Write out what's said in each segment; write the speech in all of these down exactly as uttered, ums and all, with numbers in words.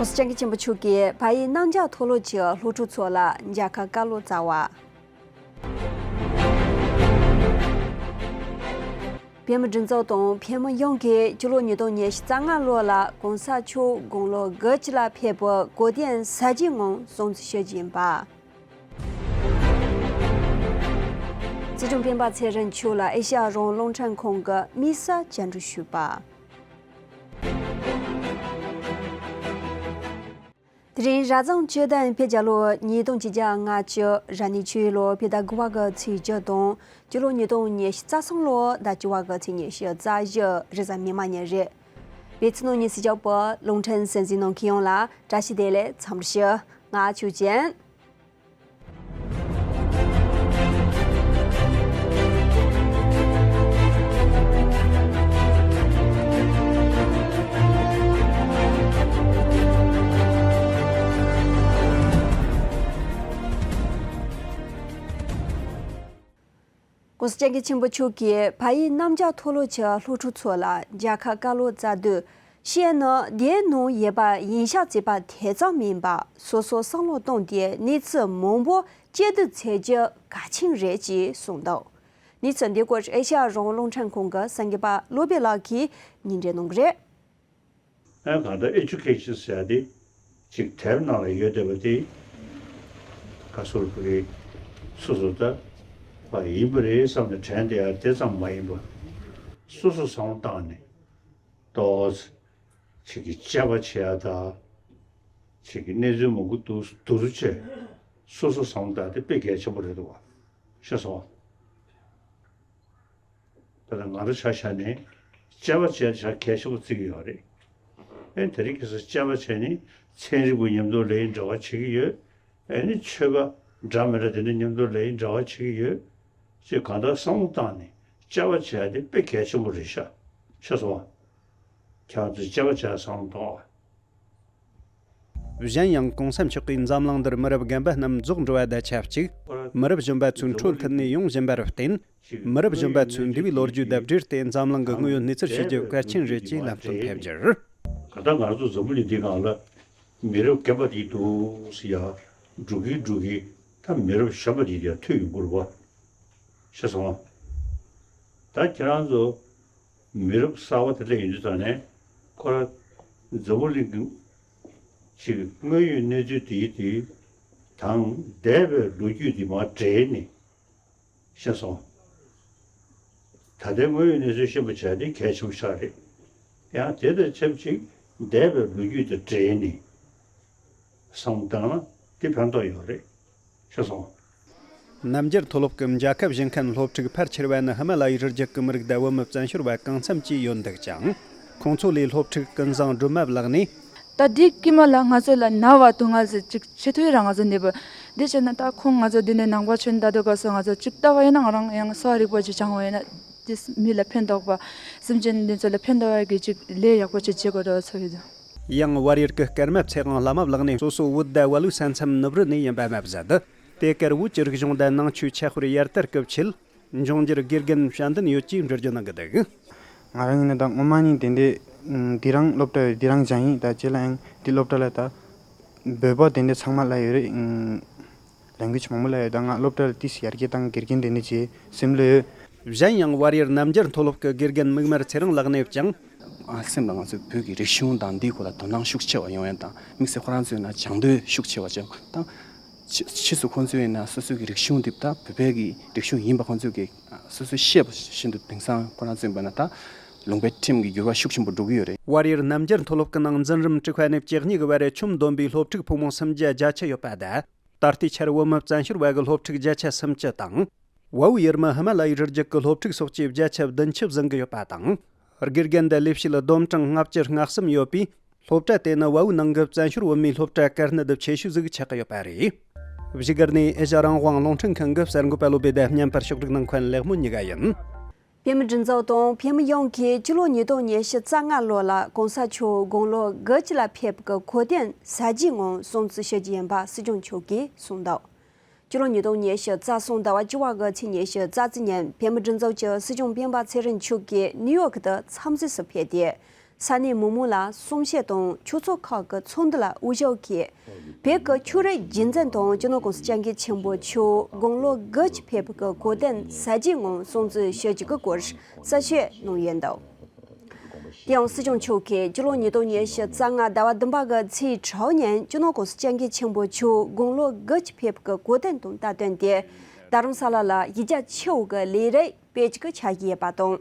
སྤྱང་ཀི་ཆེན་པོ་མཆོག་གིས་བལ་ཡུལ་གནམ་བྱཱར་མཐོ་སློབ་ཀྱི་སློབ་ཕྲུག་ཚོ་ལ་མཇལ་ཁ་བཀའ་སློབ་སྩལ་བ། བོད་མི་སྒྲིག་འཛུགས་དང་བོད་མི་ཡོངས་ཀྱིས་སྤྱི་ལོ་ཉིས་སྟོང་ཉི་ཤུ་རྩ་ལྔ་ལོ་ལ་གོང་ས་མཆོག་དགུང་ལོ་དགུ་བཅུ་ལ་ཕེབས་པའི་གོ་སྟོན་གཟི་བརྗིད་ངང་སྲུང་བརྩི་ཞུ་རྒྱུ་ཡིན་པ། སྲིད་སྐྱོང་སྤེན་པ་ཚེ་རིང་མཆོག་ལ་ཨེ་ཤ་ཡ་རང་དབང་རླུང་འཕྲིན་ཁང་གི་དམིགས་བསལ་བཅར་འདྲི་ཞུས་པ། དེ་རིང་རབ་བྱུང་བཅུ་བདུན་བོད་རྒྱལ་ལོ་ཉིས་སྟོང་ཆིག་བརྒྱ་ལྔ་བཅུ། རབ་གནས་ཆུ་ཡོས་ལོ་བོད་ཟླ་དགུ་པ་གི་ཚེས་བཅུ་དང་། སྤྱི་ལོ་ཉིས་སྟོང་ཉི་ཤུ་རྩ་གསུམ་ལོ་ཟླ་བཅུ་པ་གི་ཚེས་ཉི་ཤུ་རྩ་བཞི་རེས་གཟའ་མིག་དམར་ཉིན་རེད། བོད་ཕྱི་ནང་གཉིས་སུ་ཁྱབ་པའི་རླུང་འཕྲིན་གསན་གཟིགས་གནང་མཁན་ཡོངས་ལ་བཀྲ་ཤིས་བདེ་ལེགས། འཚམས་འདྲི་ཞུ། ང་ཆོས་ཅན། ༸གོང་ས་༸སྐྱབས་མགོན་ཆེན་པོ་མཆོག་གིས་བལ་ཡུལ་གནམ་བྱཱར་མཐོ་སློབ་ཀྱི་སློབ་ཕྲུག་ཚོ་ལ་མཇལ་ཁ་བཀའ་སློབ་སྩལ་དུས། ཤེས་ནི་དེའི་ནང་ཡོད་པ་ཡིན་ཤག་ཅེས་པ་དེ་ཙམ་མིན་པར་སོ་སོ་བསམ་བློ་བཏང་སྟེ་གནས་ཚུལ་མང་པོ་གཅིག་བསྡུ་བྱེད་རྒྱུ་གལ་ཆེན་རེད་ཅེས་གསུངས་འདུག་གནས་ཚུལ་འདི་སྐོར་ཨེ་ཤ་ཡ་རང་དབང་རླུང་འཕྲིན་ཁང་གི་གསར་འགོད་པ་བློ་བྷེ་ལགས་ཀྱིས་སྙན་སྒྲོན་གནང་གི་རེད། ཨ་གང་ལྟར་ཨེ་ཌུ་ཀེ་ཤན་ཟེར་ཡ་དེ་ཅིག་དེབ་ནང་ལ་ཡོད་བསྡད་པ་དེ་ག་ཚོད་ཕ་གི་སོ་སོ་ད་ཕ་ཡིན་པ་རེད་བསམ་ནས་དྲན་བསྡད་ཡ་དེ་ཙམ་མ་ཡིན་པ། སོ་སོ་བསམ་བློ་བཏང་ནས་ཏོག་ཙམ་ཅིག་གི་དཔྱད་པ་བྱེད་ཡ་ད་ཅིག་གི་གནས་ཚུལ་མང་པོ་འདུག་འདུག་རུ་བྱས་སོ་སོ་བསམ་བློ་བཏང་དེ་དཔེ་གལ་ཆེན་པོ་རེད་འདུག་བ། ཤེས་སོང་བ། ད་ལྟ་ང་རང་ཆ་བཞག་ནས་དཔྱད་པ་བྱས་ཆ་གལ་ཆེན་པོ་བརྩི་གི་ཡོད་རེད། ཨེ་དེ་རིང་ཁ་སང་དཔྱད་པ་བྱས་ནས་ཚན་རིག་པ་མཉམ་དུ་ལས་འབྲེལ་བ་བྱེད་ཀྱི་ཡོད། ཨེ་ནི་ཆོས་པ་འདྲ་མི་འདྲ་དེ་འདྲ་མཉམ་དུ་ལས་འབྲེལ་བ་བྱེད་ཀྱི་ཡོད། ཅེས་གང་ལྟར་བསམ་བློ་བཏང་ནས་དཔྱད་པ་བྱས་ཏེ་དཔེ་གལ་ཆེན་པོ་རེད་ཤག་ཤེས་སོང་བ། ཁྱེད་རང་ཚོས་དཔྱད་པ་བྱས་བསམ་བློ་གཏོང་བ། གཞན་ཡང་གོང་ས་མཆོག་གིས་འཛམ་གླིང་འདིར་མི་རབས་རྒན་པ་རྣམས་རྫོགས་འགྲོ་བ་དང་ཆབས་ཅིག་མི་རབས་གཞོན་པ་ཚོའི་འཕྲོ་མཐུད་ནས་ཡོང་བཞིན་པར་བརྟེན། མི་རབས་གཞོན་པ་ཚོས་འདས་པའི་ལོ་རྒྱུས་དང་འབྲེལ་ཏེ་འཛམ་གླིང་གི་དངོས་ཡོད་གནས་ཚུལ་ཤེས་རྒྱུ་གལ་ཆེན་རེད་ཅེས་ལམ་སྟོན་ཕེབས་རྒྱུར། གང་ལྟར་ང་ཚོ་འཛམ་བུ་གླིང་འདི་སྒང་ལ་མི་རབས་རྒན་པ་དེ་འདུག་ཟེར་ཡ་འགྲོ་གིན་འགྲོ་གིན་ད་མི་རབས་གཞོན་པ་དེ་ཡར་ཐོན་ཡོང་གི་རེད་པ། ཤེས་སོང་ང་། ད་ཁྱེད་རང་ཚོ་མི་རབས་གསར་པ་དེ་འདྲ་ཡིན་དུས་ཙང་ནས་ཁོ་རང་འཛམ་བུ་གླིང་གི་ཅིག་དངོས་ཡོད་གནས་ཚུལ་དེ་དེ་དང་འདས་པའི་ལོ་རྒྱུས་དེ་མར་འབྲེལ་ནས། ཤེས་སོང་། ད་ལྟའི་དངོས་ཡོད་གནས་ཚུལ་ཤེས་པ་བྱས་ཏེ་གལ་ཆེན་པོ་ཆགས་རེད། ཡང་དེ་དང་ཆབས་ཅིག་འདས་པའི་ལོ་རྒྱུས་དང་འབྲེལ་ནས་བསམ་བློ་བཏང་ན་དེ་ཕན་ཐོགས་ཡོད་རེད། ཤེས་སོང་། རྣམ་རྒྱལ་མཐོ་སློབ་ཀྱི་མཇལ་ཁ་བཞེས་མཁན་སློབ་ཕྲུག་ཕལ་ཆེ་བ་ནི་ཧི་མ་ལ་ཡའི་རི་རྒྱུད་ཀྱི་མི་རིགས་དང་བོད་མི་བཙན་བྱོལ་བ་གང་འཚམ་ཅིག་ཡོད་འདུག་ཀྱང་། ཁོང་ཚོ་ལས་སློབ་ཕྲུག་ཀུན་བཟང་སྒྲོལ་མ་ལགས་ནས། ད་འདི་དཀྱིལ་མ་ལ་ང་ཚོ་ལ་ན་བ་དུ་ང་ཟེར་ཅིག་ཆེ་ཐོས་རང་ང་ཚོ་ནས་བུ། འདི་བྱས་ན་ད་ཁོང་ང་ཚོ་འདི་ནས་ནང་པ་ཆོས་ད་དུ་ག་སོ་ང་ཚོ་ཅིག་ལྟ་བ་ཡིན་ན་ང་རང་ཡང་གསོ་བ་རིག་པ་ཅིག་སྦྱང་བ་ཡིན་ན་དེ་མི་ལ་ཕན་ཐོགས་པ། སེམས་ཅན་འདི་ཚོ་ལ་ཕན་ཐོགས་པ་གི་ཅིག་ལས་ཡག་པོ་ཅིག་བྱེད་དགོས་འགྲོ་ཚོ་ཡོད། ཡང་བལ་ཡུལ་གྱི་སྐར་མ་ཚེ་དབང་བླ་མ་ལགས་ནས་སོ་སོ་བོད་ཟླ་བ་ལུའི་ས་མཚམས་ནུབ་རི་ནས་ཡིན་པ་མ་ཟད། དེ་གར་བོད་ཀྱི་རིག་གཞུང་དང་ནང་ཆོས་ཆ་ཤས་ཡར་དར་སྐུལ་ཆེད། འབྱུང་འགྱུར་དགེ་རྒན་དཔྱད་འདེམས་ཡོད་ཅེས་འགྲེལ་བརྗོད་གནང་གི་འདུག་ང་རང་ཡིན་ན་ད་སྔོན་མ་ནས་དེ་འདྲའི་འདི་རང་སློབ་གྲྭ་ཡོད་འདི་རང་སྦྱངས་ཡིན། ད་རྗེས་ལ་ཡང་འདི་སློབ་གྲྭ་ལ་ད་བོད་པ་དེ་འདྲ་ཚང་མ་ལ་ཡོད་རེད། ལེང་གུ་ཡེཇ་མང་པོ་ལ་ཡོད། ད་ང་སློབ་གྲྭ་ལ་ཏིས་ཡར་རྒྱས་བཏང་དགེ་རྒན་དེ་འདྲ་བྱེད་སེམས་ལ་ཡོད། གཞན་ཡང་བལ་ཡུལ་རྣམ་རྒྱལ་མཐོ་སློབ་ཀྱི་དགེ་རྒན་མིག་དམར་ཚེ་རིང་ལགས་ནས་ཀྱང་། ཨ་སེམས་ལ་ང་ཚོའི་བོད་ཀྱི་རིག་གཞུང་དང་འདིའི་སྐོར་ལ་དོ་སྣང་ཤུགས་ཆེ་བ་ཡོང་ཡ་དང་དམིགས་བསལ་ཁོ་རང་ཚོའི་ནང་སྦྱང་འདོད་ཤུགས་ཆེ་བ་བྱུང་དང་། ཕྱིས་སུ་ཁོང་ཚོའི་ནང་སོ་སོའི་གི་རིག་གཞུང་འདི་ད་བོད་པའི་གི་རིག་གཞུང་ཡིན་པ་ཁོང་ཚོས་གི་སོ་སོས་ཤེས་པ་བཞིན་དུ་དེང་སང་ཁོ་རང་ཚོའི་བ་ན་ད་ལུང་པའི་ཁྲིམས་ཀྱི་འགྱུར་བ་ཤུགས་ཆེན་པོ་འགྲོ་གི་ཡོད་རེད། བལ་ཡུལ་རྣམ་རྒྱལ་མཐོ་སློབ་ཀྱི་ནང་འཛིན་རིམ་དྲུག་པ་ནས་བཅུ་གཉིས་ཀྱི་བར་ཆོམ་བསྡོམས་པའི་སློབ་ཕྲུག་ཕོ་མོ་སུམ་བརྒྱ་བརྒྱད་ཅུ་ཡོད་པ་དང་། ད་ལྟའི་ཆར་བོད་མི་བཙན་བྱོལ་བ་གི་སློབ་ཕྲུག་བརྒྱ་ཆ་སུམ་ཅུ་དང་། བལ་པོའི་ཡུལ་མི་ཧི་མ་ལ་ཡའི་རི་རྒྱུད་ཀྱི་སློབ་ཕྲུག་སོགས་བཅས་བརྒྱ་ཆ་བདུན་ཅུ་ཟིན་གྱི་ཡོད་པ་དང་། དགེ་རྒན་དང་ལས་བྱེད་བསྡོམས་གྲངས་ལྔ་བཅུ་ང་གསུམ་ཡོད་པས། སློབ་གྲྭ་དེ་ནི་བལ་པོའི་ནང་གི་བཙན་བྱོལ་བོད་མིའི་སློབ་གྲྭ་དཀར་གནད་ཆེ་ཤོས་ཟིག་ཆགས་ཀྱི་ཡོད་པ་རེད། བཞུགས་སྒར་ནས་ཨེ་ཤ་ཡ་རང་དབང་རླུང་འཕྲིན་ཁང་གི་གསར་འགོད་པ་བློ་བྷེ་དང་བརྙན་པར་ཕྱོགས་སྒྲིག་གནང་མཁན་ལེགས་མོ་གཉིས་ཀ་ཡིན། བོད་མི་སྒྲིག་འཛུགས་དང་བོད་མི་ཡོངས་ཀྱིས་སྤྱི་ལོ་ཉིས་སྟོང་ཉི་ཤུ་རྩ་ལྔ་ལོ་ལ་གོང་ས་མཆོག་དགུང་ལོ་དགུ་བཅུ་ལ་ཕེབས་པའི་གོ་སྟོན་གཟི་བརྗིད་ངང་སྲུང་བརྩི་ཞུ་རྒྱུ་ཡིན་པ་སྲིད་སྐྱོང་མཆོག་གིས་གསུངས་འདུག་སྤྱི་ལོ་ཉིས་སྟོང་ཉི་ཤུ་རྩ་གསུམ་ཟླ་བ་བཅུ་པ་གི་ཚེས་ཉི་ཤུ་རྩ་གཅིག་ཉིན་བོད་མི་སྒྲིག་འཛུགས་ཀྱི་སྲིད་སྐྱོང་སྤེན་པ་ཚེ་རིང་མཆོག་གིས་ནིའུ་ཡོག་ཏུ་འཚམས་གཟིགས་སུ་ཕེབས་ཏེ། ས་གནས་མི་མང་ལ་གསུང་བཤད་དང་ཆོས་ཚོགས་ཁག་གི་ཚོགས་འདུ་ལ་དབུ་བཞུགས་ཀྱིས། བོད་ཀྱི་ཆོས་རིག་རྒྱུན་འཛིན་དང་སྤྱི་ནོར་༸གོང་ས་༸སྐྱབས་མགོན་ཆེན་པོ་མཆོག་དགུང་ལོ་དགུ་བཅུ་ཕེབས་པའི་གོ་སྟོན་གཟི་བརྗིད་ངང་སྲུང་བརྩི་ཞུ་རྒྱུ་གི་སྐོར་གསལ་བཤད་གནང་ཡོད་འདུག་དེ་ཡང་སྲིད་སྐྱོང་མཆོག་གིས་སྤྱི་ལོ་ཉིས་སྟོང་ཉི་ཤུ་རྩ་ལྔ་ཟླ་བ་བདུན་པ་གི་ཚེས་དྲུག་ཉིན་སྤྱི་ནོར་༸གོང་ས་༸སྐྱབས་མགོན་ཆེན་པོ་མཆོག་དགུང་ལོ་དགུ་བཅུ་ཕེབས་པའི་གོ་སྟོན་དང་སྟབས་བསྟུན་ཏེ། རྡ་རམ་ས་ལ་ལ་ཡིག་རྒྱ་ཆེ་བོ་གི་ལས་རིམ་སྤེལ་རྒྱུ་གི་འཆར་གཞི་ཡོད་པ་དང་།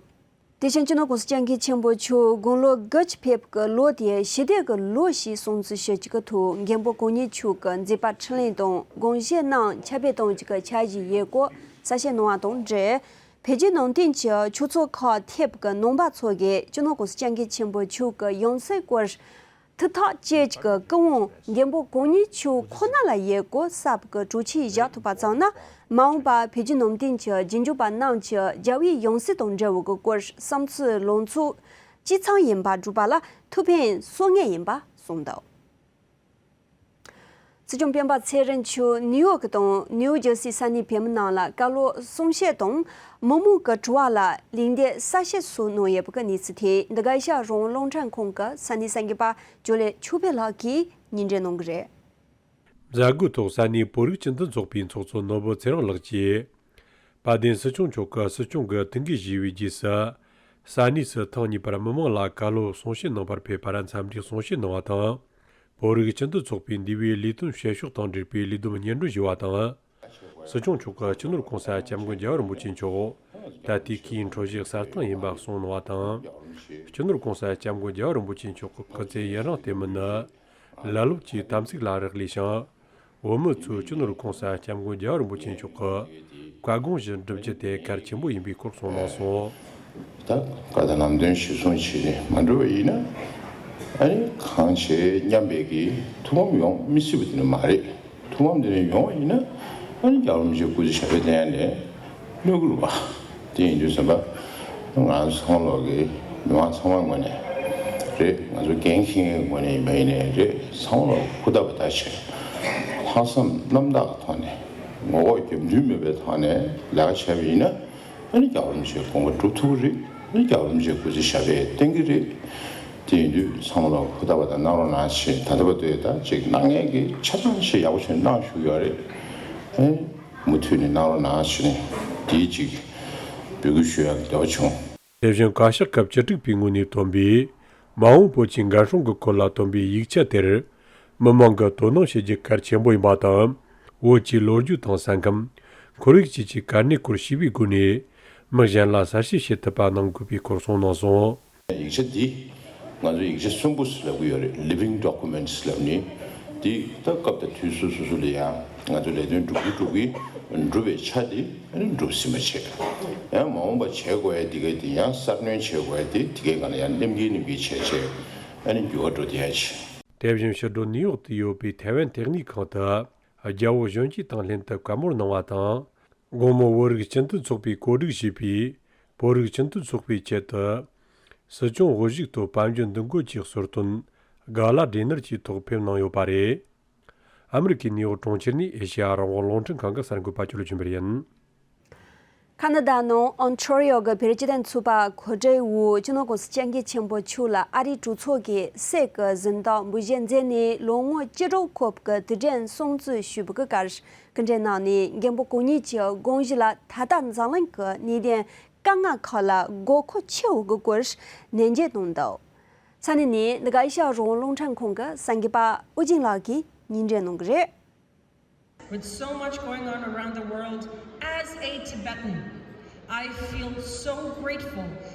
དེ་བཞིན་སྤྱི་ནོར་༸གོང་ས་༸སྐྱབས་མགོན་ཆེན་པོ་མཆོག་དགུང་ལོ་དགུ་བཅུ་ཕེབས་པའི་ལོ་དེ་ཞི་བདེ་གི་ལོ་ཞེས་སྲུང་བརྩི་ཞུ་རྒྱུ་གི་ཐོག་མགོན་པོ་གང་ཉིད་མཆོག་གི་མཛད་པ་འཕྲིན་ལས་དང་དགོངས་བཞེད་རྣམས་ཁྱབ་སྤེལ་གཏོང་རྒྱུ་གི་འཆར་གཞི་ཡོད་སྐོར་གསལ་བཤད་གནང་བ་དང་འབྲེལ། བོད་བརྒྱུད་ནང་བསྟན་གྱི་ཆོས་ཚོགས་ཁག་ཐེབས་ཀྱི་ནང་པ་ཚོ་གིས་སྤྱི་ནོར་༸གོང་ས་༸སྐྱབས་མགོན་ཆེན་པོ་མཆོག་གི་ཡང་སྲིད་སྐོར། ཐུགས་ཐག་བཅད་ཀྱི་སྐུ་དབང་མགོན་པོ་གང་ཉིད་མཆོག་ཁོ་ན་ལ་ཡོད་སྐོར་གསལ་པོ་གི་གྲོས་ཆོད་བཞག་ཐུབ་པ་ཙམ་ན། མ་འོངས་པར་བོད་བརྒྱུད་ནང་བསྟན་གྱི་རྗེས་འཇུག་པ་རྣམས་ཀྱི་རྒྱལ་བའི་ཡང་སྲིད་དང་འབྲེལ་བའི་སྐོར་བསམ་ཚུལ་ལངས་ཕྱོགས་གཅིག་མཚུངས་ཡིན་པ་བསྒྲུབ་པ་ལ་ཐུགས་ཕན་གསོས་ངེས་ཡིན་པ་གསུངས་འདུག་སྲིད་སྐྱོང་སྤེན་པ་ཚེ་རིང་མཆོག་ནིའུ་ཡོག་དང་ནིའུ་ཇར་སིའི་ས་གནས་བོད་མི་རྣམས་ལ་བཀའ་སློབ་གསུང་བཤད་དང་མི་མང་གི་དྲི་བ་ལ་ལན་འདེབས་གསལ་བཤད་སོགས་གནང་ཡོད་པ་གི་གནས་ཚུལ་དེ་འདི་ག་ཨེ་ཤ་ཡ་རང་དབང་རླུང་འཕྲིན་ཁང་གི་ས་གནས་གསར་འགོད་པ་ཇོ་ལེ་ཆོས་འཕེལ་ལགས་ཀྱིས་སྙན་སྒྲོན་གནང་གི་རེད། མཛད་སྒོའི་ཐོག་ས་གནས་བོད་རིགས་སྤྱི་མཐུན་ཚོགས་པའི་ཚོགས་གཙོ་ནོར་བུ་ཚེ་རིང་ལགས་ཀྱིས། དཔལ་ལྡན་སྲིད་སྐྱོང་མཆོག་གིས་སྲིད་སྐྱོང་གི་ཐུགས་འགན་བཞེས་པའི་རྗེས་སུ། ས་གནས་སུ་ཐེངས་གཉིས་པར་མི་མང་ལ་བཀའ་སློབ་གསུང་བཤད་གནང་བར་ཕེབས་པར་འཚམས་འདྲིའི་གསུང་བཤད་གནང་བ་དང་། བོད་རིགས་སྤྱི་མཐུན་ཚོགས་པའི་འདས་པའི་ལས་དོན་བྱེད་ཕྱོགས་དང་འབྲེལ་བའི་ལས་བསྡོམས་སྙན་སྒྲོན་ཞུས་པ་དང་། སྲིད་སྐྱོང་མཆོག་གིས་སྤྱི་ནོར་༸གོང་ས་༸སྐྱབས་མགོན་རྒྱལ་བ་རིན་པོ་ཆེ་མཆོག་ད་ལྟའི་སྐུའི་འཕྲོད་བཞེས་གསར་བཏང་ཡིན་པ་གསུངས་གནང་བ་དང་། སྤྱི་ནོར་༸གོང་ས་༸སྐྱབས་མགོན་རྒྱལ་བ་རིན་པོ་ཆེ་མཆོག་གི་སྐུ་ཚེ་ཡུན་རིང་བརྟན་མིན་ནི། ལ་ལུགས་ཀྱི་དམ་ཚིག་ལ་རག་ལས་ཤིང་། བོད་མི་ཚོས་སྤྱི་ནོར་༸གོང་ས་༸སྐྱབས་མགོན་རྒྱལ་བ་རིན་པོ་ཆེ་མཆོག་གི་བཀའ་དགོངས་བཞིན་བསྒྲུབ་རྒྱུ་དེ་གལ་ཆེན་པོ་ཡིན་པའི་སྐོར་གསུངས་གནང་སོང་། ད་བཀའ་དང་ལམ་སྟོན་གཞིར་བཟུང་བྱས་ནས་མ་འགྲོ་བ་ཡིན་ན། ཨ་ནི་གང་བྱེད་སྙམ་པའི་གི་ཐུགས་ཕམ་ཡོང་མི་སྲིད་པ་དེ་ནི་མ་རེད། ཐུགས་ཕམ་དེ་ནི་ཡོང་བ་ཡིན་ན། ཨ་ནི་རྒྱལ་བ་རིན་པོ་ཆེའི་སྐུ་ཚེ་ཞབས་པད་བརྟན་ནས་གནོད་ཀྱི་རེད་པ། དེ་ཡིན་དུས་ཙམ་པ། ང་ཚོ་ཚང་མ་ལོག་གི་མི་མང་ཚང་མ་ངོས་ནས་རེད། ང་ཚོ་འགན་འཁྱེར་མཁན་ངོས་ནས་ཡིན་པ་ཡིན་ནའི་རེད། ཚང་མ་ལོག་ཧུར་ཐག་པ་ཐག་བྱས། ལྷག་བསམ་རྣམ་དག་གི་ཐོག་ནས་ངོ་ལྐོག་རྒྱབ་མདུན་མེད་པའི་ཐོག་ནས་ལས་ཀ་བྱས་པ་ཡིན་ན། ཨ་ནི་རྒྱལ་བ་རིན་པོ་ཆེའི་དགོངས་པ་སྒྲུབ་ཐུབ་ཀྱི་རེད། ཨ་ནི་རྒྱལ་བ་རིན་པོ་ཆེའི་སྐུ་ཚེ་ཞབས་པད་བརྟན་གྱི་རེད། དེ་ཡིན་དུས་ཚང་མ་ལོག་ཧུར་ཐག་པ་དང་གནང་རོགས་གནང་ཞེས། ད་ལྟ་བར་དུ་ད་ཅིག་གནང་མཁན་གྱི་ཆ་ཚང་ཞིག་ཡག་པོ་ཞིག་གནང་བཞུགས་ཡོད་རེད། ཨེ། མུ་མཐུད་ནས་གནང་རོགས་གནང་ཞེས་ནས་དེའི་ཅིག་འབོད་སྐུལ་ཞུ་ཡག་འདོད་པ་བྱུང་། དེ་བཞིན་བཀའ་ཤག་སྐབས་བཅུ་དྲུག་པའི་ངོས་ནས་བཏོན་པའི་མ་འོངས་བོད་ཀྱི་འགན་སྲུང་གི་སྐོར་ལ་བཏོན་པའི་ཡིག་ཆ་དེར། མི་མང་གིས་དོ་སྣང་བྱེད་རྒྱུ་གལ་ཆེན་པོ་ཡིན་པ་དང་། བོད་ཀྱི་ལོ་རྒྱུས་དང་ས་ཁམས། ཁོར་ཡུག་བཅས་ཀྱི་གལ་གནད་སྐོར་ཞིབ་པའི་སྒོ་ནས། མི་གཞན་ལ་གསལ་བཤད་བྱེད་ཐུབ་པ་གནང་དགོས་པའི་སྐོར་གསུངས་གནང་སོང་། ཡིག་ཆ་འདི་ང་ཚོ་ཡིག་ཆ་གསོན་པོ་ཟེར་ལབ་ཀྱི་ཡོད་རེད། Living Documents ལབ་ནི། འདི་ད་སྐབས་དང་དུས་སུ་སོ་སོ་ལ་ཡང་ང་ཚོ་ལས་དོན་སྒྲུབ་ཀྱི་སྒྲུབ་ཀྱི་འགྲུབ་པའི་ཆ་འདི་ཨ་ནི་འགྲུབ་ཟིན་པ་བྱས། ཡང་མ་འོངས་པ་བྱེད་དགོས་ཡ་འདི་གའི་འདི་ཡང་གསར་སྣོན་བྱེད་དགོས་ཡ་འདི་འདི་གའི་སྒང་ལ་ཡང་གནམ་གྱི་གནམ་གྱི་བྱས་བྱས་ཨ་ནི་འགྱུར་བ་འགྲོ་བསྡད་ཡ་ཆེ། དེ་བཞིན་ཕྱི་དྲོ་ནིའུ་ཡོག་ཏུ་ཡོད་པའི་ཐའེ་ཝན་ལྟེ་གནས་ཁང་དུ་རྒྱལ་བོ་གཞོན་སྐྱེས་དང་ལྷན་དུ་བཀའ་མོལ་གནང་བ་དང་། དགོང་མོ་བོད་རིགས་སྤྱི་མཐུན་ཚོགས་པས་གོ་སྒྲིག་བྱས་པའི་བོད་རིགས་སྤྱི་མཐུན་ཚོགས་པའི་ཆེད་དུ། སྲིད་སྐྱོང་དབུ་བཞུགས་ཐོག་པཎ་ཆེན་འདུ་འགོད་ཀྱི་གཙོ་བསྟོན་ག་ལ་ཌི་ནར་གྱི་ཐོག་ཕེབས་གནང་ཡོད་པ་རེད། ཨ་མི་རི་ཀའི་ནིའུ་ཡོག་གྲོང་ཁྱེར་ནས་ཨེ་ཤེ་ཡ་རང་དབང་རླུང་འཕྲིན་ཁང་གི་གསར་འགོད་པ་ཅོ་ལི་ཆོས་འཕེལ་ཡིན། ཁ་ན་ཌ་ནང་ཨོན་ཊ་རི་ཡོ་གི་བོད་རིགས་སྤྱི་མཐུན་ཚོགས་པ་གོ་སྒྲིག་འོག་སྤྱི་ནོར་༸གོང་ས་༸སྐྱབས་མགོན་ཆེན་པོ་མཆོག་ལ་ཨ་རིའི་གྲོས་ཚོགས་ཀྱི་སྲིད་ཀྱི་གཟེངས་རྟགས་འབུལ་བཞེས་མཛད་ནས་ལོ་ངོ་བཅུ་དྲུག་འཁོར་བའི་དུས་དྲན་སྲུང་བརྩི་ཞུས་པའི་སྐབས། སྐུ་མགྲོན་རྣམས་ནས་མགོན་པོ་གང་ཉིད་ཀྱི་དགོངས་གཞི་ལ་ད་ལྟ་འཛམ་གླིང་གི་གནད་དོན་དཀའ་ངལ་ཁག་ལ་དགོས་མཁོ་ཆེ་བའི་སྐོར་ནན་བརྗོད་གནང་འདུག་ས་གནས་ནས་འདི་ག་ཨེ་ཤ་ཡ་རང་དབང་རླུང་འཕྲིན་ཁང་གི་གསར་འགོད་པ་ཨུ་རྒྱན་ལགས་ཀྱིས་སྙན་སྒྲོན་གནང་གི་རེད། With so much going on around the world, as a Tibetan, I feel so grateful.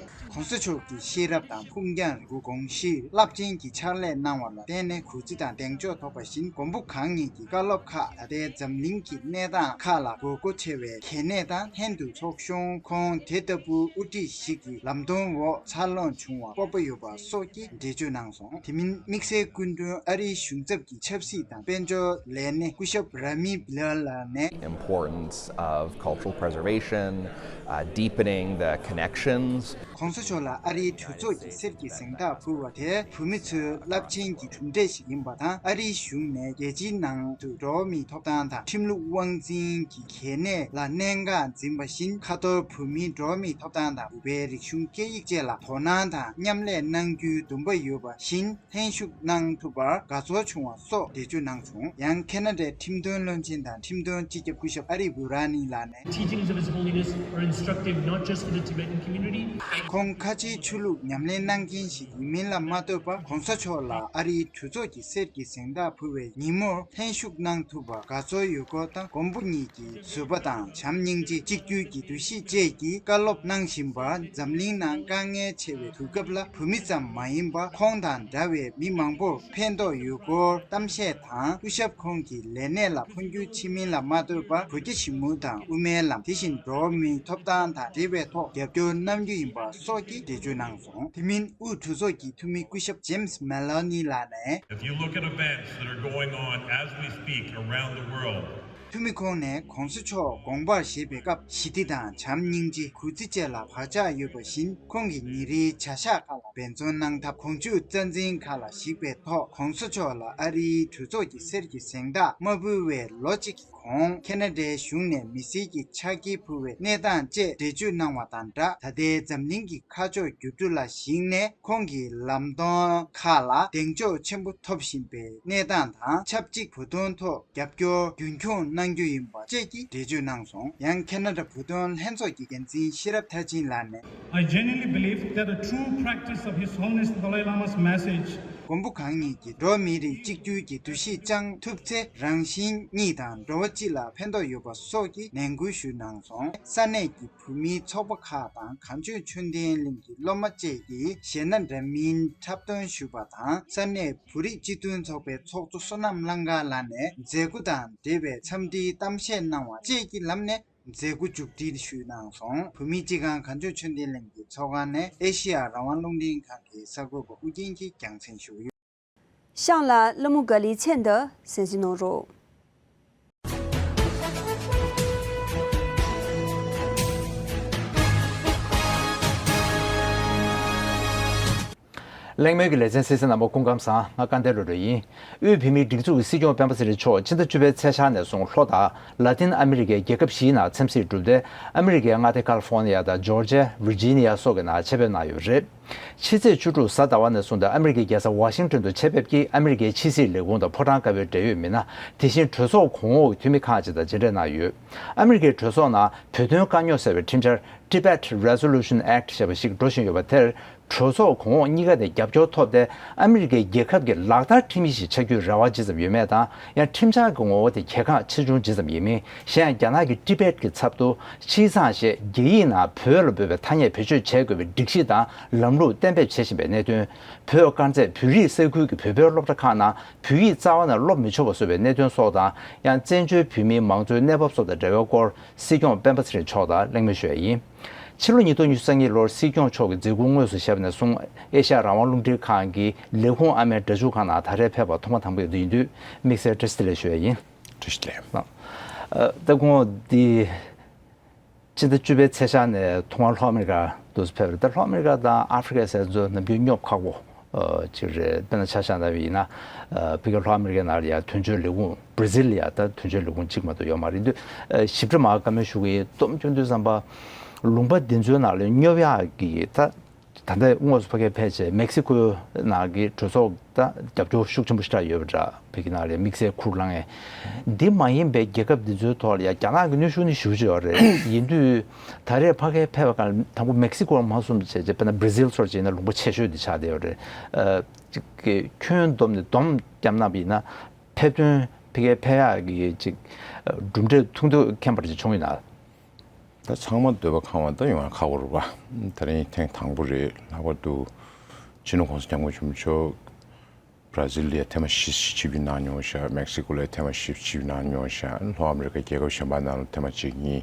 གོང་ས་མཆོག་གི་ཤེས་རབ་དང་ཕུགས་རྒྱང་རིང་པོའི་དགོངས་གཞི་རླབས་ཆེན་གྱི་ཕྱག་ལས་གནང་བ་ལ་བརྟེན་ནས་གུས་བརྩི་དང་གདེང་འཇོག་ཐོབ་པ་བཞིན། མགོན་པོ་གང་ཉིད་ཀྱི་བཀའ་སློབ་ཁག་ད་ལྟའི་འཛམ་གླིང་གི་གནས་སྟངས་ཁག་ལ་དགོས་མཁོ་ཆེ་བའི་གལ་གནད་དང་ལྷན་དུ་ཚོགས་ཆུང་ཁོང་དེ་ལྟ་བུའི་དབུ་ཁྲིད་ཞིག་གི་ལམ་སྟོན་འོག་འཚར་ལོངས་བྱུང་བར་སྤོབས་པ་ཡོད་པ་སོགས་ཀྱི་འགྲེལ་བརྗོད་གནང་སོང་། དེ་མིན་དམིགས་བསལ་སྐུ་མགྲོན་ཨ་རིའི་གཞུང་ཚབ་ཀྱི་ཆབ་སྲིད་དང་དཔལ་འབྱོར་ལས་སྣེ་སྐུ་ཞབས་ར་མི་བི་ལ་ལགས་ནས། Importance of cultural preservation, uh, deepening the connections. གོང་ས་ ཚོ་མཆོག་ལ་ཨ་རིའི་གྲོས་ཚོགས་ཀྱི་གསེར་གྱི་གཟེངས་རྟགས་ཕུལ་བ་དེ་བོད་མི་ཚོའི་རླབས་ཆེན་གྱི་གྲུབ་འབྲས་ཤིག་ཡིན་པ་དང་། ཨ་རིའི་གཞུང་ནས་རྒྱལ་སྤྱིའི་ནང་དུ་འགྲོ་བ་མིའི་ཐོབ་ཐང་དང་ཁྲིམས་ལུགས་དབང་འཛིན་གྱི་གལ་གནད་ལ་གནད་འགག་འཛིན་པ་བཞིན། ཁ་ཐོར་བོད་མིའི་འགྲོ་བ་མིའི་ཐོབ་ཐང་དང་བོད་པའི་རིག་གཞུང་སྐད་ཡིག་བཅས་ལ་དོ་སྣང་དང་མཉམ་ལས་གནང་རྒྱུའི་འདུན་པ་ཡོད་པ་བཞིན། ལྷན་ཞུགས་གནང་ཐུབ་པར་དགའ་ཚོར་བྱུང་བ་སོགས་འགྲེལ་བརྗོད་གནང་སོང་། ཡང་ཁེ་ན་ཌའི་ཁྲིམས་དོན་བློན་ཆེན་དང་ཁྲིམས་དོན་སྤྱི་ཁྱབ་སྐུ་ཞབས་ཨ་རིག་བྷུ་ར་ནི་ལགས་ནས། Teachings of His Holiness are instructive not just for the Tibetan community. ཁོང་ཁ་ཆེའི་ཆོས་ལུགས་ཉམས་ལེན་གནང་མཁན་ཞིག་ཡིན་མིན་ལ་མ་ལྟོས་པར། ྋགོང་ས་མཆོག་ལ་ཨ་རིའི་གྲོས་ཚོགས་ཀྱི་གསེར་གྱི་གཟེངས་རྟགས་ཕུལ་བའི་ཉིན་མོར་ལྷན་ཞུགས་གནང་ཐུབ་པར་དགའ་ཚོར་ཡོད་སྐོར་དང་། མགོན་པོ་ཉིད་ཀྱི་བཟོད་པ་དང་བྱམས་སྙིང་རྗེ། གཅིག་གྱུར་གྱི་འདུ་ཤེས་བཅས་ཀྱི་བཀའ་སློབ་གནང་བཞིན་པ། འཛམ་གླིང་ནང་དཀའ་ངལ་ཆེ་བའི་དུས་སྐབས་ལ་བོད་མི་ཙམ་མ་ཡིན་པར་ཁོང་དང་འདྲ་བའི་མི་མང་པོར་ཕན་ཐོགས་ཡོད་སྐོར་གཏམ་བཤད་དང་། སྐུ་ཞབས་ཁོང་གི་ལས་གནས་ལ་འཕོ་འགྱུར་ཕྱིན་མིན་ལ་མ་ལྟོས་པར། བོད་རྒྱ་ཞི་མོལ་དང་དབུ་མའི་ལམ། དེ་བཞིན་འགྲོ་བ་མིའི་ཐོབ་ཐང་དང་འབྲེལ་བའི་ཐོག་རྒྱབ་སྐྱོར་གནང་རྒྱུ་ཡིན་པ་སོགས་ཀྱི་འགྲེལ་བརྗོད་གནང་སོང་། དེ་མིན་དབུས་གྲོས་ཚོགས་ཀྱི་འཐུས་མི་སྐུ་ཞབས་ཇེམ་སི་མེ་ལོ་ནི་ལགས་ནས། If you look at events that are going on as we speak around the world, འཐུས་མི་ཁོང་ནས་ྋགོང་ས་མཆོག་དགོངས་པར་བཞེས་པའི་སྐབས། ཞི་བདེ་དང་བྱམས་སྙིང་རྗེ། གུས་བརྩི་བཅས་ལ་བག་ཆགས་ཡོད་པ་བཞིན། ཁོང་གི་ཉིན་རེའི་བྱ་གཞག་ཁག་ལ་འབད་བརྩོན་གནང་ཐབས། གོང་ཞུས་རྩ་འཛིན་ཁག་ལ་གཞིགས་པའི་ཐོག ྋགོང་ས་མཆོག་ལ་ཨ་རིའི་གྲོས་ཚོགས་ཀྱི་གསེར་གྱི་གཟེངས་རྟགས་མ་ཕུལ་བའི་ལོ་གཅིག་གི་གོང་། ཁེ་ན་ཌའི་གཞུང་ནས་མི་སེར་གྱི་ཕྱག་འཁྱེར་ཕུལ་བའི་གནས་སྟངས་བཅས་འགྲེལ་བརྗོད་གནང་བ་དང་སྦྲགས། ད་ལྟའི་འཛམ་གླིང་གི་ཁ་ཕྱོགས་འགྱུར་འགྲོས་ལ་གཞིགས་ནས། ཁོང་གི་ལམ་སྟོན་ཁག་ལ་གདེང་འཇོག་ཆེན་པོ་ཐོབ་བཞིན་པའི་གནས་སྟངས་དང་། ཆབས་ཅིག་བོད་དོན་ཐོག་རྒྱབ་སྐྱོར་རྒྱུན་འཁྱོངས་གནང་རྒྱུ་ཡིན་པ་བཅས་ཀྱི་འགྲེལ་བརྗོད་གནང་སོང་། ཡང་ཁེ་ན་ཌ་བོད་དོན་ལྷན་ཚོགས་ཀྱི་འགན་འཛིན་ཤེས་རབ་མཐར་ཕྱིན་ལགས་ནས། I genuinely believe that the true practice of His Holiness the Dalai Lama's message མགོན་པོ་གང་ཉིད་ཀྱི་འགྲོ་བ་མིའི་རིགས་གཅིག་གྱུར་གྱི་འདུ་ཤེས་བཅངས་ཐུབ་ཚེ། རང་གཞན་གཉིས་དང་འགྲོ་བ་སྤྱི་ལ་ཕན་ཐོགས་ཡོད་པ་སོགས་ཀྱི་ནན་སྐུལ་ཞུས་གནང་སོང་། ས་གནས་ཀྱི་བོད་མིའི་ཚོགས་པ་ཁག་དང་། གངས་ལྗོངས་ཆོས་ལྡན་གླིང་གི་སློབ་མ་བཅས་ཀྱིས་གཞས་སྣ་འདྲ་མིན་འཁྲབ་སྟོན་ཞུས་པ་དང་། ས་གནས་བོད་རིགས་སྤྱི་མཐུན་ཚོགས་པའི་ཚོགས་གཙོ་བསོད་ནམས་གླང་དཀར་ལགས་ནས་མཛད་སྒོ་དང་འབྲེལ་བའི་འཚམས་འདྲིའི་གཏམ་བཤད་གནང་བ་བཅས་ཀྱི་ལམ་ནས་མཛད་སྒོ་མཇུག་སྒྲིལ་ཞུས་གནང་སོང་། བོད་མིའི་སྤྱི་ཁང་གངས་ལྗོངས་ཆོས་ལྡན་གླིང་གི་ཚོགས་ཁང་ནས་ཨེ་ཤེ་ཡ་རང་དབང་རླུང་འཕྲིན་ཁང་གི་གསར་འགོད་པ་ཨུ་རྒྱན་གྱིས་རྒྱང་སྲིང་ཞུས་ཡོད། ཤང་ལ་ལ་མོ་ག་ལི་ཆེན་དུ་གསན་གཟིགས་གནང་རོགས། གླེང་མོལ་གྱི་ལེ་ཚན་གསན་གཟིགས་གནང་བ་སྐུ་ཁམས་བཟང་། ང་སྐལ་ལྡན་རོ་རོ་ཡིན། དབུས་བོད་མིའི་སྒྲིག་འཛུགས་ཀྱི་སྲིད་སྐྱོང་སྤེན་པ་ཚེ་རིང་མཆོག་ཕྱི་ཟླ་བཅུ་པའི་ཚེས་ཤར་ནས་བཟུང་ལྷོ་དང་ལ་ཏིན་ཨ་མི་རི་ཀའི་རྒྱལ་ཁབ་བཞིའི་ནང་འཚམས་གཟིགས་གྲུབ་སྟེ། ཨ་མི་རི་ཀའི་མངའ་སྡེ་ཀ་ལི་ཧྥོ་ནི་ཡ་དང་ཇོར་ཇི་ཡ། ཝིར་ཇི་ནི་ཡ་སོགས་ཀྱི་ནང་ཆེད་ཕེབས་གནང་ཡོད་པ་རེད། ཕྱི་ཚེས་བཅུ་དྲུག་གཟའ་ཟླ་བ་ནས་བཟུང་སྟེ་ཨ་མི་རི་ཀའི་རྒྱལ་ས་ཝ་ཤིང་ཊོན་དུ་ཆེད་ཕེབས་ཀྱིས་ཨ་མི་རི་ཀའི་ཕྱི་སྲིད་ལས་ཁུངས་དང་ཕོ་བྲང་དཀར་པོའི་འབྲེལ་ཡོད་མི་སྣ། དེ་བཞིན་གྲོས་ཚོགས་གོང་འོག་གི་འཐུས་མི་ཁག་ཅིག་དང་མཇལ་འཕྲད་གནང་ཡོད། ཨ་མི་རི་ཀའི་གྲོས་ཚོགས་ནང་བོད་དོན་དཀའ་རྙོག་སེལ་བའི་ཁྲིམས་འཆར་Tibet Resolution Act ཞེས་པ་ཞིག་འགྲོ་བཞིན་ཡོད་པ་དེར། གྲོས་ཚོགས་གོང་འོག་གཉིས་ཀ་ནས་རྒྱབ་སྐྱོར་ཐོབ་སྟེ། ཨ་མི་རི་ཀའི་རྒྱལ་ཁབ་ཀྱི་ལག་བསྟར་ཁྲིམས་ཡིག་ཞིག་ཆགས་རྒྱུའི་རེ་བ་ཇི་ཙམ་ཡོད་མེད་དང་། ཡང་ཁྲིམས་འཆར་གྱི་ངོ་བོ་དེ་གལ་འགངས་ཆེ་ཆུང་ཇི་ཙམ་ཡིན་མིན། གཞན་ཡང་རྒྱ་ནག་གི་ཏི་བེད་ཀྱི་ཚབ་ཏུ་ཕྱི་གཙང་ཞེས་རྒྱ་ཡིག་ནང་བོད་ལ་འབོད་པའི་ཐ་སྙད་བེད་སྤྱོད་བྱེད་དགོས་པའི་སྒྲིག་གཞི་དང་ལམ་ལུགས་གཏན་འབེབས་བྱེད་བཞིན་པའི་གནད་དོན། བོད་དཀར་མཛེས་བོད་རིགས་ས་ཁུལ་གྱི་བོད་པའི་སློབ་གྲྭ་ཁག་ནང་བོད་ཡིག་རྩ་བ་ནས་སློབ་མི་ཆོག་པ་བཟོ་བའི་གནད་དོན་སོགས་དང་། ཡང་བཙན་བྱོལ་བོད་མིའི་མང་གཙོའི་གནས་བབ་སོགས་དང་འབྲེལ་བའི་སྐོར། སྲིད་སྐྱོང་སྤེན་པ་ཚེ་རིང་མཆོག་དང་གླེང་མོལ་ཞུ་ཡ་ཡིན། ཕྱི་ལོ་ཉིས་སྟོང་ཉི་ཤུ་རྩ་གཉིས་ལོར་སྲིད་སྐྱོང་མཆོག་གི་མཛད་ཁུར་དངོས་སུ་བཞེས་པ་ནས་བཟུང་། ཨེ་ཤ་ཡ་རང་དབང་རླུང་འཕྲིན་ཁང་གི་ལས་ཁུངས་ཨ་མའི་སྒྲ་འཇུག་ཁང་ནང་ད་རེས་ཕེབས་པ་ཐོག་མ་དང་པོ་ཡིན་དུས། དམིགས་བསལ་བཀྲ་ཤིས་བདེ་ལེགས་ཞུ་ཡ་ཡིན། བཀྲ་ཤིས་བདེ་ལེགས། ཨ། ད་དགོང་འདི་ཕྱི་ཟླ་བཅུ་པའི་ཚེས་ཤར་ནས་ཐོག་མར་ལྷོ་ཨ་མི་རི་ཀ་འདུག་སེ་ཕེབས་རེད། ད་ལྷོ་ཨ་མི་རི་ཀ་དང་ཨ་ཧྥི་རི་ཀ་ཟེར་ཚོ་ནམ་རྒྱུན་སྙོབ་ཁག་པོ། ཨ། ཅིག་རེད། དཔེར་ན་ཆ་བཞག་ན་ཡིན་ན། ཨ། ཕ་གི་ལྷོ་ཨ་མི་རི་ཀའི་ནང་ལ་ཡ་དོན་གཅོད་ལས་ཁུངས། བྷར་ཛིལ་ལ་ཡ་ད་དོན་གཅོད་ལས་ཁུངས་གཅིག་མ་གཏོགས་ཡོད་མ་རེད་འདུག་ཨ། ཞིབ་ཕྲ་མར་བཀའ་མོལ་ཞུ་གི་ཡིན། སྟོབས་སྐྱོན་དུས་ཙམ་པ། ལུང་པ་འདི་ཚོའི་ནང་ལ་སྙོབ་ཡག་གི་ད། ད་ལྟ་དངོས་སུ་ཕ་གིར་ཕེབས་བྱས་མེག་སི་ཀོའི་ནང་གི་གྲོས་ཚོགས་ད་རྒྱབ་སྐྱོར་ཤུགས་ཆེན་པོ་ཞེ་དྲག་ཡོད་པ་འདྲ། ཕ་གི་ནང་ལ་དམིགས་བསལ་ཁུར་བླངས་ཡས། འདི་མ་ཡིན་པའི་རྒྱལ་ཁབ་འདི་ཚོའི་ཐོག་ལ་ཡ་རྒྱ་ནག་གི་གནོན་ཤུགས་ནི་ཞེ་པོ་ཅིག་ཡོད་རེད། ཡིན་དུས་ད་རེས་ཕ་གིར་ཕེབས་པ་གང་དང་པོ་མེག་སི་ཀོ་མར་སོང་བྱས་རྗེས། དཔེར་ན་བྷར་ཛིལ་ཚོར་བྱས་ན་ལུང་པ་ཆེ་ཤོས་འདི་ཆགས་བསྡད་ཡོད་རེད། ཨ། ཅིག་གི་ཁྱོན་བསྡོམས་ནས་བསྡོམས་བརྒྱབ་གནང་བ་ཡིན་ན། ཕེབས་དོན་ཕ་གིར་ཕེབས་ཡག་གི་ཅིག་གྲུབ་འབྲས་ཐུང་ཐུང་མཁྱེན་པ་ཅིག་བྱུང་ཡོད་ན། ད་ཚང་མ་འདོད་པ་ཁེངས་པ་ད་ཡོང་ཡ་ཁག་པོ་རེད་པ། ད་རིང་ཐེངས་དང་པོ་རེད། ལྷག་པར་དུ་སྤྱི་ནོར་གོང་ས་སྐྱབས་མགོན་ཆེན་པོ་མཆོག་བྷར་ཛིལ་ལ་ཡ་ཐེངས་མ་བཞི་ཆིབས་བསྒྱུར་གནང་མྱོང་ཤག་མེག་སི་ཀོ་ལ་ཡ་ཐེངས་མ་བཞི་ཆིབས་བསྒྱུར་གནང་མྱོང་ཤག་ལྷོ་ཨ་མི་རི་ཀ་རྒྱལ་ཁབ་གཞན་པ་ནང་ལ་ཐེངས་མ་གཅིག་གཉིས།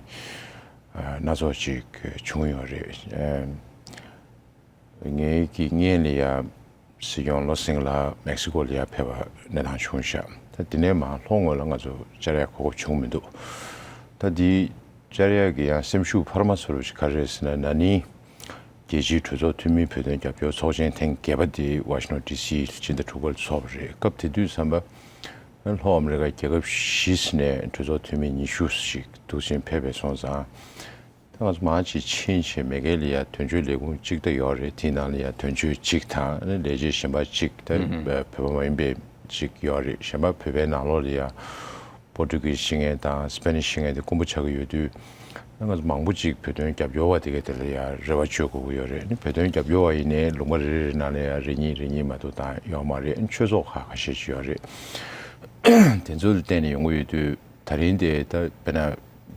ཨ། སྣ་ཚོགས་ཅིག་བྱུང་ཡོད་རེད། ཨ། ངའི་གི་སྔོན་ལ་ཡ་སྲིད་སྐྱོང་བློ་སེང་ལགས་མེག་སི་ཀོ་ལ་ཡ་ཕེབས་པ་གནས་སྟངས་བྱུང་ཤག་ད་དེ་ནས་མར་ལྷོ་ངོས་ལ་ང་ཚོ་བཅར་ཡ་གོ་སྐབས་བྱུང་མི་འདུག་ད་འདི་བཅར་ཡ་གི་ཡང་སེམས་ཤུགས་འཕར་མ་ཚོར་བ་ཞིག་ག་རེ་རེད་ཟེར་ན། ན་ནིང་ རྒྱལ་སྤྱིའི་གྲོས་ཚོགས་འཐུས་མིའི་བོད་དོན་རྒྱབ་སྐྱོར་ཚོགས་ཆེན་ཐེངས་བརྒྱད་པ་དེ་ཝ་ཤིང་ཊོན་ཌི་སི་སྤྱི་ཟླ་དྲུག་པར་འཚོགས་པ་རེད། སྐབས་དེ་དུས་ཙམ་པ་ལྷོ་ཨ་མི་རི་ཀ་རྒྱལ་ཁབ་བཞི་ནས་གྲོས་ཚོགས་འཐུས་མི་ཉི་ཤུ་ཞིག་འདུག་སེ་ཕེབས་པ་སོང་ཙང་། ད་ང་ཚོ་མང་ཆེ་ཕྱིན་བྱས་མ་གི་ལ་ཡ་དོན་གཅོད་ལས་ཁུངས་གཅིག་ད་ཡོད་རེད། དེའི་ནང་ལ་ཡ་དོན་གཅོད་གཅིག་དང་ལས་བྱེད་གཞན་པ་གཅིག་ད་བོད་པ་མ་ཡིན་པའི་གཅིག་ཡོད་རེད། གཞན་པ་བོད་པའི་ནང་ལོགས་ལ་ཡ་པོར་ཊུ་གིས་ཤེས་མཁན་དང་སི་པེ་ནིཤ་ཤེས་མཁན་དེ་དཀོན་པོ་ཆགས་ཀྱི་ཡོད་དུས། ང་ཚོ་མང་པོ་ཅིག་བོད་དོན་རྒྱབ་སྐྱོར་བ་དེ་ག་དེ་ལ་ཡ་རེ་བ་བཅོལ་དགོས་ཀྱི་ཡོད་རེད། ཨ་ནི་བོད་དོན་རྒྱབ་སྐྱོར་བ་ཡིན་ནའི་ལུང་པ་རེ་རེ་ནང་ལ་ཡ་རེ་གཉིས་རེ་གཉིས་མ་གཏོགས་བཏང་ཡོད་མ་རེད། ཨ་ནི་ཆོས་ཚོགས་ཁག་ཁ་ཤས་ཅིག་ཡོད་རེད། དེ་ཚོ་ལ་བརྟེན་ནས་ཡོང་གི་ཡོད་དུས། ད་རིང་དེ་ད་དཔེར་ན་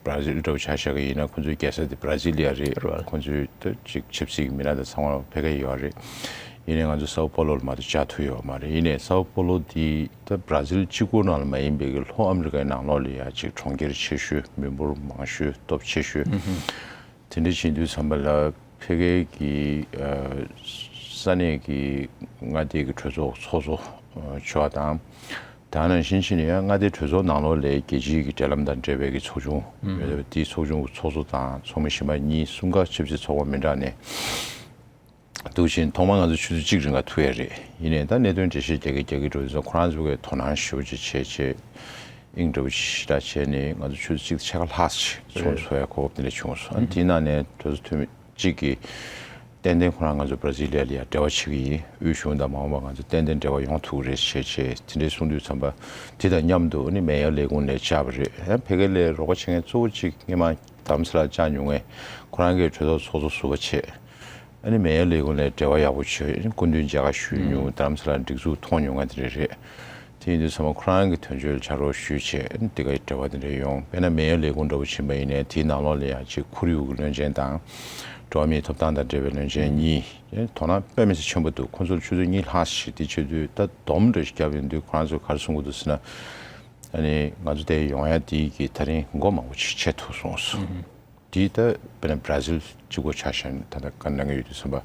བྷ་ར་ཟིལ་འདྲ་བོ་ཆ་བཞག་གི་ཡིན་ན། ཁོང་ཚོའི་རྒྱལ་ས་དེ་བྷ་ར་ཟིལ་ལ་ཡ་རེད། རེད། ཁོང་ཚོའི་ད་ཅིག་ཆབ་སྲིད་ཀྱི་མི་སྣ་དང་ཚང་མ་ཕ་གིར་ཡོད་རེད། ཡིན་ནའི་ང་ཚོ་སའོ་པོ་ལོ་ལ་མ་གཏོགས་བཅར་ཐུབ་ཡོད་མ་རེད། ཡིན་ནའི་སའོ་པོ་ལོ་དེ་ད་བྷ་ར་ཟིལ་གཅིག་པོ་ནང་ལ་མ་ཡིན་པའི་གི་ལྷོ་ཨ་མི་རི་ཀའི་ནང་ལོགས་ལ་ཡ་ཅིག་གྲོང་ཁྱེར་ཆེ་ཤོས། མི་འབོར་མང་ཤོས། སྟོབས་ཆེ་ཤོས། དེ་འདྲ་ཕྱིན་དུས་ཙམ་པ་ལ་ཕ་གིའི་གི་ས་གནས་ཀྱི་མངའ་སྡེ་གི་གྲོས་ཚོགས་ཚོགས་གཙོ་ཆེ་བ་དང་། ད་ནང་བཞིན་ཕྱིན་ནས་ཡང་མངའ་སྡེ་གྲོས་ཚོགས་ནང་ལོགས་ལ་རྒྱལ་སྤྱིའི་གི་འབྲེལ་ལམ་དང་འབྲེལ་བའི་གི་ཚོགས་ཆུང་ཡོད་རེད། དེའི་ཚོགས་ཆུང་གི་ཚོགས་གཙོ་དང་ཚོགས་མི་གཞན་པ་གཉིས་གསུམ་ཀ་ཆབ་སྲིད་ཚོགས་པ་མི་འདྲ་ནས་འདུག་ཕྱིན། ཐོག་མར་ང་ཚོ་ཆུ་ཚོད་གཅིག་རིང་ག་ཐུག་ཡ་རེད། ཡིན་ནའི་ད་གནད་དོན་འགྲེལ་བཤད་རྒྱག་གི་རྒྱག་གི་འགྲོ་དུས་ཙམ་ཁོ་རང་ཚོ་གིས་དོ་སྣང་ཞེ་པོ་ཅིག་བྱས་བྱས་དབྱིངས་འདྲ་བོ་ཞེ་དྲག་བྱས་ནས་ང་ཚོ་ཆུ་ཚོད་གཅིག་ཕྱེད་ཀ་ལྷག་ཙམ་ཞིག་ཚོགས་འཚོགས་ཡ་གོ་སྐབས་དེ་འདྲ་བྱུང་སོང་། ཨ་ནི་དེའི་ནང་ནས་གྲོས་ཚོགས་འཐུས་མི་གཅིག་གིས་ཏན་ཏན་ཁོ་རང་ང་ཚོ་བྷ་ར་ཟིལ་ལ་ཡ་འབྲེལ་བ་བྱེད་ཀྱི་ཡིན། དབུས་གཞུང་དང་མ་འོངས་པ་ང་ཚོ་ཏན་ཏན་འབྲེལ་བ་ཡོང་ཐུབ་ཀྱི་རེད་ཞེས་བྱས་དེ་འདྲའི་གསུང་དུས་ཙམ་པ། དེ་དང་མཉམ་དུ་ཨ་ནི་མེ་ཡར་ལས་ཁུངས་ནས་བཅར་བ་རེད། ཡང་ཕ་གི་ལ་རོགས་པ་བྱེད་མཁན་གཙོ་བོ་གཅིག་སྔོན་མ་རྡ་རམ་ས་ལར་བཅར་མྱོང་མཁན་ཁོ་རང་གིས་གྲོས་ཚོགས་ཚོགས་གཙོ་ཟུར་པ་བྱས། ཨ་ནི་མེ་ཡར་ལས་ཁུངས་ལ་འབྲེལ་བ་ཡག་པོ་བྱས། ཨ་ནི་སྐུ་མདུན་མཇལ་ཁ་ཞུས་མྱོང་། རྡ་རམ་ས་ལར་སྒྲིག་འཛུགས་མཐོང་མྱོང་མཁན་དེ་འདྲ་རེད། དེ་ཡིན་དུས་ཙམ་པ་ཁོ་རང་གི་དོན་གཅོད་ལ་ཕྱག་རོགས་ཞུས་བྱས། ཨ་ནི་དེ་གའི་འབྲེལ་བ་དེ་འདྲ་ཡོང་། དཔེར་ན་མེ་ཡར་ལས་ཁུངས་འདྲ་བོ་ཕྱིན་པ་ཡིན་ནའི་དེའི་ནང་ལོགས་ལ་ཡང་ཅིག་ཁོར་ཡུག་གི་བློན་ཆེན་དང་། འགྲོ་བ་མིའི་ཐོབ་ཐང་དང་འབྲེལ་བའི་བློན་ཆེན་གཉིས། ཨ་ནི་དོ་སྣང་དཔེ་མི་སྲིད་ཆེན་པོ་འདུག་ཁོང་ཚོར་ཆུ་ཚོད་གཉིས་ལྷག་ཞིག་དེ་བྱེད་དུས་ད་སྡོམ་འདྲ་ཞིག་བརྒྱབ་ཡོང་དུས་ཁོ་རང་ཚོས་ག་རེ་གསུང་གི་འདུག་ཟེར་ན། ཨ་ནི་ང་ཚོ་དེ་ཡོང་ཡ་དེ་གི་ད་རིང་མགོ་མང་པོ་ཅིག་ཆད་ཐུབ་སོང་ཟེར། དེ་ད་དཔེར་ན་བྷ་ར་ཟིལ་གཅིག་པོ་ཆ་བཞག་ན་ད་ལྟ་ག་ནང་གི་ཡོད་དུས་ཙམ་པ་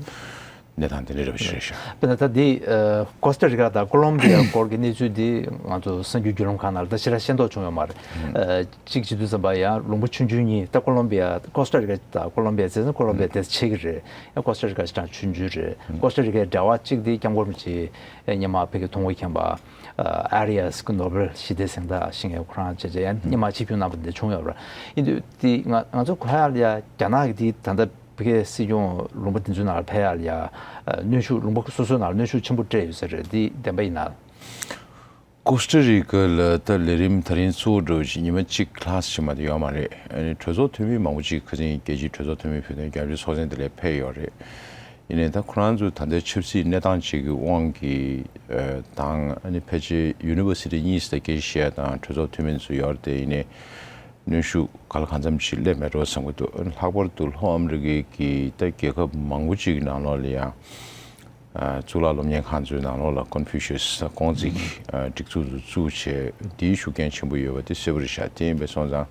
གནས་སྟངས་དེ་འདྲ་རེད་པ་ཞེས་ཤག་དཔེར་ན་ད་འདི་ཨ་ཀོ་སྟ་རི་ཀ་དང་ཀོ་ལོམ་བི་ཡ་སྐོར་གྱི་གནས་ཚུལ་འདི་ང་ཚོ་གསར་འགྱུར་བརྒྱུད་ལམ་ཁག་ནང་ལ་ད་ཞེ་དྲག་ཤེས་རྟོགས་བྱུང་ཡོད་མ་རེད། ཨ་གཅིག་བྱེད་དུས་ཙམ་པ་ཡང་ལུང་པ་ཆུང་ཆུང་གཉིས། ད་ཀོ་ལོམ་བི་ཡ་ཀོ་སྟ་རི་ཀ་དང་ཀོ་ལོམ་བི་ཡ་བྱས་ཙང་ཀོ་ལོམ་བི་ཡ་དེ་ཆེ་གི་རེད། ཡང་ཀོ་སྟ་རི་ཀ་ཞེ་དྲག་ཆུང་ཆུང་རེད། ཀོ་སྟ་རི་ཀའི་འབྲེལ་བ་གཅིག་དེ་སྐྱབས་མགོན་རིན་པོ་ཆེ་སྔོན་མ་ཕ་གི་ཐུགས་འགན་འཁྱེར་བ། ཨ་རི་ཡ་སི་ཀི་ནོ་བེལ་ཞི་བདེའི་གཟེངས་རྟགས་བཞེས་མཁན་ཁོ་རང་བྱས་བྱས་ཡང་སྔོན་མ་ཆིབས་བསྒྱུར་གནང་བ་འདི་བྱུང་ཡོད་རེད། ཡིན་དུས་དེ་ང་ང་ཚོ་གོ་ཡག་ལ་ཡ་རྒྱ་ནག་གི་དེ་ད་ལྟ་ཕ་གིའི་སྲིད་སྐྱོང་ལུང་པ་དེ་ཚོའི་ནང་ལ་ཕེབས་ཡག་ལ་ཡ་ཨ་གནོན་ཤུགས། ལུང་པ་སོ་སོའི་ནང་ལ་གནོན་ཤུགས་ཆེན་པོ་སྤྲད་ཡོད་ས་རེད། འདི་བདེན་པ་ཡིན་ན། ཀོ་སྟ་རི་ཀ་ལ་ད་ལས་རིམ་ད་རིང་གཙོ་བོ་འདྲ་བོ་ཞིག་ཉི་མ་གཅིག་ལྷག་ཙམ་མ་གཏོགས་ཡོད་མ་རེད། ཨ་ནི་གྲོས་ཚོགས་འཐུས་མི་མང་པོ་ཅིག་ཁ་སང་རྒྱལ་སྤྱིའི་གྲོས་ཚོགས་འཐུས་མི་བོད་དོན་རྒྱབ་སྐྱོར་ཚོགས་ཆེན་དེ་ལ་ཕེབས་ཡོད་རེད། ཡིན་ནའི་ད་ཁོ་རང་ཚོ་ད་ལྟའི་ཆབ་སྲིད་གནས་སྟངས་ཅིག་གི་དབང་གིས་ཨ་དང་། ཨ་ནི་ཕལ་ཆེར་ཡུ་ནི་ཝར་སི་ཊི་གཉིས་སུ་ད་དགེ་བཤེས་དང་གྲོས་ཚོགས་འཐུས་མི་ཚོ་ཡོད་རེད་དེ། ཡིན་ནའི་གནོན་ཤུགས་ག་ལ་གང་འཚམ་ཞིག་སླེབས་མེད་འགྲོ་བསམ་གྱི་འདུག་ཨ་ནི་ལྷག་པར་དུ་ལྷོ་ཨ་མི་རི་ཀའི་གི་ད་རྒྱལ་ཁབ་མང་པོ་ཅིག་གི་ནང་ལོགས་ལ་ཡང་ཨ་གཙུག་ལག་སློབ་གཉེར་ཁང་ཚོའི་ནང་ལོགས་ལ་ཀོན་ཕུ་ཤི་ཡས་ཀོང་ཙི་གི་ཨ་སྒྲིག་འཛུགས་ཚོ་བཙུགས་བྱས། དེའི་ཤུགས་རྐྱེན་ཆེན་པོ་ཡོད་པ་དེ་གསལ་པོ་རེད་ཤག་དེ་ཡིན་པ་སོང་ཙང་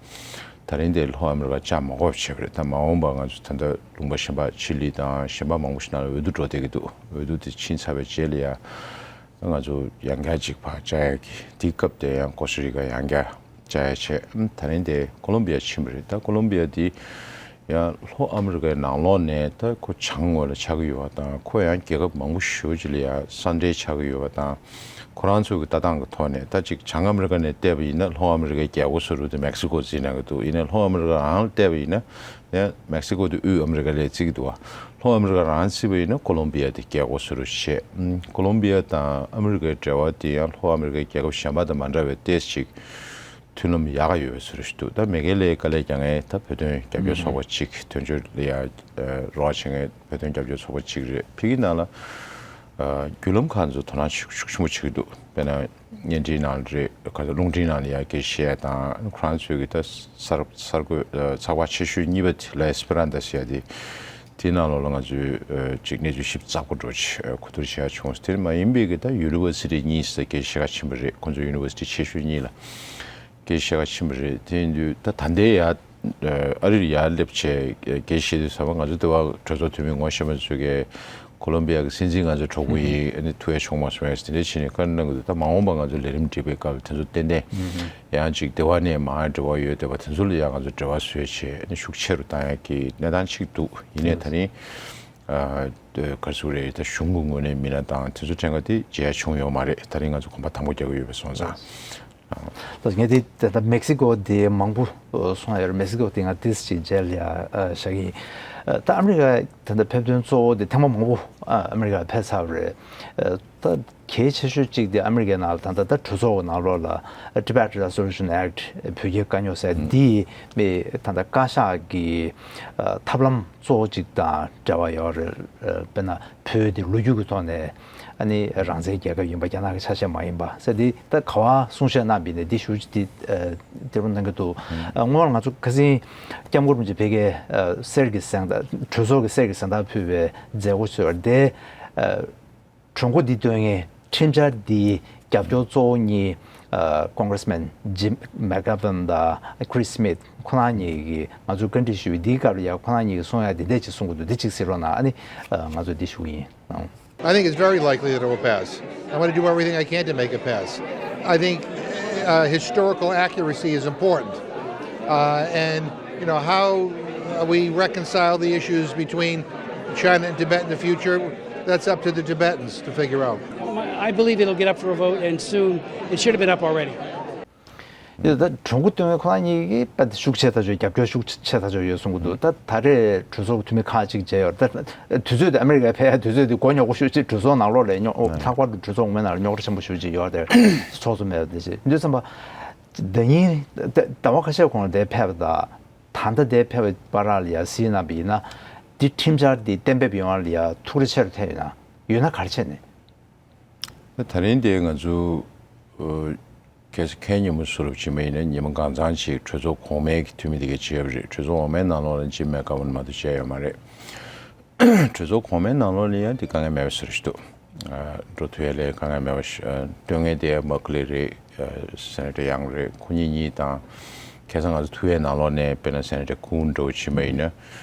ད་རིང་དེ་ལྷོ་ཨ་མི་རི་ཀ་བཅར་མ་དགོས་པ་བྱས་པ་རེད། ད་མ་འོངས་པ་ང་ཚོ་ད་ལྟ་ལུང་པ་གཞན་པ་ཆི་ལི་དང་གཞན་པ་མང་པོ་ཞིག་ནང་ལ་འོས་བསྡུ་འགྲོ་བསྡད་ཀྱི་འདུག་འོས་བསྡུ་དེ་ཕྱིན་ཚར་བའི་རྗེས་ལ་ཡ་ང་ཚོ་ཡང་བསྐྱར་ཅིག་ཕར་བཅར་ཡག་གི་དེའི་སྐབས་དེ་ཡང་ཀོ་སྟ་རི་ཀ་ཡང་བསྐྱར་བཅར་ཡ་བྱས། ཨམ་ད་རིང་དེ་ཀོ་ལོམ་བི་ཡ་ཕྱིན་པ་རེད། ད་ཀོ་ལོམ་བི་ཡ་དེ་ཡང་ལྷོ་ཨ་མི་རི་ཀའི་ནང་ལོགས་ནས་ད་ཁོ་བྱང་ངོས་ལ་ཆགས་ཀྱི་ཡོད་པ་དང་། ཁོ་ཡང་རྒྱལ་ཁབ་མང་པོ་ཞེ་པོ་ཅིག་ལ་ཡང་ས་འབྲེལ་ཆགས་ཀྱི་ཡོད་པ་དང་། ཁོ་རང་ཚོའི་གི་ལྟ་སྟངས་ཀྱི་ཐོག་ནས་ད་ཅིག་བྱང་ཨ་མི་རི་ཀ་ནས་བལྟས་པ་ཡིན་ན་ལྷོ་ཨ་མི་རི་ཀའི་རྒྱལ་སྒོ་བཟོ་རུ་དེ་མེག་སི་ཀོ་བརྩི་གནང་གི་འདུག་ཡིན་ནའི་ལྷོ་ཨ་མི་རི་ཀ་རང་ལ་བལྟས་པ་ཡིན་ན། ཡང་མེག་སི་ཀོ་དེ་དབུས་ཨ་མི་རི་ཀ་ལ་བརྩི་གི་འདུག་བ། ལྷོ་ཨ་མི་རི་ཀ་རང་བརྩིས་པ་ཡིན་ན་ཀོ་ལོམ་བི་ཡ་དེ་རྒྱལ་སྒོ་བཟོ་རུ་བྱས། ཨམ་ཀོ་ལོམ་བི་ཡ་དང་ཨ་མི་རི་ཀའི་འབྲེལ་བ་དེ་ཡང་ལྷོ་ཨ་མི་རི་ཀའི་རྒྱལ་ཁབ་གཞན་པ་དང་མ་འདྲ་བའི་ཏོག་ཙམ་ཅིག་མཐུན་ལམ་ཡག་ག་ཡོད་པའི་བཟོ་འདྲ་ཞིག་འདུག་ད་མེ་གྷལ་ལའི་དཀའ་ལས་རྒྱག་མཁན་ད་བོད་དོན་རྒྱབ་སྐྱོར་ཚོགས་པ་གཅིག་དོན་གཅོད་ལ་ཡ་རོགས་བྱེད་མཁན་བོད་དོན་རྒྱབ་སྐྱོར་ཚོགས་པ་གཅིག་རེད། ཕ་གི་ནང་ལ་ཨ་བརྒྱུད་ལམ་ཁག་ཚོ་དོ་སྣང་ཤུགས་ཤུགས་ཆེན་པོ་བྱེད་ཀྱི་འདུག་དཔེར་ན་བརྙན་འཕྲིན་ནང་ལ་རེད། ག་ཚོད་རླུང་འཕྲིན་ནང་ལ་ཡ་དགེ་བཤེས་དང་ཁོ་རང་ཚོའི་གི་ད་གསར་གསར་འགོད་ཚགས་པར་ཆེ་ཤོས་གཉིས་པ་དེ་ལ་ཨེ་སི་པེ་རན་ཏ་ཟེར་ཡ་དེ། དེའི་ནང་ལོགས་ལ་ང་ཚོས་ཅིག་གནས་ཚུལ་ཞིབ་ཚགས་པོ་འདྲ་ཅིག་གོ་བསྡུར་བྱེད་ཡ་བྱུང་། དེ་མ་ཡིན་པའི་གི་ད་ཡུ་ནི་ཝར་སི་ཊི་གཉིས་སུ་དགེ་བཤེས་ཁ་ཕྱིན་པ་རེད། ཁོང་ཚོ་ཡུ་ནི་ཝར་སི་ཊི་ཆེ་ཤོས་གཉིས་ལ་དགེ་བཤེས་ཁ་ཕྱིན་པ་རེད། དེ་ཡིན་དུས་ད་ད་ལྟའི་ཡ་ཨ་རིར་ཡར་སླེབས་བྱས་དགེ་བཤེས་དུས་ཙམ་པ་ང་ཚོ་དེ་བ་གྲོས་ཚོགས་འཐུས་མི་ངོ་ཤེས་པ་ཚོས་གི་ཀོ་ལོམ་བི་ཡ་གི་སྲིད་འཛིན་ང་ཚོའི་གྲོགས་པོ་ཡིན། ཨ་ནི་ཐུག་ཡ་བྱུང་མ་སོང་ཡ་དེ་འདྲ་བྱས་ནས་བཀའ་གནང་གི་འདུག་ད་མ་འོངས་པ་ང་ཚོ་ལས་རིམ་སྒྲིག་པའི་སྐབས་ལ་དེ་ཚོ་ཏན་ཏན་ཡང་ཅིག་དེ་བ་ནས་མར་འབྲེལ་བ་ཡོད་བསྡད་པ་དེ་ཚོ་ལ་ཡང་ང་ཚོ་འབྲེལ་བ་བཟོས་བྱས་ཨ་ནི་ཤུགས་ཆེ་རུ་བཏང་ཡ་གི་གནས་སྟངས་ཅིག་འདུག་ཡིན་ནའི་ད་རིང་ ཨ་ག་རེ་ཟེར་དགོས་རེད། ད་གཞུང་གི་ངོས་ནས་མི་སྣ་དང་དེ་ཚོ་ཕྲན་ག་དེ་མཇལ་ཡ་བྱུང་ཡོད་མ་རེད། ད་རིང་ང་ཚོ་གོམ་པ་དང་པོ་རྒྱག་གི་ཡོད་པ་སོང་ཙང་། ད་ངས་དེ་ད་ལྟ་མེག་སི་ཀོ་དེ་མང་པོ་སོང་ཡོད་རེད། མེག་སི་ཀོ་དེ་ང་ཏིས་ཅིག་མཇལ་ཡ་བཞག་གི་ཡིན། ད་ཨ་མི་རི་ཀ་ད་ལྟ་ཕེབས་དོན་གཙོ་བོ་དེ་ཐེངས་མ་མང་པོ་ཨ་མི་རི་ཀ་ཕེབས་ཚར་བ་རེད། ད་གལ་ཆེ་ཤོས་གཅིག་དེ་ཨ་མི་རི་ཀའི་ནང་ལ་ད་ལྟ་ད་གྲོས་ཚོགས་ཀྱི་ནང་ལོགས་ལ་Tibet Resolution Act བོད་རྒྱའི་དཀའ་རྙོག་ཟེར་འདི་མི་ད་ལྟ་བཀའ་ཤག་གི་ཐབས་ལམ་གཙོ་བོ་གཅིག་དང་འབྲེལ་བ་ཡོད་རེད། དཔེར་ན་བོད་དེ་ལོ་རྒྱུས་ཀྱི་ཐོག་ནས་ཨ་ནི་རང་བཙན་རྒྱལ་ཁབ་ཡིན་པ་རྒྱ་ནག་གི་ཆ་ཤས་མ་ཡིན་པ་ཟེར་འདི་ད་ག་བ་གསུང་བཤད་གནང་བ་ཡིན་ནའི་འདི་ཞུ་འདི་འདིར་གནང་གི་འདུག་སྔོན་ལ་ང་ཚོ་ཁ་སང་སྐྱབས་མགོན་རིན་པོ་ཆེ་ཕ་གིར་གསེར་གྱི་གཟེངས་རྟགས་གྲོས་ཚོགས་ཀྱི་གསེར་གྱི་གཟེངས་རྟགས་ཕུལ་བའི་མཛད་སྒོ་ཚོས་དེ། གྲོས་འགོ་འདི་བཏོན་མཁན་ཁྲིམས་འཆར་འདིའི་རྒྱབ་སྐྱོར་གཙོ་བོ་གཉིས་ཨ་Congressman Jim McGovern དང་Chris Smith ཁོ་རང་གཉིས་ཀྱིས་ང་ཚོར་བཀའ་འདྲི་ཞུས་པའི་འདིའི་སྐབས་ལ་ཡང་ཁོ་རང་གཉིས་ཀྱིས་གསུང་ཡ་འདི་འདྲས་ཅིག་གསུང་གི་འདུག་འདི་གཅིག་གཟིགས་རོགས་གནང་། ཨ་ནི་ཨ་ང་ཚོ་འདི་ཞུ་གི་ཡིན། ཨང་། I think it's very likely that it will pass. I'm going to do everything I can to make it pass. I think uh, historical accuracy is important. Uh, and, you know, how uh, we reconcile the issues between China and Tibet in the future, that's up to the Tibetans to figure out. I believe it'll get up for a vote, and soon. It should have been up already. ཡོད། ད་གྲོས་འགོ་བཏོན་པའི་ཁོ་རང་གཉིས་ཀྱིས་དཔེ་ཤུགས་ཆེ་ཐག་ཆོད། རྒྱབ་སྐྱོར་ཤུགས་ཆེ་ཐག་ཆོད་ཡོད་གསུང་གི་འདུག་ད་ད་རེས་གྲོས་ཚོགས་ཀྱི་འཐུས་མི་ཁག་ཅིག་མཇལ་ཡོད་རེད། ད་དུས་ཚོད་དེ་ཨ་མི་རི་ཀར་ཕེབས་ཡ་དུས་ཚོད་དེ་མགོ་རྙོག་པོ་ཤོས་ཅིག་གྲོས་ཚོགས་ནང་ལོགས་ལ་རྙོག་ལྷག་པར་དུ་གྲོས་ཚོགས་འོག་མའི་ནང་ལ་རྙོག་དྲ་ཆེན་པོ་ཤོས་ཅིག་ཡོད་རེད། ཚོགས་གཙོ་མེད་པ་དེ་ཅིག་འདུག་བསམ་པ། ཟླ་ཉིན་ཟླ་བ་ཁ་ཤས་གོང་ལ་དེ་ཕེབས་པ་དང་ད་ལྟ་དེ་ཕེབས་པའི་བར་ལ་ཡ་གཟིགས་གནང་བ་ཡིན་ན། འདི་ཁྲིམས་འཆར་འདི་གཏན་འབེབས་ཡོང་བ་ལ་ཡ་ཐུགས་རེ་ཆེ་རུ་ཐེབས་ཡོད་ན། ཡོད་ན་ག་རེ་བྱས་ནས། ད་རིང་དེ་ང་ཚོ་ཨ་གལ་སྲིད་ཁའི་ཉིན་མོ་བཟོ་འདྲ་བྱེད་པ་ཡིན་ན་ཉི་མ་གང་ཚང་ཅིག་གྲོས་ཚོགས་གོང་མའི་གི་འཐུས་མི་དེ་གས་བྱས་པ་རེད། གྲོས་ཚོགས་འོག་མའི་ནང་ལོགས་ལ་ཇིམ་མེག་གྷ་ཝན་མ་གཏོགས་བྱས་ཡོད་མ་རེད། གྲོས་ཚོགས་གོང་མའི་ནང་ལོགས་ལ་ཡང་དེ་དཀའ་ངལ་མེད་པ་བཟོ་འདྲ་ཞིག་འདུག་ཨ་འགྲོ་ཐུབ་ཡ་ལ་དཀའ་ངལ་མེད་པ་ཞིག་ཨ་སྟོན་མཁན་དེ་མག་ལེ་རེད། ཨ་སེ་ནེ་ཊར་ཡང་རེད། ཁོ་གཉིས་གཉིས་དང་ཁ་སང་ང་ཚོ་ཐུག་ཡའི་ནང་ལོགས་ནས་དཔེར་ན་སེ་ནེ་ཊར་ཀུན་འདྲ་བོ་བྱེད་པ་ཡིན་ན།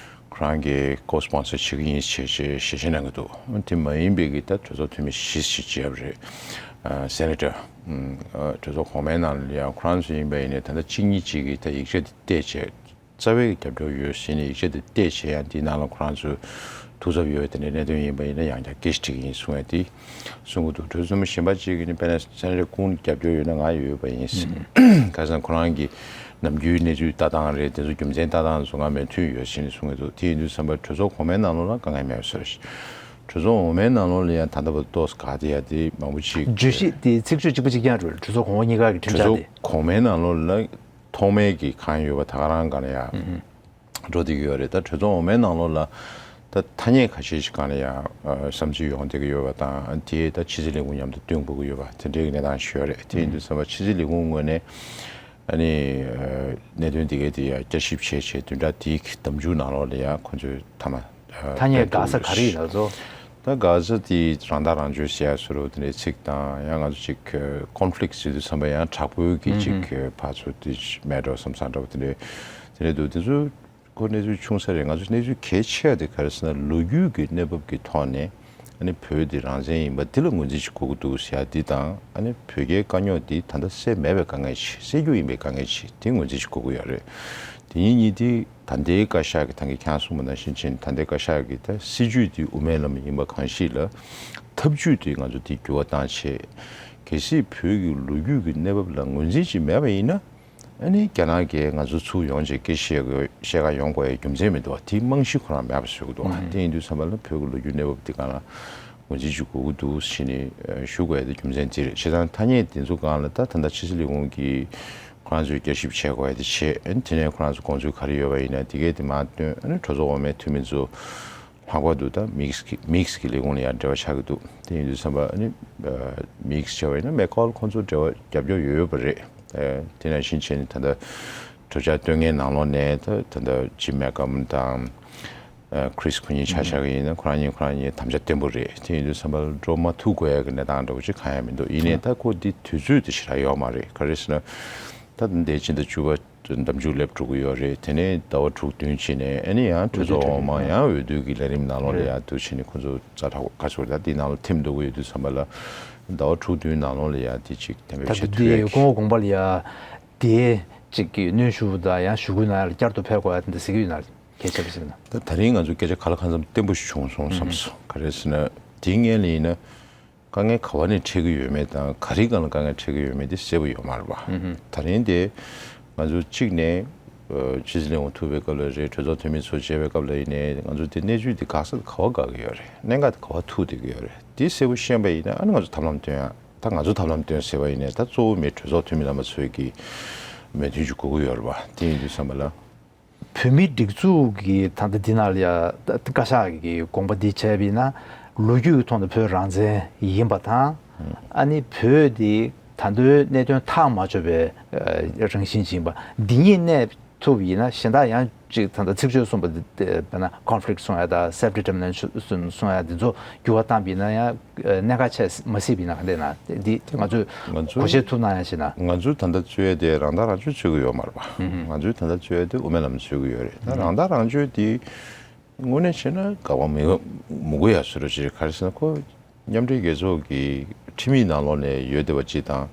ཁོ་རང་གིས་ཀོ་སི་པོན་སར་བྱེད་ཀྱི་ཡིན་ཞེས་ཞེས་ཞལ་བཞེས་གནང་གི་འདུག་དེ་མ་ཡིན་པའི་གི་ད་གྲོས་ཚོགས་འཐུས་མི་བཞི་ཞིག་བྱས་པ་རེད། ཨ་སེ་ནེ་ཊར། ཨ་གྲོས་ཚོགས་གོང་མའི་ནང་ལ་ཡང་ཁོ་རང་ཚོ་ཡིན་པ་ཡིན་ནའི་ད་ལྟ་གཅིག་གཉིས་གཅིག་གིས་ད་ཡིག་ཆ་དེ་བལྟས་བྱས། རྩ་བའི་རྒྱབ་སྐྱོར་ཡོད་ཟེར་ནས་ཡིག་ཆ་དེ་བལྟས་བྱས་ཡང་དེའི་ནང་ལ་ཁོ་རང་ཚོའི་ཐུགས་འཚབ་ཡོད་པའི་དེ་འདྲའི་གནད་དོན་ཡིན་པ་ཡིན་ན་ཡང་བསྐྱར་སྐད་ཆ་དྲིས་ཀྱི་ཡིན་གསུང་བས་དེ་གསུང་གི་འདུག་གྲོས་ཚོགས་འཐུས་མི་གཞན་པ་གཅིག་གིས་ནི་དཔེར་ན་སེ་ནེ་ཊར་ཀུན་རྒྱབ་སྐྱོར་ཡོད་ན་ང་ཡོད་པ་ཡིན། ཁ་སང་ཁོ་རང་གིས་ནམ་རྒྱུན་གནས་ཚུལ་ལྟ་སྟངས་རེད། དེ་ཚོ་རྒྱུ་མཚན་ལྟ་སྟངས་ཚོ་ང་མོས་མཐུན་ཡོད་ཟེར་ནས་གསུང་གི་འདུག་དེ་ཡིན་དུས་ཙམ་པ་གྲོས་ཚོགས་གོང་མའི་ནང་ལོགས་ལ་དཀའ་ངལ་མེད་པ་བཟོ་རེད། གྲོས་ཚོགས་འོག་མའི་ནང་ལོགས་ལ་ཡང་ད་ལྟ་བར་ཏོག་ཙམ་ག་དེ་ཡ་དེ་མང་པོ་ཅིག་བརྗོད་གཞི་དེ་ཚིག་བརྗོད་གཅིག་པ་གཅིག་རྐྱང་རེད། གྲོས་ཚོགས་གོང་འོག་གཉིས་ཀ་གི་ཁྲིམས་འཆར་དེ་གྲོས་ཚོགས་གོང་མའི་ནང་ལོགས་ལ་ཐོག་མའི་གི་གང་ཡོད་པ་ད་ག་རང་ག་ལ་ཡ་འགྲོ་བསྡད་ཀྱི་ཡོད་རེད། ད་གྲོས་ཚོགས་འོག་མའི་ནང་ལོགས་ལ་ད་ཐ་སྙད་ཁ་ཤས་ཤིག་ག་ལ་ཡ་བསམ་ཚུལ་ཡོང་བསྡད་ཀྱི་ཡོད་པ་དང་དེ་ད་ཕྱི་སྲིད་ལས་ཁུངས་མཉམ་དུ་བསྟུན་དགོས་ཀྱི་ཡོད་པ་དེ་འདྲའི་གི་གནས་སྟངས་ཤིག་ཡོད་རེད། དེ་ཡིན་དུས་ཙམ་པ་ཕྱི་སྲིད་ལས་ཁུངས་ངོས་ནས་ཨ་ནི་གནད་དོན་དེ་གའི་དེ་ཡ་བསྐྱར་ཞིབ་བྱས་བྱས་བདུན་ཕྲག་དེའི་གི་ཟླ་མཇུག་ནང་ལོགས་ལ་ཡ་ཁོ་ཚོས་མཐའ་མ་ཐ་སྙད་འགག་ས་ག་རེ་ཡིན་ན་ཚོ། ད་འགག་ས་དེ་རང་ཐག་རང་གཅོད་ཟེར་ཡ་བཟོ་འདྲ་དེ་འདྲའི་ཚིག་དང་ཡང་ང་ཚོ་ཅིག་ཀོན་ཕི་ལིག་ཟེར་དུས་ཙམ་པ་ཡང་དྲག་པོའི་གི་ཅིག་ཕར་ཚུར་དེ་མེད་འགྲོ་བསམ་བསམ་འདྲ་བོ་དེ་འདྲའི་དེ་འདྲའི་འདུག་དེ་ཚོ་ཁོ་གནས་ཚུལ་ཆུང་ས་རེད། ང་ཚོ་གནས་ཚུལ་གལ་ཆེ་བ་དེ་ག་རེ་ཟེར་ན་ལོ་རྒྱུས་ཀྱི་གནས་བབ་ཀྱི་ཐོག་ནས་ཨ་ནི་བོད་དེ་རང་བཙན་ཡིན་པ་དེ་ལ་ངོས་འཛིན་ཅིག་དགོས་ཀྱི་འདུག་ཟེར་ཡ་དེ་དང་ཨ་ནི་བོད་རྒྱའི་དཀའ་རྙོག་དེ་ད་ལྟ་སེལ་མེད་པའི་དཀའ་ངལ་ཅིག་སེལ་རྒྱུ་ཡིན་པའི་དཀའ་ངལ་ཅིག་དེ་ངོས་འཛིན་ཅིག་དགོས་ཀྱི་ཡོད་རེད། དེ་གཉིས་གཉིས་དེ། ད་ལྟའི་བཀའ་ཤག་གི་ཐང་གི་ཁྱང་གསུངས་པ་ནང་བཞིན་ཕྱིན་ད་ལྟའི་བཀའ་ཤག་གི་ད་སྲིད་ཇུས་དེ་དབུ་མའི་ལམ་ཡིན་པ་གང་ཞིག་ལ་ཐབས་ཇུས་དེ་ང་ཚོ་དེ་འགྱུར་བ་བཏང་བྱས། གལ་སྲིད་བོད་ཀྱི་ལོ་རྒྱུས་ཀྱི་གནས་བབ་ལ་ངོས་འཛིན་ཅིག་མེད་པ་ཡིན་ན་ཨ་ནི་རྒྱ་ནག་གིས་ང་ཚོ་ཚུར་ཡོང་བྱས་སྐད་བཤད་དགོས་བཤད་ག་ཡོང་དགོས་ཡའི་རྒྱུ་མཚན་མི་འདུག་བ། དེ་རྨང་གཞི་ཁོ་རང་མེད་པ་བཟོ་གི་འདུག་བ། དེ་ཡིན་དུས་ཙམ་པ་ལ་བོད་ཀྱི་ལོ་རྒྱུས་གནས་བབ་དེ་སྒང་ལ་ངོས་འཛིན་ཅིག་དགོས་ཀྱི་འདུག་ཟེར་ནས་ཞུ་དགོས་ཡ་དེ་རྒྱུ་མཚན་དེ་རེད། བྱས་ཙང་ཐ་སྙད་དེ་ཚོ་སྒང་ལ་ད་ད་ལྟ་ཕྱི་སྲིད་ལས་ཁུངས་ཀྱིས། ཁོ་རང་ཚོས་བསྐྱར་ཞིབ་བྱེད་དགོས་ཡ་དེ་བྱས། ཨ་ནི་དེ་ནས་ཁོ་རང་ཚོ་དགོངས་ཚུལ་ག་རེ་ཡོད་པ་ཡིན་ན་དེ་གས་དེ་མར་བཏོན། ཨ་ནི་གྲོས་ཚོགས་འོག་མའི་འཐུས་མི་ཚོ་ལྷག་པར་དུ་ད་མིག་སི་གི་མིག་སི་གི་ལས་ཁུངས་ལ་ཡང་འབྲེལ་བ་ཆགས་ཀྱི་འདུག་དེ་ཡིན་དུས་ཙམ་པ་ཨ་ནི་མིག་སི་བྱས་པ་ཡིན་ན་མེག་ཀོལ་ཁོང་ཚོ་འབྲེལ་བ་རྒྱབ་སྐྱོར་ཡོད་ཡོད་པ་རེད། ཨ་དེ་ནང་བཞིན་བྱས་ནས་ད་ལྟ་གྲོས་འཆར་བཏོན་མཁན་ནང་ལོགས་ནས་ད་ད་ལྟ་ཇིམ་མེག་གྷ་ཝན་དང་། ཨ་ཁྲིས་ཁོ་གཉིས་ཆ་བཞག་གི་ཡིན་ན་ཁོ་རང་གཉིས་ཁོ་རང་གཉིས་དམ་བཅའ་བརྟན་པོ་རེད། དེ་ཡིན་དུས་ཙམ་པ་འགྲོ་མ་ཐུབ་དགོས་ཡ་གི་གནས་སྟངས་འདྲ་བོ་ཅིག་གང་ཡང་མི་འདུག་ཡིན་ནའི་ད་ཁོ་འདི་དུས་ཚོད་དེ་ཞེ་དྲག་ཡོད་མ་རེད། ག་རེ་ཟེར་ན། ད་འདས་ཕྱི་ཟླ་བཅུ་པ་ཟླ་མཇུག་སླེབས་འགྲོ་གི་ཡོད་རེད། དེ་ནས་ཟླ་བ་དྲུག་བདུན་ཕྱིན་ནས་ཨ་ནི་ཡང་གྲོས་ཚོགས་འོག་མ་ཡང་འོས་བསྡུ་གི་ལས་རིམ་ནང་ལོགས་ལ་ཡང་འདུག་ཕྱིན་ནས་ཁོ་ཚོ་ཛ་དྲག་ག་ཚོད་ད་འདི་ནང་ལ་ཐིམ་འགྲོ་གི་ཡོད་དུས་ཙམ་པ་ལ་ཟླ་བ་དྲུག་བདུན་ནང་ལོགས་ལ་ཡང་དེ་ཅིག་གཏན་འབེབས་ད་བྱེད་ཐུབ་ཡ་གི་དགོངས་པ་ལ་ཡ། དེ་གཅིག་གི་གནོན་ཤུགས་དང་ཡང་ཞུ་སྐུལ་གནང་ཡ་ལ་བསྐྱར་དུ་ཕེབས་དགོས་ཡ་དེ་འདྲ་ཟེར་གྱི་ཡོད་ན། གལ་ཆེ་བ་ཞིག་ན། ད་ད་རིང་ང་ཚོ་སྐད་ཆ་ག་ལ་གང་འཚམ་བརྟན་པོ་ཞིག་བྱུང་སོང་བསམ་སོང་། ག་རེ་ཟེར་ན། དེའི་སྔོན་ལ་ཡིན་ན། དཀའ་ངལ་ག་བ་ནས་འཕྲད་ཀྱི་ཡོད་མེད་དང་ག་རེའི་སྒང་ལ་དཀའ་ངལ་འཕྲད་ཀྱི་ཡོད་མེད་དེ་གསལ་པོ་ཡོད་མ་རེད་པ། ད་རིང་དེ་ང་ཚོ་གཅིག་ནས་ཨ་ཕྱི་སྲིད་བློན་ཁོང་ཐུག་པའི་སྐབས་ལ་རེད། གྲོས་ཚོགས་འཐུས་མི་ཚོ་མཇལ་བའི་སྐབས་ལ་ཡིན་ནའི་ང་ཚོ་དེ་གནས་ཚུལ་དེ་འགག་ས་དེ་ག་བ་འགག་གི་ཡོད་རེད། གནད་འགག་དེ་ག་བ་ཐུག་བསྡད་ཀྱི་ཡོད་རེད། དེ་གསལ་པོ་ཤེས་པ་ཡིན་ན་ཨ་ནི་ང་ཚོ་ཐབས་ལམ་སྟོན་ཡ། ད་ང་ཚོ་ཐབས་ལམ་སྟོན་ཟེར་བ་ཡིན་ནའི་ད་གཙོ་བོ་མི་གྲོས་ཚོགས་འཐུས་མི་རྣམ་པ་ཚོའི་གི་མོས་མཐུན་ཅིག་དགོས་ཀྱི་ཡོད་རེད་པ། དེ་ཡིན་དུས་ཙམ་པ་ལ། བོད་མིའི་སྒྲིག་འཛུགས་ཀྱི་ད་ལྟ་འདི་ནང་ལ་ཡ་ད་བཀའ་ཤག་གི་དགོངས་པ་འདི་བྱས་པ་ཡིན་ན་ལོ་རྒྱུས་ཀྱི་ཐོག་ནས་བོད་རང་བཙན་ཡིན་པ་དང་། ཨ་ནི་བོད་འདི་ད་ལྟའི་གནད་དོན་ཐག་མ་ཆོད་པའི་ཨ་རང་བཞིན་ཅིག་ཡིན་པ་འདི་གཉིས་གནས་ཐུབ་ཡིན་ན་གཞན་དག་ཡང་ཅིག་ད་ལྟ་ཚིག་བརྗོད་གསུངས་པ་འདི་དཔེར་ན་conflict་གསུང་ཡ་དང་self determination་གསུང་ཡ་འདི་ཚོ་འགྱུར་བ་བཏང་པ་ཡིན་ན་ཡང་གནད་འགག་ཆེ་མ་སྲིད་པ་ཡིན་ན་ག་འདྲ་ན་འདི་ང་ཚོས་ང་ཚོས་གོ་བཤད་ཐུབ་ན་ཡང་ཞེ་ན། ང་ཚོས་ད་ལྟ་རྩོད་ཡ་དེ་རང་ཐག་རང་གཅོད་རྩོད་ཀྱི་ཡོད་མ་རེད་པ། ང་ཚོས་ད་ལྟ་རྩོད་ཡ་དེ་དབུ་མའི་ལམ་རྩོད་ཀྱི་ཡོད་རེད། ད་རང་ཐག་རང་གཅོད་དེ་དངོས་གནས་བྱས་ན་དགག་པ་མི་མི་དགོས་ཡ་བཟོ་འདྲ་ཞིག་རེད། ག་རེ་ཟེར་ན་ཁོ་མཉམ་འབྲེལ་རྒྱལ་ཚོགས་ཀྱི་ཁྲིམས་ཡིག་ནང་ལོགས་ནས་ཡོད་བསྡད་པ་ཅིག་དང་།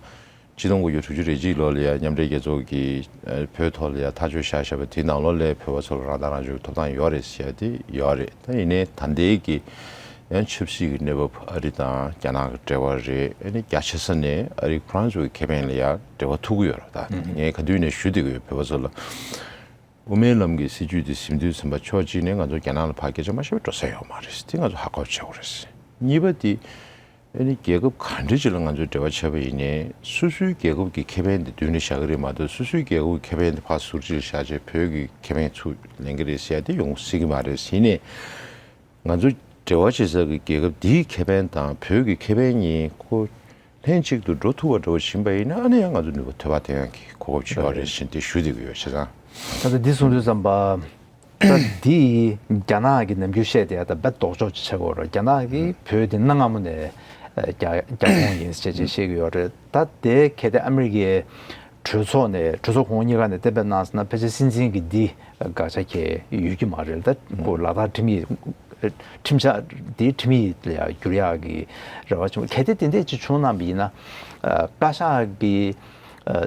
ཆིག་སྟོང་དགུ་བརྒྱ་དྲུག་ཅུ་རེ་གཅིག་ལོ་ལ་ཡ་མཉམ་འབྲེལ་རྒྱལ་ཚོགས་ཀྱིས་ཨ་བོད་ཐོག་ལ་ཡ་ཐག་གཅོད་བཞག་བཞག་པ་དེའི་ནང་ལོགས་ལ་བོད་པ་ཚོ་ལ་རང་ཐག་རང་གཅོད་ཀྱི་ཐོབ་ཐང་ཡོད་རེད་ཟེར་ཡ་དེ་ཡོད་རེད། ད་ཡིན་ནའི་ད་ལྟའི་གི་ཡང་ཆབ་སྲིད་ཀྱི་གནས་བབ་ཨ་རི་དང་རྒྱ་ནག་གི་འབྲེལ་བ་རེད། ཨ་ནི་རྒྱ་ཆེ་ས་ནས་ཨ་རི་ཁོ་རང་ཚོའི་ཁེ་ཕན་ལ་ཡ་འབྲེལ་བ་ཐུག་གི་ཡོད་རེད། ད་ངས་ག་དུས་ནས་ཞུ་བསྡད་ཀྱི་ཡོད། བོད་པ་ཚོ་ལ་དབུ་མའི་ལམ་གྱི་སྲིད་བྱུས་དེ་ཟིན་དུས་ཙམ་པ་ཕྱོགས་གཅིག་ནས་ང་ཚོ་རྒྱ་ནག་ལ་ཕར་སྐད་ཆ་མ་བཤད་པ་འགྲོ་ས་ཡོད་མ་རེད། དེ་ང་ཚོ་ཧ་གོ་བྱེད་དགོས་རེད། གཉིས་པ་དེ། ཨ་ནི་རྒྱལ་ཁབ་ག་འདྲ་ཅིག་ལ་ང་ཚོས་འབྲེལ་བ་བྱས་པ་ཡིན་ནའི་སོ་སོའི་རྒྱལ་ཁབ་ཀྱི་ཁེ་ཕན་དེ་མདུན་ལ་བཞག་གི་རེད་མ་གཏོགས་སོ་སོའི་རྒྱལ་ཁབ་ཀྱི་ཁེ་ཕན་དེ་ཕར་ཟུར་ཅིག་ལ་བཞག་བྱས་བོད་ཀྱི་ཁེ་ཕན་ཚུར་ལེན་གི་རེད་ཟེར་ཡ་དེ་ཡོང་སྲིད་ཀྱི་མ་རེད། ཡིན་ནའི་ང་ཚོ་འབྲེལ་བ་བྱེད་ས་གི་རྒྱལ་ཁབ་འདིའི་ཁེ་ཕན་དང་བོད་ཀྱི་ཁེ་ཕན་གཉིས་ཁོ་ལྷན་ཅིག་ཏུ་འགྲོ་ཐུབ་པ་འདྲ་བོ་ཕྱིན་པ་ཡིན་ན་ཨ་ནི་ཡང་ང་ཚོ་ནུས་པ་དོད་པ་ཐོན་ཡག་གི་གོ་སྐབས་ཅིག་ཡོད་རེད་ཟེར་དེ་ཞུ་བསྡད་ཀྱི་ཡོད། བྱས་ཙང་། ད་ལྟ་འདི་གསུང་དུས་ཙམ་པ། ད་འདི་རྒྱ་ནག་གི་ནམ་རྒྱུན་བཤད་དེ་ད་དཔེ་ལྡོག་ཕྱོགས་ཅིག་ཆགས་ཀྱི་ཡོད་རེད། རྒྱ་ནག་གིས་བོད་དེ་གནའ་སྔ་མོ་ནས་རྒྱ་རྒྱ་ཁོངས་ཡིན་ཟེར་བྱས་བཤད་ཀྱི་ཡོད་རེད། ད་དེ་གལ་ཏེ་ཨ་མི་རི་ཀའི་གྲོས་ཚོགས་ནས་གྲོས་ཚོགས་གོང་གཉིས་ཀ་ནས་གཏན་འབེབས་གནང་སོང་ན་ཕལ་ཆེར་སྲིད་འཛིན་གྱི་འདི་དགག་བྱ་གལ་ཡོད་ཀྱི་མ་རེད། ད་ཁོ་ལག་བསྟར་ཁྲིམས་ཡིག་ཁྲིམས་འཆར་འདི་ཁྲིམས་ཡིག་ལ་ཡང་བསྒྱུར་ཡག་གི་རེ་བ་བྱུང་། གལ་ཏེ་དེ་འདྲས་ཅིག་བྱུང་གནང་བ་ཡིན་ན་བཀའ་ཤག་གི་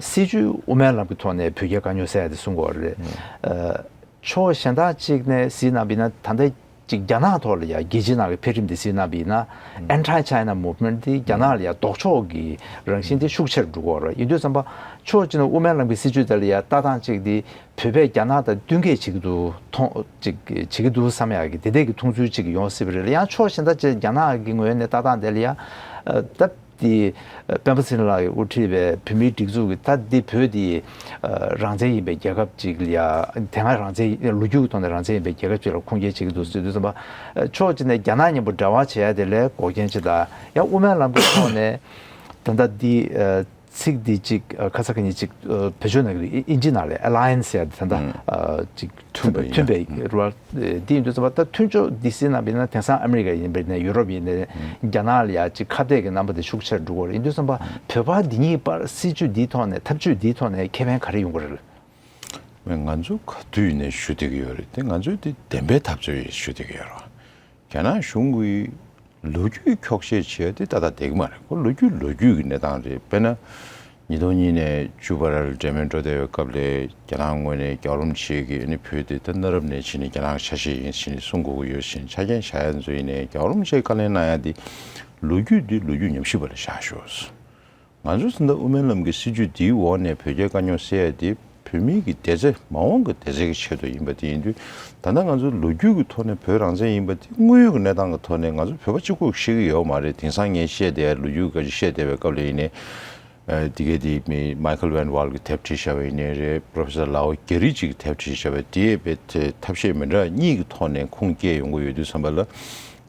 སྲིད་བྱུས་དབུ་མའི་ལམ་གྱི་ཐོག་ནས་བོད་རྒྱའི་དཀའ་རྙོག་སེལ་ཡག་དེ་གསུང་དགོས་རེད། ཕྱོགས་གཞན་དག་ཅིག་ནས་གཟིགས་གནང་བ་ཡིན་ན་ད་ལྟ་ཅིག་རྒྱ་ནག་ཐོག་ལ་ཡང་རྒྱལ་སྤྱིའི་ནང་གི་འཕེལ་རིམ་དེ་གཟིགས་གནང་བ་ཡིན་ན་Anti China Movement་དེ་རྒྱ་ནག་ལ་ཡང་ལྡོག་ཕྱོགས་ཀྱི་རང་བཞིན་དེ་ཤུགས་ཆེར་འགྲོ་གི་ཡོད་རེད། ཡིན་དུས་ཙམ་པ་ཕྱོགས་གཅིག་ནས་དབུ་མའི་ལམ་གྱི་སྲིད་བྱུས་དེ་ལ་ཡང་ལྟ་སྟངས་ཅིག་དེ་བོད་པས་རྒྱ་ནག་དང་བསྟུན་མཁས་བྱེད་ཀྱི་འདུག་མཐོང་ཅིག་བྱེད་ཀྱི་འདུག་བསམ་ཡག་གི་དེ་འདྲས་ཀྱི་མཐོང་ཚུལ་ཅིག་ཡོང་སྲིད་པ་རེད། ཡང་ཕྱོགས་གཞན་དག་ཅིག་རྒྱ་ནག་གི་ངོས་ནས་ལྟ་སྟངས་དེ་ལ་ཡང་ད། དེ་སྤེན་པ་ཚེ་རིང་ལགས་ཀྱིས་དབུ་ཁྲིད་པའི་བོད་མིའི་སྒྲིག་འཛུགས་ཀྱི་ད་འདི་བོད་དེ་རང་བཙན་ཡིན་པའི་རྒྱལ་ཁབ་ཅིག་ལ་ཡ་དེ་སྔ་རང་བཙན་ལོ་རྒྱུས་ཀྱི་ཐོག་ནས་རང་བཙན་ཡིན་པའི་རྒྱལ་ཁབ་ཅིག་ལ་ཁུངས་སྐྱེལ་བྱེད་ཀྱི་འདུག་ཟེར་དུས་ཙམ་པ་ཕྱོགས་གཅིག་ནས་རྒྱ་ནག་མཉམ་པོ་འབྲེལ་བ་བྱེད་ཡ་དེ་ལས་འགོག་རྐྱེན་ཅིག་དང་ཡང་དབུ་མའི་ལམ་གྱི་ཐོག་ནས་ད་ལྟ་འདི་ཚིག་འདི་གཅིག་ཁ་ས་ཁ་ཉིན་གཅིག་བེད་སྤྱོད་གནང་གི་འདུག་ཨིན་ཇི་ནང་ལ་Alliance་ཡ་དེ་ད་ལྟ་གཅིག་མཐུན་པ་ཡིན་མཐུན་པའི་རུ་བ། དེ་ཡིན་དུས་ཙམ་པ་ད་མཐུན་ཕྱོགས་འདི་སྲིད་ནང་བྱས་ན་དེང་སང་ཨ་མི་རི་ཀ་ཡིན་པ་ཡིན་ནའི་ཡུ་རོབ་ཡིན་ནའི་རྒྱ་ནག་ལ་ཡ་ཅིག་ཁ་གཏད་ཀྱི་རྣམ་པ་དེ་ཤུགས་ཆེར་འགྲོ་གི་རེད། ཡིན་དུས་ཙམ་པ་བོད་པ་འདི་གཉིས་བར་སྲིད་བྱུས་འདིའི་ཐོག་ནས་འཐབ་ཇུས་འདིའི་ཐོག་ནས་ཁེ་ཕན་ག་རེ་ཡོང་གི་རེད། ང་ཚོ་ག་དུས་ཡིན་ནའི་ཞུ་བསྡད་ཀྱི་ཡོད་རེད། དེ་ང་ཚོས་དེ་བདེན་པའི་འཐབ་རྩོད་ཡིན་ཞུ་བསྡད་ཀྱི་ཡོད་རེད། རྒྱ་ནག་གཞུང་གིས་ལོ་རྒྱུས་འཁྱོག་བཤད་བྱས་ཏེ་ཏག་ཏག་བསྡད་ཀྱི་མ་རེད། ཁོ་ལོ་རྒྱུས་ལོ་རྒྱུས་ཀྱི་གནས་སྟངས་རེད། དཔེར་ན། ཉིས་སྟོང་གཉིས་ནས་བཅུ་བར་འབྲེལ་མོལ་འགྲོ་བསྡད་པའི་སྐབས་ལ་རྒྱ་ནག་ངོས་ནས་རྒྱལ་བ་རིན་པོ་ཆེ་གིས་ཨ་ནི་བོད་དེ་ད་གནའ་རབས་ནས་བྱས་ནས་རྒྱ་ནག་གི་ཆ་ཤས་ཡིན་ཟེར་ནས་གསུང་དགོས་ཀྱི་ཡོད་ཟེར་ནས་ཆ་རྐྱེན་བཞག་ཡ་ཚོ་ཡིན་ནའི་རྒྱལ་བ་རིན་པོ་ཆེས་བཀའ་ལན་གནང་ཡ་དེ་ལོ་རྒྱུས་འདི་ལོ་རྒྱུས་ཉམས་ཞིབ་པ་ལ་བཞག་ཤོག་ང་ཚོ་ད་ལྟ་དབུ་མའི་ལམ་གྱི་སྲིད་བྱུས་འདིའི་འོག་ནས་བོད་རྒྱའི་དཀའ་རྙོག་སེལ་ཡ་དེ་བོད་མིའི་གི་བདེ་རྩ་མ་འོངས་ཀྱི་བདེ་རྩ་གི་ཆེད་དུ་ཡིན་པ་དེ་ཡིན་དུས་ད་ལྟ་ང་ཚོ་ལོ་རྒྱུས་ཀྱི་ཐོག་ནས་བོད་རང་བཙན་ཡིན་པ་དེ་དངོས་ཡོད་ཀྱི་གནས་སྟངས་ཀྱི་ཐོག་ནས་ང་ཚོ་བོད་པ་གཅིག་པུས་ཤེས་ཀྱི་ཡོད་མ་རེད། དེང་སང་ངས་བཤད་བསྡད་ཡ་ལོ་རྒྱུས་འགའ་ཞིག་བཤད་བསྡད་པའི་སྐབས་ལ་ཡིན་ནའི། ཨ་དེ་གའི་དེ་མི་Michael Van Wall་གིས་དེབ་བྲིས་བཞག་པ་ཡིན་ནའི་རེད། Professor Lau Gyari་གཅིག་གིས་དེབ་བྲིས་བཞག་པ་དེ་དཔེ་དེ་ཐབས་ཤེས་མི་འདྲ་གཉིས་ཀྱི་ཐོག་ནས་ཁུངས་སྐྱེལ་ཡོང་གི་ཡོད་དུས་ཙམ་པ་ལ་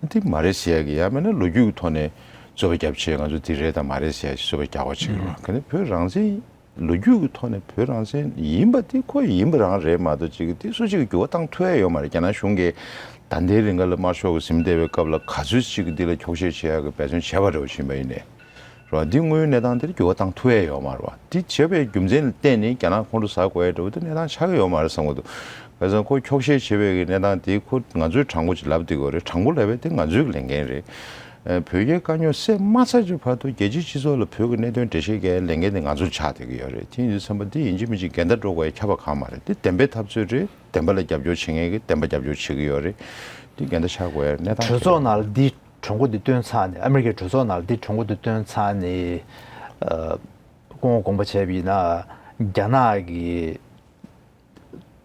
དེ་མ་རེད་ཟེར་ཡ་གི་ཡང་མིན་ན་ལོ་རྒྱུས་ཀྱི་ཐོག་ནས་རྩོད་པ་རྒྱབ་བྱས་ང་ཚོ་དེ་རེད་དང་མ་རེད་ཟེར་ཡ་ཞིག་རྩོད་པ་རྒྱག་པ་བྱེད་ཀྱི་རེད། ག་ནས་བོད་རང་བཙན་ལོ་རྒྱུས་ཀྱི་ཐོག་ནས་བོད་རང་བཙན་ཡིན་པ་དེ་ཁོ་ཡིན་པ་རང་རེད་མ་གཏོགས་ཅིག་གི་དེ་སུ་གཅིག་གིས་འགྱུར་བ་བཏང་ཐུབ་ཡ་ཡོད་མ་རེད། རྒྱ་ནག་གཞུང་གིས་ད་ལྟའི་རིང་ག་ལ་དམར་ཤོག་གིས་ཟིན་བསྡད་པའི་སྐབས་ལ་ག་ཚོད་ཅིག་གིས་འདི་ལ་འཁྱོག་བཤད་བྱེད་ཡ་གི་འབད་བརྩོན་བྱས་པ་འདྲ་བོ་ཞིག་ཡིན་པ་ཡིན་ནའི། རེད་བ། འདི་དངོས་ཡོད་གནས་སྟངས་དེར་འགྱུར་བ་བཏང་ཐུབ་ཡས་ཡོད་མ་རེད་བ། འདི་བྱས་པའི་རྒྱུ་མཚན་ལ་བརྟེན་ནས་རྒྱ་ནག་ཁོང་ཁྲོ་ཟ་དགོས་ཡས་འདྲ་བོ་དེ་གནས་སྟངས་ཆགས་ཀྱི་ཡོད་མ་རེད་བསམ་གྱི་འདུག་ག་ཟེར་ན་ཁོ་འཁྱོག་བཤད་བྱེད་པའི་གི་གནས་སྟངས་དེ་ཁོ་ང་ཚོས་དྲང་པོ་ཅིག་ལབ་བསྡད་ཀྱི་ཡོད་རེད། དྲང་པོ་ལབ་པ་དེ་ང་ཚོའི་གི་ལས་འགན་རེད། ཨ་བོད་རྒྱའི་དཀའ་རྙོག་སེལ་མ་ཚར་གྱི་བར་དུ་རྒྱལ་སྤྱིའི་སྤྱི་ཚོགས་ལ་བོད་ཀྱི་གནད་དོན་འགྲེལ་བཤད་རྒྱག་ཡའི་ལས་འགན་དེ་ང་ཚོར་ཆགས་བསྡད་ཀྱི་ཡོད་རེད། དེ་ཡིན་དུས་ཙམ་པ་འདི་ཡིན་གཅིག་མིན་གཅིག་འགལ་ཟླ་འགྲོ་དགོས་ཡ་ཁྱབ་པ་གང་མ་རེད། འདི་བདེན་པའི་འཐབ་རྩོད་རེད། བདེན་པ་ལ་རྒྱབ་སྐྱོར་བྱེད་མཁན་གྱིས་བདེན་པ་རྒྱབ་སྐྱོར་བྱེད་ཀྱི་ཡོད་རེད། འདི་འགལ་ཟླ་ཆགས་དགོས་ཡ་གནས་སྟངས་གྲོས་ཚོགས་ནང་ལ་འདི་གྲོས་འགོ་འདི་བཏོན་ཚར་ནས། ཨ་མི་རི་ཀའི་གྲོས་ཚོགས་ནང་ལ་འདི་གྲོས་འགོ་འདི་བཏོན་ཚར་ནས། ཨ་སྐུ་ངོ་དགོངས་པ་བཞེས་པ་ཡིན་ན། རྒྱ་ནག་གིས་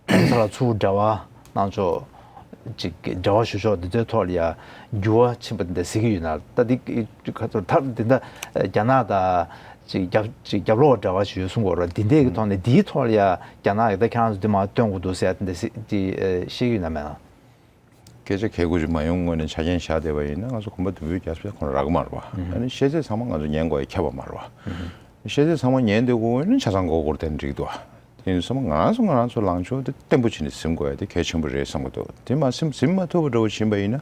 རྡ་རམ་ས་ལ་ཚུར་འབྲེལ་བ་གནང་ཕྱོགས་ཅིག་འབྲེལ་བ་ཞུ་ཕྱོགས་འདི་ཚོའི་ཐོག་ལ་ཡ་འགྱུར་བ་ཕྱིན་པ་འདི་འདྲ་གཟིགས་ཀྱི་ཡོད་ན། ད་འདི་ག་ཚོད་ད་འདི་འདྲ་རྒྱ་ནག་དང་ཅིག་རྒྱབ་ཅིག་རྒྱབ་ལོགས་འབྲེལ་བ་ཞིག་ཡོད་གསུང་གི་ཡོད་རེད། འདི་འདྲའི་གི་ཐོག་ནས་འདིའི་ཐོག་ལ་ཡ་རྒྱ་ནག་གིས་ད་ཁྱེད་རང་ཚོ་འདི་མར་སྟོན་དགོས་འདུག་ཟེར་ཡ་འདི་འདྲ་གཟིགས་འདི་ཤེས་ཀྱི་ཡོད་ན་མེད་ན། སྐད་ཆ་གལ་དགོས་ཅིག་མ་ཡོང་སྔོན་ནས་ཆ་རྐྱེན་བཞག་བསྡད་པ་ཡིན་ན། ང་ཚོ་གོམ་པ་མདུན་སྤོས་རྒྱག་ས་ཁོ་རང་རག་གི་མ་རེད་པ། ཨ་ནི་བཤད་ཚད་ཚང་མ་ང་ཚོ་ཉན་དགོས་ཡ་ཁྱབ་པ་མ་རེད་པ། བཤད་ཚད་ཚང་མ་ཉན་བསྡད་དགོས་ཡོད་ན་ཆ་ཚང་མགོ་སྐོར་བསྟན་འགྲིག་འདུག་དེ་ཡིན་དུས་ཙམ་པ་ང་རང་ཚོ་ང་རང་ཚོ་ལངས་ཕྱོགས་དེ་བརྟན་པོ་བྱས་ནས་ཟིན་དགོས་ཡ་དེ་གལ་ཆེན་པོ་རེད་བསམ་གྱི་འདུག་དེ་མ་ཟིན་ཟིན་མ་ཐུབ་པ་འདྲ་བོ་ཕྱིན་པ་ཡིན་ན།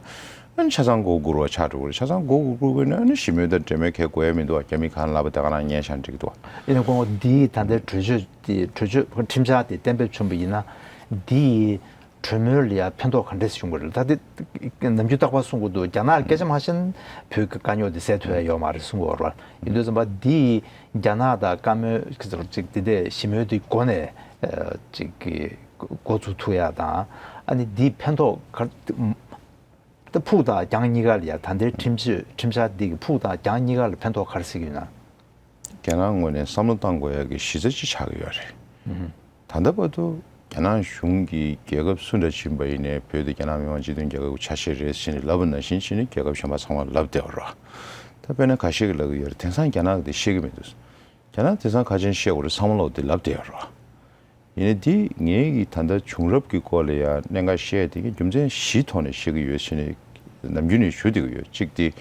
ཨ་ནི་ཆ་ཚང་མགོ་སྒུར་བ་ཆགས་འགྲོ་གི་རེད། ཆ་ཚང་མགོ་སྒུར་དགོས་ན་ཨ་ནི་ཞི་མོལ་དང་འབྲེལ་མོལ་གལ་དགོས་ཡ་མི་འདུག་རྒྱ་མི་གང་ལབ་པ་དེ་ག་རང་ཉན་བཞག་འགྲིག་འདུག་ཡིན་ན་སྐུ་ངོ་འདིའི་ད་ལྟའི་གྲོས་ཆོད་དེ་གྲོས་ཆོད་ཁྲིམས་འཆར་དེ་གཏན་འབེབས་བྱུང་བ་ཡིན་ན། འདི་ཡི་གྲོས་མོལ་ལ་ཡང་ཕན་ཐོགས་ག་འདྲས་བྱུང་གི་རེད། ད་དེ་ནམ་རྒྱུན་རྟག་པར་གསུང་གི་འདུག་རྒྱ་ནག་སྐད་ཆ་མ་བཤད་ན་བོད་ཀྱི་དཀའ་རྙོག་དེ་སེལ་ཐུབ་ཡ་ཡོད་མ་རེད་གསུང་གི་ཡོད་རེད། ཡིན་དུས་ཙམ་པ་འདི་ཡི་རྒྱ་ནག་དང་བཀའ་མོལ་གྱི་ཚོར་ཅིག་དེ་འདྲས་ཞི་མོལ་དེ་སྒོ་ནས་ཅིག་གི་འགོ་ཚུགས་ཐུབ་ཡ་དང་། ཨ་ནི་འདིའི་ཕན་ཐོགས་ག་ད་ཕུགས་དང་རྒྱང་གཉིས་ཀ་ལ་ཡ་ད་ལྟའི་ཁྲིམས་གཅོད་ཁྲིམས་འཆར་འདི་གི་ཕུགས་དང་རྒྱང་གཉིས་ཀ་ལ་ཕན་ཐོགས་ག་རེ་སྲིད་ཀྱི་ཡོད་ན། རྒྱ་ནག་ངོས་ནས་བསམ་བློ་བཏང་དགོས་ཡ་གི་གཞི་རྩ་གཅིག་ཆགས་ཀྱི་ཡོད་རེད། ད་ལྟ་བར་དུ་རྒྱ་ནག་གཞུང་གིས་རྒྱལ་ཁབ་སུ་འདྲ་ཕྱིན་པ་ཡིན་ནའི་བོད་དེ་རྒྱ་ནག་མི་དམངས་སྤྱི་མཐུན་རྒྱལ་ཁབ་ཀྱི་ཆ་ཤས་རེད་ཟེར་ནས་ལབ་པ་ནང་བཞིན་བྱས་ནས་རྒྱལ་ཁབ་གཞན་པ་ཚང་མ་ལབ་བསྡད་པ་རེད། ད་དཔེར་ན་ཁ་ཤས་ཀྱིས་ལབ་ཀྱི་ཡོད་རེད། དེང་སང་རྒྱ་ནག་གིས་དེ་ཤེས་ཀྱི་མི་འདུག་རྒྱ་ནག་དེང་སང་ཁ་ཆེན་བཤད་དགོས་རེད། བསམ་བློ་དེ་ལབ་བསྡད་པ་རེད། ཡིན་ནའི་འདི་ངས་ཀྱི་ད་ལྟ་བྱུང་རབས་ཀྱི་སྐོར་ལ་ཡང་གནད་འགག་བཤད་དེ་གི་རྒྱུ་མཚན་བཞི་ཐོག་ནས་བཤད་ཀྱི་ཡོད་ཟེར་ནས་ནམ་རྒྱུན་ནས་ཞུ་བསྡད་ཀྱི་ཡོད། གཅིག་དེ་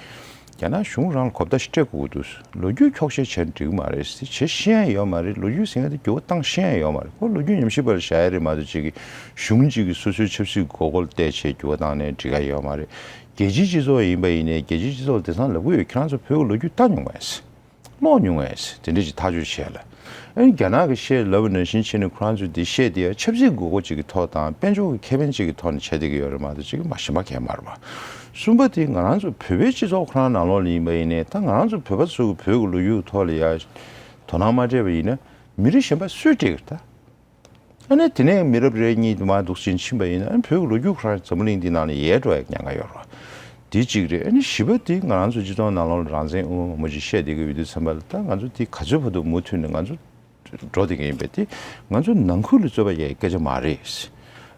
རྒྱ་ནག་གཞུང་རང་ལ་གོ་བརྡ་ཞིག་སྤྲད་དགོས་ཀྱི་འདུག་ལོ་རྒྱུས་འཁྱོག་བཤད་བྱས་འགྲིག་གི་མ་རེད། བྱེད་ཤེས་ཡ་ཡོད་མ་རེད། ལོ་རྒྱུས་ཟེར་མཁན་དེ་འགྱུར་བ་བཏང་ཤེས་ཡ་ཡོད་མ་རེད། ཁོ་ལོ་རྒྱུས་ཉམས་ཞིབ་པ་ལ་བཞག་ཡ་རེད་མ་གཏོགས། གཅིག་གི་གཞུང་གཅིག་གི་སོ་སོའི་ཆབ་སྲིད་དགོས་མཁོ་ལ་བལྟས་བྱས་འགྱུར་བ་བཏང་ནས་འགྲིག་ག་ཡོད་མ་རེད། རྒྱལ་སྤྱིའི་སྤྱི་ཚོགས་ཡིན་པ་ཡིན་ནའི་རྒྱལ་སྤྱིའི་སྤྱི་ཚོགས་ལ་དེང་སང་ལབ་ཀྱི་ཡོད། ཁྱེད་རང་ཚོ་བོད་ཀྱི་ལོ་རྒྱུས་ལྟ་མྱོང་བས། ཀློག་མྱོང་བས་དེ་འདྲ་ཅིག་ཐག་གཅོད་བྱས་ལ། ཨ་ནི་རྒྱ་ནག་གི་བཤད་ལབ་པ་ནང་བཞིན་བྱས་ནས་ཁོ་རང་ཚོས་འདི་བཤད་དེ་ཡང་ཆབ་སྲིད་དགོས་མཁོ་ཅིག་གི་ཐོག་དང་དཔལ་འབྱོར་གྱི་ཁེ་ཕན་ཅིག་གི་ཐོག་ནས་བྱས་བསྡད་ཀྱི་ཡོད་རེད་མ་གཏོགས་ཅིག་མ་གཞན་པ་གང་ཡང་མ་རེད་པ། གསུམ་པ་དེ་ང་རང་ཚོ་བོད་པའི་སྤྱི་ཚོགས་ཁོ་རང་ནང་ལོགས་ལ་ཡིན་པ་ཡིན་ནའི་ད་ང་རང་ཚོ་བོད་པ་ཚོ་གི་བོད་ཀྱི་ལོ་རྒྱུས་ཀྱི་ཐོག་ལ་ཡ་དོ་སྣང་མ་སྤྲད་པ་ཡིན་ན་མི་རིགས་གཞན་པ་སུས་སྤྲད་ཀྱི་རེད་ད། ཨ་ནི་དེ་ནས་མི་རབས་རེ་གཉིས་དུ་མ་འདུག་ཕྱིན་ཕྱིན་པ་ཡིན་ན་ཨ་ནི་བོད་ཀྱི་ལོ་རྒྱུས་ཁོ་རང་འཛམ་བུ་གླིང་འདི་ནང་ལ་ཡལ་འགྲོ་ཡ་ཉེན་ཁ་ཡོད་རེད། དེ་གཅིག་རེད། ཨ་ནི་བཞི་པ་དེ་ང་རང་ཚོ་སྤྱི་ཚོགས་ནང་ལོགས་ལ་རང་བཙན་དབུ་མ་མང་པོ་ཅིག་བཤད་བསྡད་ཀྱི་ཡོད་དུས་ཙམ་པ་ལ་ད་ང་ཚོ་དེ་ག་ཚོད་བར་དུ་མུ་མཐུད་ནས་ང་ཚོ་འགྲོ་བསྡད་ཀྱི་ཡིན་པས། དེ་ང་ཚོ་ནང་ཁུལ་ལ་རྩོད་པ་ཡས་སྐད་ཆ་མ་རེད།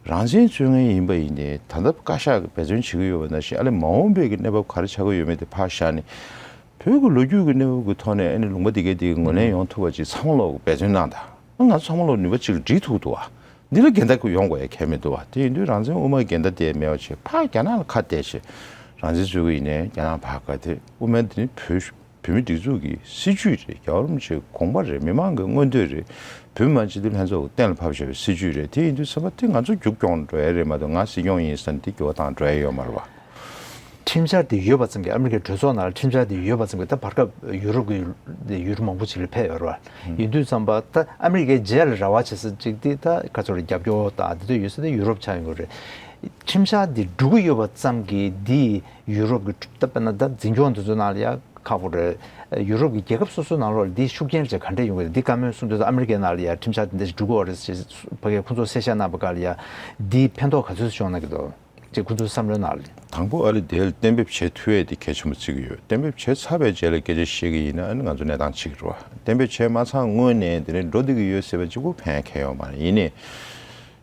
རང་བཙན་རྩོད་མཁན་ཡིན་པ་ཡིན་ནའི་ད་ལྟ་བཀའ་ཤག་གིས་འབད་བརྩོན་བྱེད་ཀྱི་ཡོད་པ་ནང་བཞིན་ཨ་ལས་མ་འོངས་པའི་གི་གནས་བབ་ག་རེ་ཆགས་ཀྱི་ཡོད་མེད་དེ་ཕར་བཞག་ནས། བོད་ཀྱི་ལོ་རྒྱུས་ཀྱི་གནས་བབ་ཀྱི་ཐོག་ནས་ཨ་ནི་ལུང་པ་འདི་གའི་འདི་གི་ངོས་ལེན་ཡོང་ཐུབ་པ་ཅིག་ཚང་མ་ལོག་འབད་བརྩོན་གནང་དང་། ང་ཚོ་ཚང་མ་ལོག་ནུས་པ་ཅིག་སྒྲིལ་ཐུབ་འདུག་བ། འདི་ལ་འགལ་ཟླ་ཡོང་དགོས་ཡ་གལ་མི་འདུག་བ། དེ་ཡིན་དུས་རང་བཙན་དབུ་མའི་འགལ་ཟླ་དེ་མེད་པ་བྱས་ཕར་རྒྱ་ནག་ལ་ཁ་གཏད་བྱས་རང་བཙན་རྩོད་ཀྱི་ཡིན་ནའི་རྒྱ་ནག་ཕར་ཁ་གཏད། དབུ་མའི་འདི་ནི་བོད་བོད་མི་སྒྲིག་འཛུགས་ཀྱི་སྲིད་ཇུས་རེད། རྒྱལ་བ་རིན་པོ་ཆེའི་དགོངས་པ་རེད། མི་མང་གི་མངོན་འདོད་རེད། བོད་མི་མང་སྤྱི་འཐུས་ལྷན་ཚོགས་ཀྱིས་གཏན་ལ་ཕབ་བཞག་པའི་སྲིད་ཇུས་རེད། དེ་ཡིན་དུས་ཚང་མ་དེ་ང་ཚོ་རྒྱུགས་སྐྱོང་འགྲོ་ཡ་རེད་མ་གཏོགས་ང་སྲིད་སྐྱོང་ཡིན་ཟེར་ནས་དེ་འགྱུར་བ་བཏང་འགྲོ་ཡ་ཡོད་མ་རེད་བ། ཁྲིམས་འཆར་དེ་ཡོད་པ་ཙམ་གྱིས། ཨ་མི་རི་ཀའི་གྲོས་ཚོགས་ནང་ལ་ཁྲིམས་འཆར་དེ་ཡོད་པ་ཙམ་གྱིས་ད་བར་སྐབས་ཡུ་རོབ་ཀྱི་ཡུལ་གྲུ་མང་པོ་ཞིག་ལ་ཕེབས་ཡོད་རེད་བ། ཡིན་དུས་ཙམ་པ་ད་ཨ་མི་རི་ཀའི་རྗེས་ལ་རེ་བ་བྱེད་ས་གཅིག་དེ་ད་ག་ཚོད་རེད། རྒྱབ་སྐྱོར་དང་དེ་ཚོ་ཡོད་ས་དེ་ཡུ་རོབ་ཆགས་ཡོང་གི་རེད། ཁྲིམས་འཆར་དེ་འགྲོ་གི་ཡོད་པ་ཙམ་གྱིས་འདི་ཡུ་རོབ་ཀྱི་ད་དཔེར་ན་ད་འཛིན་སྐྱོང་དེ་ཚོ་ནང་ལ་ཡ་ཁག་པོ་རེད། ཡུ་རོབ་ཀྱི་རྒྱལ་ཁབ་སོ་སོའི་ནང་ལོགས་ལ་འདི་ཤུགས་རྐྱེན་ཅིག་ག་འདྲས་ཡོང་གི་རེད། འདི་བཀའ་མོལ་གསུང་དུས་ཨ་མི་རི་ཀའི་ནང་ལ་ཡ་ཁྲིམས་འཆར་དེ་འདྲ་ཞིག་འགྲོ་གི་ཡོད་རེད་ཟེར་ཕ་གིར་ཁོང་ཚོ་གསལ་བཤད་གནང་པ་ག་ལ་ཡ་འདིའི་ཕན་ཐོགས་ག་ཚོད་བྱུང་ན་གི་འདུག་ཅེས་ཁོ་ཚོའི་བསམ་བློའི་ནང་ལ། དང་པོ་ཨ་རི་དེ་ལ་གཏན་འབེབས་བྱེད་ཐུབ་ཡས་དེ་གལ་ཆེན་པོ་བརྩི་གི་ཡོད། གཏན་འབེབས་བྱས་ཚར་བའི་རྗེས་ལ་སྐད་ཆ་བཤད་ཀྱི་ཡིན་ན་ཨ་ནི་ང་ཚོ་གནས་སྟངས་གཅིག་རེད་བ། གཏན་འབེབས་བྱས་མ་ཚར་སྔོན་ནས་དེ་ནས་འགྲོ་བསྡད་ཀྱི་ཡོད་ཟེར་བ་གཅིག་པོ་ཕན་ཁེ་ཡོད་མ་རེད། ཡིན་ནའི་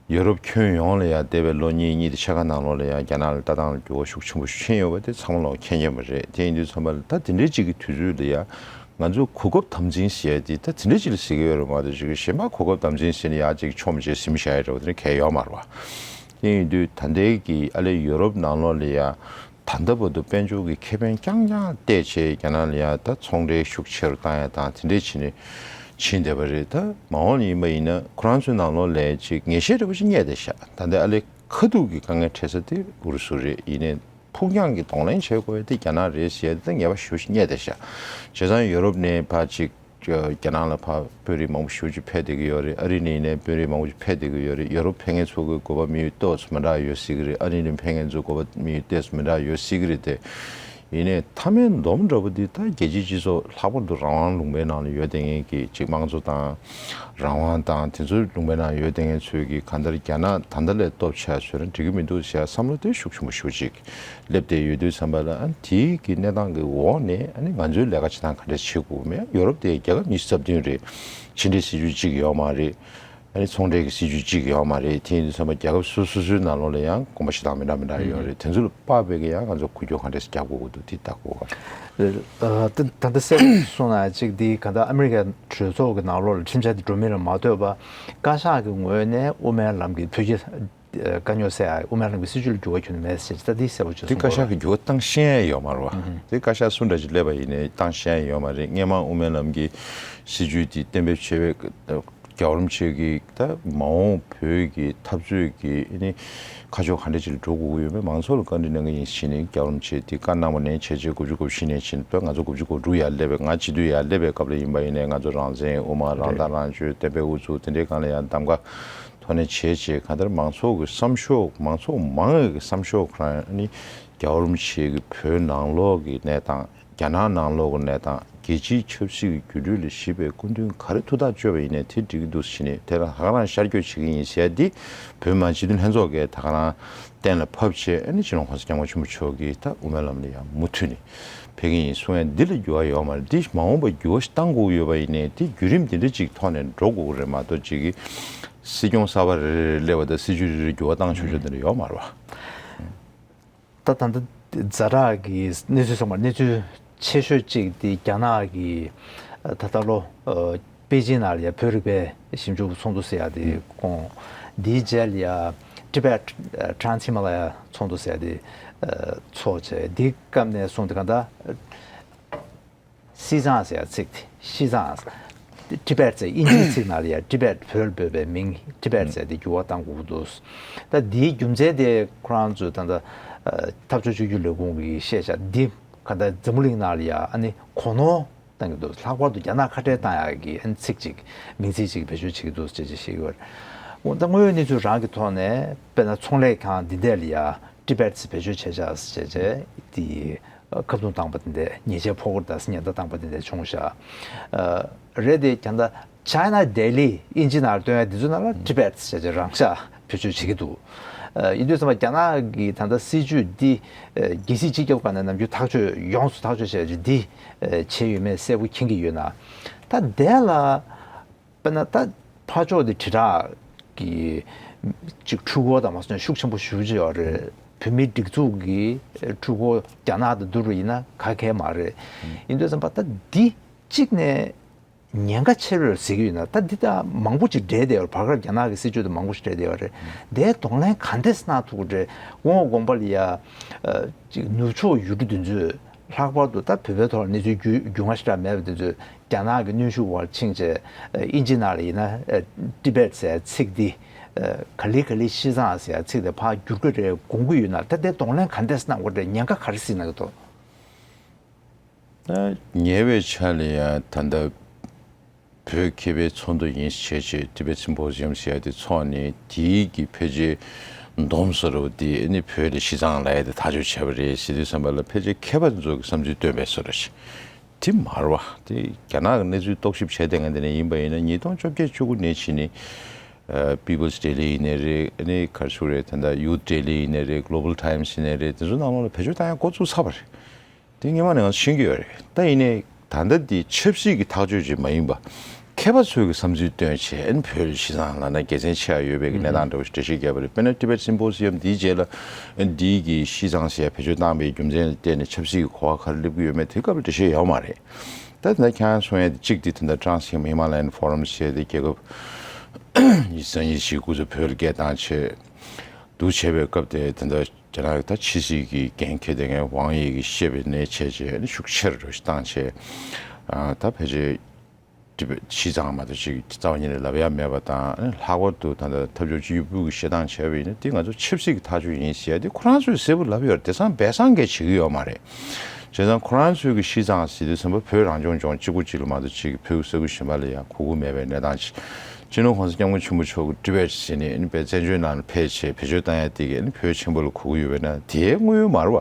ཡོ་རོབ་ཁྱོན་ཡོངས་ལ་ཡང་འདས་པའི་ལོ་གཉིས་གཉིས་དང་ཕྱེད་ཀ་ནང་ལོགས་ལ་ཡང་རྒྱ་ནག་ལ་ལྟ་སྟངས་ལ་འགྱུར་བ་ཤུགས་ཆེན་པོ་ཕྱིན་ཡོད་པ་དེ་ཚང་མ་ལོག་མཁྱེན་མཁྱེན་པ་རེད། དེ་ཡིན་དུས་ཚང་མ་ལ་ད་དེ་འདྲའི་གཅིག་གི་དུས་ཚོད་ལ་ཡང་ང་ཚོ་གོ་སྐབས་དམ་འཛིན་ཟེར་ཡ་དེ་ད་དེ་འདྲའི་གཅིག་ལ་ཟེར་གྱི་ཡོད་རེད་མ་གཏོགས་ཅིག་གཞན་པ་གོ་སྐབས་དམ་འཛིན་ཟེར་ནས་ཡང་ཅིག་ཆོ་མི་བྱེད་ཟིན་བྱ་ཡ་རེད་བ། དེ་འདྲ་གལ་ཡོད་མ་རེད་བ། དེ་ཡིན་དུས་ད་ལྟའི་གི་ཨ་ལས་ཡོ་རོབ་ནང་ལོགས་ལ་ཡ་ད་ལྟ་བར་དུ་དཔལ་འབྱོར་གྱི་ཁེ་ཕན་རྐྱང་རྐྱང་བལྟས་བྱས་རྒྱ་ནག་ལ་ཡ་ད་ཚོང་འབྲེལ་ཤུགས་ཆེ་རུ་བཏང་ཡ་དང་དེ་འདྲས་བྱས་ནས་ཕྱིན་བསྡད་པ་རེད། ད་མ་འོངས་ཡིན་པ་ཡིན་ན་ཁོ་རང་ཚོའི་ནང་ལོགས་ལ་ཅིག་ངེས་ཤེས་འདྲ་པོ་ཞིག་རྙེད་བསྡད་ཤག་ད་ལྟ་ཨ་ལས་ཁ་ཐུག་གི་དཀའ་ངལ་འཕྲད་ས་དེ་ཨུ་རུ་སུ་རེད། ཡིན་ནའི་ཕུགས་རྒྱང་གི་གདོང་ལེན་བྱེད་དགོས་ཡ་དེ་རྒྱ་ནག་རེད་ཟེར་ཡ་དེ་ད་ངེས་པ་ཞེ་པོ་ཞིག་རྙེད་བསྡད་ཤག་བྱས་ཙང་ཡོ་རོབ་ནས་ཕར་ཅིག་རྒྱ་ནག་ལ་ཕར་དཔོན་རིགས་མང་པོ་ཞེ་པོ་ཅིག་ཕེབས་བསྡད་ཀྱི་ཡོད་རེད། ཨ་རི་ནས་ཡིན་ནའི་དཔོན་རིགས་མང་པོ་ཅིག་ཕེབས་བསྡད་ཀྱི་ཡོད་རེད། ཡོ་རོབ་ཕེབས་མཁན་ཚོ་གི་དགོས་པ་དམིགས་ཡུལ་ཏོག་ཙམ་མི་འདྲ་ཡོད་སྲིད་ཀྱི་རེད། ཨ་རི་ནས་ཕེབས་མཁན་ཚོ་དགོས་པ་དམིགས་ཡུལ་ཏོག་ཙམ་མི་འདྲ་ཡོད་སྲིད་ཀྱི་རེད་དེ། ཡིན་ནའི་མཐའ་མའི་སྡོམ་འདྲ་པོ་འདི་ད་རྒྱལ་སྤྱིའི་སྤྱི་ཚོགས་ལྷག་པར་དུ་རང་དབང་ལུང་པའི་ནང་ལ་ཡོད་བསྡད་མཁན་གྱི་ཅིག་དམངས་གཙོ་དང་རང་དབང་དང་དེ་ཚོའི་ལུང་པའི་ནང་ཡོད་བསྡད་མཁན་ཚོས་ཀྱི་གང་ལྟར་རྒྱ་ནག་ད་ལྟ་ལས་སྟོབས་ཆེ་བ་བཟོས་ན་འགྲིག་གི་མི་འདུག་ཟེར་བསམ་བློ་དེ་ཤུགས་ཆེན་པོ་ཞེ་པོ་ཅིག་སླེབས་བསྡད་ཡོད་དུས་ཙམ་པ་ལ། ཨ་ནི་དེའི་གི་གནས་སྟངས་ཀྱི་འོག་ནས་ཨ་ནི་ང་ཚོའི་ལས་ཀ་བྱེད་སྟངས་ག་འདྲས་བྱེད་དགོས་མེད། ཡོ་རོབ་དེ་རྒྱལ་ཁབ་ཉི་ཤུ་རྩ་བདུན་རེད། ཕྱི་འབྲེལ་སྲིད་ཇུས་གཅིག་ཡོད་མ་རེད། ཨ་ནི་ཚོང་འབྲེལ་གྱི་སྲིད་ཇུས་གཅིག་ཡོད་མ་རེད། དེ་ཡིན་དུས་ཙམ་པ་རྒྱལ་ཁབ་སོ་སོ་སོའི་ནང་ལོགས་ལ་ཡང་གོམ་པ་བཤད་སྟངས་མི་འདྲ་མི་འདྲ་ཡོད་རེད། དེ་ཚོ་ལ་དཔག་པའི་གི་ཡང་ང་ཚོ་འགུལ་སྐྱོད་ག་འདྲས་རྒྱག་དགོས་ཀྱི་འདུག་དེ་ལྟ་དགོས་པ། ཨ་ད་ད་ལྟ་གསལ་པོ་གསུངས་ན་ཅིག་འདི་ག་ད་ཨ་མི་རི་ཀའི་གྲོས་ཚོགས་ཀྱི་ནང་ལོགས་ལ་ཁྲིམས་འཆར་འདི་འགྲོ་མིན་ལ་མ་ལྟོས་པ། བཀའ་ཤག་གི་ངོས་ནས་དབུ་མའི་ལམ་གྱི་བོད་ཀྱི་དཀའ་རྙོག་སེལ་ཡ། དབུ་མའི་ལམ་གྱི་སྲིད་ཇུས་ལ་འགྱུར་བ་ཁྱོན་ནས་མེད་ཟེར་ད་འདི་གསལ་པོ་ཅིག་དེ་གསུངས་བཀའ་ཤག་གི་འགྱུར་བ་བཏང་ཤེས་ཡ་ཡོད་མ་རེད་བ། དེ་བཀའ་ཤག་སུ་འདྲ་ཅིག་སླེབས་པ་ཡིན་ནའི་བཏང་ཤེས་ཡ་ཡོད་མ་རེད། སྔས་མ་དབུ་མའི་ལམ་གྱི་སྲིད་ཇུས་དེ་གཏན་འབེབས་བྱས་པའི་རྒྱལ་བ་རིན་པོ་ཆེ་གིས་ད་མ་འོངས་བོད་ཀྱི་འཐབ་རྩོད་ཀྱི་ཨ་ནི་ཁ་ཕྱོགས་ག་འདྲ་ཅིག་ལ་འགྲོ་དགོས་ཀྱི་ཡོད་མེད། མང་ཚོགས་ལ་བཀའ་འདྲི་གནང་གི་ཡིན་ཟེར་ནས་རྒྱལ་བ་རིན་པོ་ཆེས་དེ་བཀའ་གནང་བ་ནས་བྱས་རྗེས་དགུ་བཅུ་གོ་བཞི་ནས་ཕྱིན་པ། ང་ཚོ་དགུ་བཅུ་གོ་དྲུག་ཡར་སླེབས་པའི། ང་སྤྱི་འཐུས་ཡར་སླེབས་པའི་སྐབས་ལ་ཡིན་པ་ཡིན་ནའི་ང་ཚོ་རང་བཙན། དབུ་མ། རང་བདག་རང་གཅོད། གཏན་འབེབས་ཨུ་ཚུགས། དེ་འདྲའི་སྒང་ལ་ཡང་གདམ་ག་ཐོག་ནས་བྱས་རྗེས་གང་ལྟར་མང་ཚོགས་ཀྱི་བསམ་ཤོག་མང་ཚོགས་མང་བའི་གི་བསམ་ཤོག་ཁོ་རང་ཨ་ནི་རྒྱལ་བ་རིན་པོ་ཆེ་གི་བོད་ནང་ལོགས་ཀྱི་གནས་སྟངས། རྒྱ་ནག་ནང་ལོགས་ཀྱི་གནས་སྟངས། རྒྱལ་སྤྱིའི་ཆབ་སྲིད་ཀྱི་འགྱུར་འགྲོས་ལ་གཞིགས་པའི་སྐུ་མདུན་ག་རེ་ཐུགས་ཐག་གཅོད་པ་ཡིན་ནའི་དེ་འགྲིག་གི་འདུག་ཟེར་ནས་དེ་ལ་ཧ་ག་རང་ཤར་བསྐྱོད་བྱེད་ཀྱི་ཡིན་ཟེར་ཡ་འདི་བོད་མི་མང་སྤྱི་འཐུས་ལྷན་ཚོགས་ཀྱིས་ད་ག་རང་གཏན་ལ་ཕབ་བྱས། ཨ་ནི་སྤྱི་ནོར་༸གོང་ས་༸སྐྱབས་མགོན་ཆེན་པོ་མཆོག་གིས་ད་དབུ་མའི་ལམ་ལ་ཡང་མུ་མཐུད་ནས་ཕེབས་ཀྱི་ཡིན་གསུང་ཡ་འདི་ལ་འགྱུར་བ་ཡོད་མ་རེད། འདི་མ་འོངས་པ་འགྱུར་བ་ཞིག་བཏང་དགོས་ཀྱི་ཡོད་པ་ཡིན་ནའི་དེ་བརྒྱུད་རིམ་འདི་འདྲ་ཅིག་ཐོག་ནས་འགྲོ་དགོས་ཀྱི་རེད་མ་གཏོགས། ཅིག་གི་སྲིད་སྐྱོང་གསར་པ་རེ་རེ་སླེབས་པ་དང་སྲིད་ཇུས་རེ་རེ་འགྱུར་བ་བཏང་ཆོག་ཆོག་དེ་འདྲ་ཡོད་མ་རེད་བ། ད་ད་ལྟ་ཛ་དྲག་གི་གནས་ཚུལ་ཚང་མ་གནས་ཚུལ་ཆེ་ཤོས་གཅིག་དེ་རྒྱ་ནག་གི་ད་ལྟ་ལོ་པེ་ཅིན་ནང་ལ་ཡ་བོད་རིག་པའི་ཞིབ་འཇུག་ཚོགས་འདུ་ཟེར་ཡ་དེ་བསྐོངས། དེའི་རྗེས་ལ་ཡ་Tibet Trans Himalaya ཚོགས་འདུ་ཟེར་ཡ་དེ་ཚོགས་བྱས། དེའི་སྐབས་ནས་བཟུང་སྟེ་གང་ལྟར། སི་ཙང་ཟེར་ཡ་ཚིག་དེ་ཤི་ཙང་། ཊི་བེཊ་ཟེར་དབྱིན་ཇིའི་ཚིག་ནང་ལ་ཡ་ཊི་བེཊ་བོད་ལ་འབོད་པའི་མིང་ཊི་བེཊ་ཟེར་དེ་འགྱུར་བ་བཏང་དགོས་ཀྱི་འདུག་ད་འདིའི་རྒྱུ་མཚན་དེ་ཁོ་རང་ཚོས་ད་ལྟ་འཐབ་ཕྱོགས་གཅིག་གྱུར་ལས་ཁུངས་ཀྱིས་བཤད་བཞག་འདི་ག་ད་འཛམ་བུ་གླིང་ནང་ལ་ཡ་ཨ་ནི་གོ་ནོར་བཏང་གི་འདུག་ལྷག་པར་དུ་རྒྱ་ནག་ཁ་བྲལ་བཏང་ཡག་གི་ཨ་ནི་ཚིག་ཅིག་མིང་ཚིག་ཅིག་བེད་སྤྱོད་བྱེད་ཀྱི་འདུག་ཅེས་ཅེས་བཤད་ཀྱི་ཡོད་རེད། འོ་ད་དངོས་ཡོད་གནས་ཚུལ་རང་གི་ཐོག་ནས་དཔེར་ན་ཚོང་ལས་ཁང་འདི་འདྲ་ལ་ཡ་ཊི་བེཊ་ཟེར་བེད་སྤྱོད་བྱས་བཞག་ཅེས་བྱས་དེ། ཁ་རྡུང་བཏང་པ་དེ་འདྲས། ཉེས་ཆད་ཕོག་པ་དང་ཉེན་བརྡ་བཏང་པ་དེ་འདྲས་བྱུང་ཤག་ཨ་རེད་དེ་ཀྱང་ད་China Daily དབྱིན་ཇི་ནང་བཏོན་ཡ་དེ་ཚོ་ནང་ལ་Tibet ཟེར་བྱས་རང་ཤག་བེད་སྤྱོད་བྱེད་ཀྱི་འདུག་ཨ་ཡིན་དུས་ཙམ་པ་རྒྱ་ནག་གི་ད་ལྟ་སྲིད་ཇུས་འདི་ཨ་རྒྱལ་སྲིད་སྤྱི་ཁྱབ་སྒང་ནས་ནམ་རྒྱུན་ཐག་གཅོད་ཡོངས་སུ་ཐག་གཅོད་བྱས་རྗེས་འདི་ཨ་བྱས་ཡོད་མེད་གསལ་པོ་མཁྱེན་གྱི་ཡོད་ན། ད་དེ་ལ། དཔེར་ན་ད་ཕར་ཕྱོགས་དེ་དྲིལ་བསྒྲགས་ཀྱི་ཅིག་འཕྲུལ་འཁོར་དང་མ་སོང་ཤུགས་ཆེན་པོ་ཞེ་པོ་ཅིག་ཡོད་རེད། བོད་མིའི་སྒྲིག་འཛུགས་ཀྱི་འཕྲུལ་འཁོར་རྒྱ་ནག་དང་བསྡུར་བ་ཡིན་ན་ག་གེ་མ་རེད། ཡིན་དུས་ཙམ་པ་ད་འདི་གཅིག་ནས་ཉེན་ཁ་ཆེ་རེད་ཟེར་གྱི་ཡོད་ན། ད་འདི་ད་མང་པོ་ཅིག་འདྲེས་བསྡད་ཡོད་རེད། བར་སྐབས་རྒྱ་ནག་གི་སྲིད་ཇུས་དང་མང་པོ་ཞིག་འདྲེས་བསྡད་ཡོད་རེད། དེའི་གདོང་ལེན་ག་འདྲས་གནང་ཐུབ་ཀྱི་རེད། དགོངས་པ་དགོངས་པ་ལ་ཡ་ཅིག་ནུབ་ཕྱོགས་ཡུལ་གྲུ་དེ་ཚོས། ལྷག་པར་དུ་ད་བོད་པའི་ཐོག་ལ་གནས་ཚུལ་རྒྱུས་རྒྱུས་མངའ་ཞེ་དྲག་མེད་པ་དེ་ཚོས་རྒྱ་ནག་གི་གནོན་ཤུགས་འོག་ཕྱིན་བྱས་དབྱིན་ཇི་ནང་ལ་ཡིན་ན་ཊི་བེཊ་ཟེར་ཚིག་འདི་ག་ལེ་ག་ལེ་ཤི་ཙང་ཟེར་ཚིག་དེ་ཕར་བསྒྱུར་གི་རེད་དགོངས་ཀྱི་ཡོད་ན། ད་དེ་གདོང་ལེན་ག་འདྲས་གནང་དགོས་རེད། ཉེན་ཁ་ག་རེ་སྲིད་གནང་གི་འདུག་ད་ཉེ་བའི་ཆར་ལ་ཡང་ད་ལྟ། བོད་མཁས་པའི་ཚོགས་འདུ་ཡིན་བྱས་བྱས་Tibet Symposium ཟེར་ཡ་དེ་ཚོགས་ནས་དེའི་གི་ཕལ་ཆེར་སྡོམ་བཟོ་འདྲ་བོ་དེ་ཨ་ནི་བོད་ལ་ཤི་ཙང་ལབ་ཡ་དེ་ཐག་གཅོད་བྱས་པ་རེད་ཟེར་དུས་ཙམ་པ་ལ་ཕལ་ཆེར་མཁས་པ་ཚོ་གི་བསམ་ཚུལ་བཏོན་པའི་བཟོ་འདྲ་ཞིག་དེ་མ་རེད་བ། དེ་རྒྱ་ནག་གི་གནས་ཚུལ་རྟོག་ཞིབ་བྱས་བསྡད་མཁན་དེ་ནས་ཡིན་པ་ཡིན་ན་ཉིས་སྟོང་བཅོ་བརྒྱད་བཅུ་དགུ་ནས་ཕྱིན་ནས་People's Daily ཡིན་ནའི་རེད། ཨ་ནི་ག་རེ་ཞུ་དགོས་རེད། ད་ལྟ་Youth Daily ཡིན་ནའི་རེད། Global Times ཡིན་ནའི་རེད། དེ་ཚོ་ནང་ལོགས་ལ་བེད་སྤྱོད་བཏང་ཡ་འགོ་བཙུགས་ཚར་བ་རེད། དེ་སྔོན་མ་ནས་ང་ཚོ་ཤེས་ཀྱི་ཡོད་རེད། ད་ཡིན་ནའི་ད་ལྟ་འདི་ཆབ་སྲིད་ཀྱི་ཐག་གཅོད་ཅིག་མ་ཡིན་པ། མཁས་པ་ཚོས་ཀྱི་བསམ་ཚུལ་བཏོན་བྱས་ཨ་ནི་བོད་ལ་ཤི་ཙང་ལབ་ན་དགེ་མཚན་ཆེ་བ་ཡོད་པའི་གི་གནས་སྟངས་འདྲ་བོ་ཞིག་འགྲེལ་བཤད་བརྒྱབ་པ་རེད། དཔེར་ན་Tibet Symposium འདིའི་རྗེས་ལ་ཨ་ནི་འདིའི་གི་ཤི་ཙང་ཟེར་ཡ་བེད་སྤྱོད་བཏང་པའི་རྒྱུ་མཚན་ལ་བརྟེན་ནས་ཆབ་སྲིད་ཀྱི་གོ་བ་ག་རེ་སླེབས་ཀྱི་ཡོད་མེད་དེ་སྐབས་ལ་འགྲེལ་བཤད་ཡོད་མ་རེད། ད་ད་ལྟ་ཁྱེད་རང་གསུང་ཡ་དེ་གཅིག་དེ་ད་ལྟ་Trans Himalayan Forum ཟེར་ཡ་དེ་རྒྱལ་ཁབ་ཉི་ཤུ་རྩ་གཉིས་ཤིག་སྐུ་ཚབ་བོད་ལ་སྐད་བཏང་བྱས་འདུག་བྱས་པའི་སྐབས་དེ་ད་ལྟ། རྒྱ་ནག་གི་ད་ཕྱི་སྲིད་ཀྱི་འགན་འཁྱེར་བསྡད་མཁན་ཝང་དབྱི་གིས་བཤད་པའི་ནས་བྱས་རྗེས་ནི་ཤུགས་ཆེ་རུ་ཞིག་བཏང་བྱས། ཨ་ད་ཕལ་ཆེར་ཊི་བེཊ་ཤི་ཙང་མ་གཏོགས་ཅིག་རྩ་བ་ཉིད་ནས་ལབ་ཡ་མེད་པ་དང་། ལྷག་པར་དུ་ད་ལྟ་འཐབ་ཕྱོགས་གཅིག་གྱུར་པུའུ་གིས་བཤད་སྟངས་བྱས་པ་ཡིན་ན་དེ་ང་ཚོ་ཆབ་སྲིད་ཀྱི་ཐག་གཅོད་ཡིན་ཟེར་ཡ་དེ་ཁོ་རང་ཚོས་གསལ་པོ་ལབ་ཡོད་རེད། དེང་སང་སྦས་གསང་གིས་བྱེད་ཀྱི་ཡོད་མ་རེད། བྱས་ཙང་ཁོ་རང་ཚོས་ཀྱི་ཤི་ཙང་ཟེར་དུས་ཙམ་པ་བོད་རང་སྐྱོང་ལྗོངས་གཅིག་པུ་གཅིག་ལ་མ་གཏོགས་ཅིག་བོད་ས་ཁུལ་གཞན་པ་ལ་ཡང་གོ་གི་མེད་པའི་གནས་སྟངས་ཅིག་ སྤྱི་ནོར་༸གོང་ས་༸སྐྱབས་མགོན་ཆེན་པོ་མཆོག་གི་ཊི་བེཊ་ཟེར་ནས་ཨ་ནི་བཙན་བྱོལ་ནང་ལ་ཕེབས་བྱས་བེད་སྤྱོད་བཏང་ཡ་དེ་གས་ཨ་ནི་བོད་ཆེན་པོ་ལ་གོ་གི་ཡོད་པས་ན། དེའི་དངོས་ཡོད་མ་རེད་བ།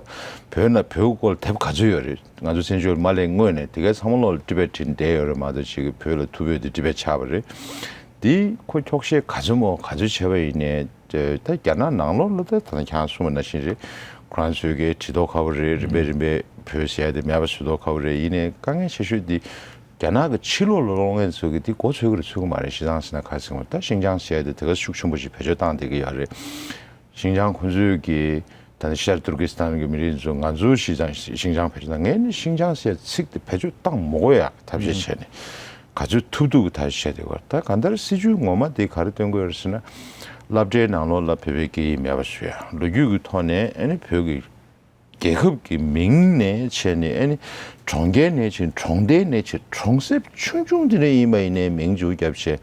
བོད་ནང་བོད་ཀྱི་སྐོར་ལ་དེབ་ག་ཚོད་ཡོད་རེད། ང་ཚོ་བཙན་བྱོལ་མ་སླེབས་སྔོན་ནས་དེ་གས་ཚང་མ་ལོག་ལ་ཊི་བེཊ་བྲིས་བསྡད་ཡོད་རེད་མ་གཏོགས་ཅིག་གི་བོད་ལ་ཐུ་བྷོད་དེ་ཊི་བེཊ་ཆགས་པ་རེད། དེ་ཁོ་འཁྱོག་བཤད་ག་ཚོད་མོ་ག་ཚོད་བྱས་པ་ཡིན་ནའི་ད་རྒྱ་ནག་ནང་ལོགས་ལ་ད་ད་ནི་ཁྱེད་རང་གསུངས་པ་ནང་བཞིན་རེད། ཁོ་རང་ཚོའི་གས་བྲིས་མདོག་ཁ་པོ་རེད། རིམ་པས་རིམ་པས་བོད་ཟེར་ཡ་དེ་མེད་པ་བཟོ་མདོག་ཁ་པོ་རེད། ཡིན་ནའི་དཀའ་ངལ་ཆེ་ཤོས་དེ་རྒྱ་ནག་གི་ཕྱི་ལོགས་ལ་ལོག་མཁན་ཚོ་གིས་དེ་མགོ་ཚོད་ཀྱི་རེད་ཚོད་ཀྱི་མ་རེད། ཤི་ཙང་ཟེར་ན་ཁ་ཚིག་མ་ད་ཤིང་ཅང་ཟེར་ཡ་དེ་དེ་ག་ཤུགས་ཆེན་པོ་ཞིག་བེད་སྤྱོད་བཏང་བསྡད་ཀྱི་ཡོད་རེད། ཤིང་ཅང་ཁོ་ཚོས་ཀྱི་ད་ནི་ཤར་ཏུར་ཀི་སི་ཐན་གྱི་མི་རིགས་ཚོ་ང་ཚོའི་ཤི་ཙང་ཤིང་ཅང་བེད་སྤྱོད་བཏང་། ངས་ནི་ཤིང་ཅང་ཟེར་ཚིག་དེ་བེད་སྤྱོད་བཏང་མི་དགོས་ཡ་ཐབས་ཤེས་བྱས་ནས་ག་ཚོད་ཐུབ་ཐུབ་ཀྱི་ཐབས་ཤེས་བྱས་བསྡད་ཀྱི་ཡོད་རེད། ད་གང་ལྟར་སྲིད་ཇུས་ངོ་མ་དེ་ག་རེ་སྟོན་གྱི་ཡོད་རེད་ཟེར་ན། སློབ་གྲྭའི་ནང་ལོགས་ལ་བོད་པའི་སྐད་ཡིག་མེད་པ་བཟོ་ཡ། ལོ་རྒྱུས་ཀྱི་ཐོག་ནས་ཨ་ནི་བོད་ཀྱི་རྒྱལ་ཁབ་ཀྱི་མིང་ནས་བྱས་ནས་ཨ་ནི་གྲོང་ཁྱེར་ནས་བྱས། གྲོང་རྡལ་ནས་བྱས། གྲོང་གསེབ་ཆུང་ཆུང་དེ་འདྲ་ཡིན་པ་ཡིན་ནའི་མིང་ཅིག་བརྒྱབ་བྱས།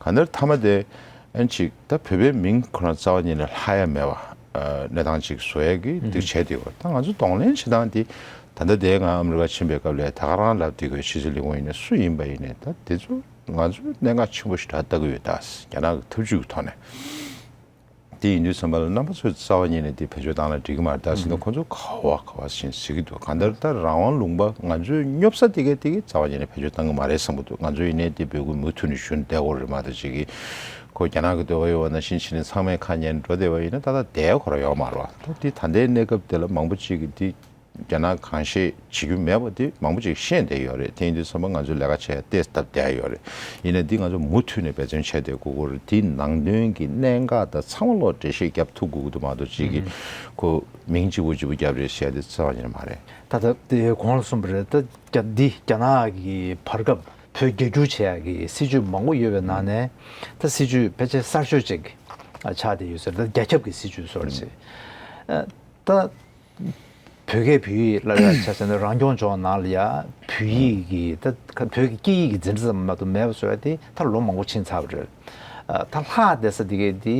གང་ལྟར་མཐའ་མ་དེ་ཨ་ནི་ཅིག་ད་བོད་པའི་མིང་ཁོ་རང་རྩ་བ་ཉིད་ནས་ལྷག་ཡ་མེད་པ་ཨ་གནས་སྟངས་ཅིག་བཟོ་ཡ་གི་འདི་བྱས་བསྡད་ཡོད། ད་ང་ཚོ་གདོང་ལེན་བྱེད་སྟངས་དེ་ད་ལྟ་དེ་ང་ཨ་མི་རི་ཀ་ཕྱིན་པའི་སྐབས་ལ་ད་ག་རང་ལབ་བསྡད་ཡོད། ཕྱི་སྲིད་ལས་ཁུངས་ཡིན་ནའི་སུ་ཡིན་པ་ཡིན་ནའི་ད་དེ་ཚོ་ང་ཚོས་གནད་འགག་ཆེན་པོ་ཞིག་ར་ལྟ་གི་ཡོད། ད་རྒྱ་ནག་གི་ཐབས་ཇུས་ཀྱི་ཐོག་ནས། དེ་ཡིན་དུས་ཙམ་པ་ལ་རྣམ་པ་ཚོས་རྩ་བ་ཉིད་ནས་དེ་བེད་སྤྱོད་བཏང་ན་འགྲིག་གི་མ་རེད་ད་ཟེར་ན། ཁོ་ཚོ་ག་བ་ག་བ་ཞིག་ཟེར་གྱི་འདུག་གང་ལྟར་ད་རང་དབང་ལུང་པ་ང་ཚོའི་སྙོབ་ས་དེ་གས་དེ་གས་རྩ་བ་ཉིད་ནས་བེད་སྤྱོད་བཏང་གི་མ་རེད་བསམ་གྱི་འདུག་ང་ཚོ་ཡིན་ནའི་དེ་འབོད་སྐུལ་མུ་མཐུད་ནས་ཞུ་ནས་བསྡད་དགོས་རེད་མ་གཏོགས་ཅིག་གིས་ཁོ་རྒྱ་ནག་གི་འདོད་པ་ཡོད་པ་ནང་བཞིན་བྱས་ནས་ཚང་མས་ཁ་ཉན་འགྲོ་བསྡད་པ་ཡིན་ན་ད་ལྟ་བསྡད་ཁོ་རང་ཡོད་མ་རེད་བ། ད་དེ་ད་ལྟའི་གནས་སྐབས་དེ་ལ་མང་པོ་ཅིག་གིས་དེ་རྒྱ་ནག་གང་བཤད་བྱེད་རྒྱུ་མེད་པ་དེ་མང་པོ་ཅིག་ཤེས་བསྡད་ཡོད་རེད། དེ་ཡིན་དུས་ཙམ་པ་ང་ཚོས་ལས་ཀ་བྱེད་ཡ་ཏོག་ཙམ་བསྡད་ཡོད་རེད། ཡིན་ན་འདི་ང་ཚོ་མུ་མཐུད་ནས་འབད་བརྩོན་བྱས་བསྡད་དགོས་ཀྱི་རེད། དེའི་ནང་དོན་གྱི་གནད་འགག་དང་ཚང་མ་ལོག་འགྲེལ་བཤད་རྒྱབ་ཐུབ་དགོས་ཀྱི་འདུག་མ་གཏོགས་ཅིག་གིས་ཁོ་མིང་གཅིག་པོ་གཅིག་པོ་རྒྱབ་རེད་ཟེར་ཡ་དེ་རྩ་བ་ཉིད་ནས་མ་རེད། ད་ལྟ་དེ་གོང་ལ་གསུངས་པ་རེད། ད་རྒྱ་འདི་རྒྱ་ནག་གི་བར་སྐབས་བོད་རྒྱ་སྒྱུར་བྱེད་ཡ་གི་སྲིད་ཇུས་མང་པོ་ཡོད་པའི་ནང་ནས་ད་སྲིད་ཇུས་ཕལ་ཆེར་གསར་ཤོས་ཅིག་ཆགས་བསྡད་ཡོད་ཟེར། ད་རྒྱ་ཁྱབ་ཀྱི་སྲིད་ཇུས་བཟོ་འདྲ་ཅིག་ད། བོད་སྐད་བོད་ཡིག་སློབ་ཡ་ཆ་བཞག་ན་རང་སྐྱོང་ལྗོངས་ནང་ལ་ཡ་བོད་ཡིག་གི་ད་བོད་ཀྱི་སྐད་ཡིག་གི་འཛིན་གྲྭ་ཙམ་མ་གཏོགས་མེད་པ་བཟོ་ཡ་དེ་ད་ལོ་མང་པོ་ཕྱིན་ཚར་བ་རེད། ད་ལྷག་བསྡད་ས་དེ་གའི་དེ་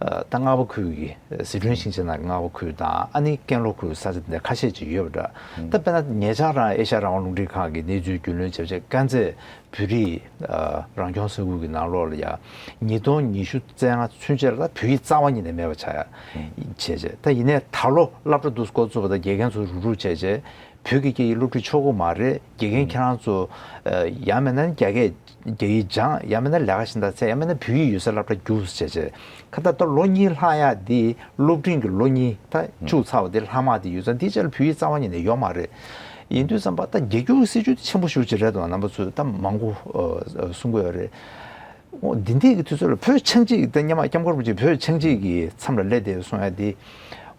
ད་རྔ་པ་ཁུལ་གྱི་ཟི་ཁྲོན་ཞིང་ཆེན་ནང་གི་རྔ་པ་ཁུལ་དང་ཨ་ནི་ཀན་ལྷོ་ཁུལ་ས་ཆ་དེ་འདྲ་ཁ་ཤས་ཅིག་ཡོད་པ་འདྲ། ད་དཔེར་ན་ཉེ་ཆར་རང་ཨེ་ཤ་ཡ་རང་དབང་རླུང་འཕྲིན་ཁང་གི་གནས་ཚུལ་རྒྱུས་ལོན་བྱས་བྱས་དཀར་མཛེས་བོད་རིགས་རང་སྐྱོང་ས་ཁུལ་གྱི་ནང་ལོགས་ལ་ཡ་ཉིས་སྟོང་ཉི་ཤུ་རྩ་ལྔ་ཚུན་ཆད་ལ་ད་བོད་ཡིག་རྩ་བ་ཉིད་ནས་མེད་པ་ཆགས་ཡ་བྱས་བྱས། ད་ཡིན་ནའི་ད་ལོ་སློབ་གྲྭ་འདུག་འགོ་བཙུགས་པ་དང་དགེ་རྒན་ཚོ་རུག་རུག་བྱས་བྱས་བོད་ཀྱི་སྐད་ཡིག་སློབ་ཁྲིད་ཆོག་གི་མ་རེད། དགེ་རྒན་ཁྱེད་རང་ཚོ་ཡང་མིན་ན་རྒྱ་སྐད་རྒྱ་ཡིག་སྦྱང་། ཡང་མིན་ན་ལས་ཀ་གཞན་དག་འཚོལ། ཡང་མིན་ན་བོད་ཡིག་ཡོད་སའི་སློབ་གྲྭ་རྒྱུགས་བྱས་བྱས། ཁ་ད་ལྟ་ལོ་གཉིས་ལྷག་ཡ་འདི་སློབ་འབྲིང་གི་ལོ་གཉིས་ད་བཅུག་ཚར་བ་འདི་ལྷག་མ་འདི་ཡོད་ཙང་འདི་ཆ་ལ་བོད་ཡིག་རྩ་བ་ཉིད་ནས་ཡོད་མ་རེད། ཡིན་དུས་ཙམ་པ་ད་རྒྱ་སྒྱུར་གྱི་སྲིད་ཇུས་དེ་ཆེན་པོ་ཞེ་པོ་ཅིག་རེད་འདུག་རྣམ་པ་ཚོས་ད་མང་པོ་ཨ་གསུང་གི་ཡོད་རེད། འོ་འདི་འདྲའི་གི་དུས་ཚོད་ལ་བོད་ཆགས་འཇིག་ད་སྔོན་མ་སྐྱབས་མགོན་རིན་པོ་ཆེ་བོད་ཆགས་འཇིག་གི་མཚམས་ལ་སླེབས་བསྡད་ཡོད་གསུང་ཡ་འདི་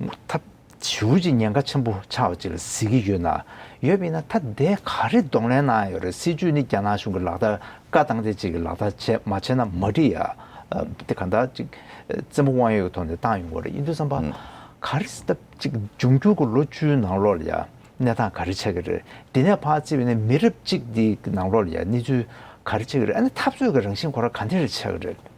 ད་ཞེ་པོ་ཅིག་ཉེན་ཁ་ཆེན་པོ་ཆགས་པ་ཅིག་ལ་གཟིགས་ཀྱི་ཡོད་ན། ཡོད་པ་ཡིན་ན་ད་དེ་ག་རེ་གདོང་ལེན་གནང་ཡོད་རེད། སྲིད་ཇུས་ནི་རྒྱ་ནག་གཞུང་གི་ལག་བསྟར་བཀའ་བཏང་དེ་ཅིག་གི་ལག་བསྟར་བྱས་མ་བྱས་ན་མ་འགྲིག་ཡ། ཨ་དེ་གང་ལྟར་ཅིག་བཙན་པོ་དབང་ཡོད་ཀྱི་ཐོག་ནས་བཏང་ཡོང་གི་རེད། ཡིན་དུས་ཙམ་པ་ཨང་ག་རེ་ད་ཅིག་འབྱུང་འགྱུར་གྱི་ལོ་བཅུའི་ནང་ལོགས་ལ་ཡ་གནས་སྟངས་ག་རེ་ཆགས་ཀྱི་རེད། འདི་ནས་ཕར་བརྩིས་པ་ཡིན་ན་མི་རབས་གཅིག་འདི་གི་ནང་ལོགས་ལ་ཡ་གནས་ཚུལ་ག་རེ་ཆགས་ཀྱི་རེད། ཨ་ནི་འཐབ་རྩོད་ཀྱི་རང་བཞིན་ཁོ་རང་ག་འདྲ་རེ་ཆགས་ཀྱི་རེད།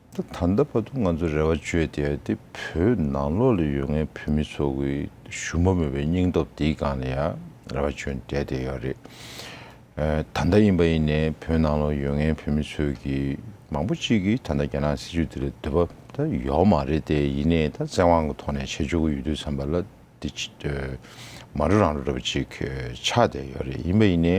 ད་ད་ལྟ་བར་དུ་ང་ཚོ་རེ་བ་བཅོལ་བསྡད་ཡ་དེ་བོད་ནང་ལོགས་ལ་ཡོད་མཁན་བོད་མི་ཚོ་གི་ཞུམ་པ་མེད་པའི་སྙིང་སྟོབས་དེའི་སྒང་ལ་ཡ་རེ་བ་བཅོལ་བསྡད་བསྡད་ཡོད་རེད། ཨ་ད་ལྟ་ཡིན་པ་ཡིན་ནའི་བོད་ནང་ལོགས་ཡོད་མཁན་བོད་མི་ཚོ་གི་མང་པོ་ཅིག་གིས་ད་ལྟ་རྒྱ་ནག་སྲིད་ཇུས་དེ་ལ་འདོད་པ་ད་ཡོད་མ་རེད་དེ། ཡིན་ནའི་ད་བཙན་དབང་གི་ཐོག་ནས་བྱེད་ཆོག་གི་ཡོད་དུས་ཙམ་པ་ལ། དེ་ཅི་ཨ་མ་རུ་རང་རུ་འདྲ་པོ་ཅིག་ཆགས་བསྡད་ཡོད་རེད། ཡིན་པ་ཡིན་ནའི་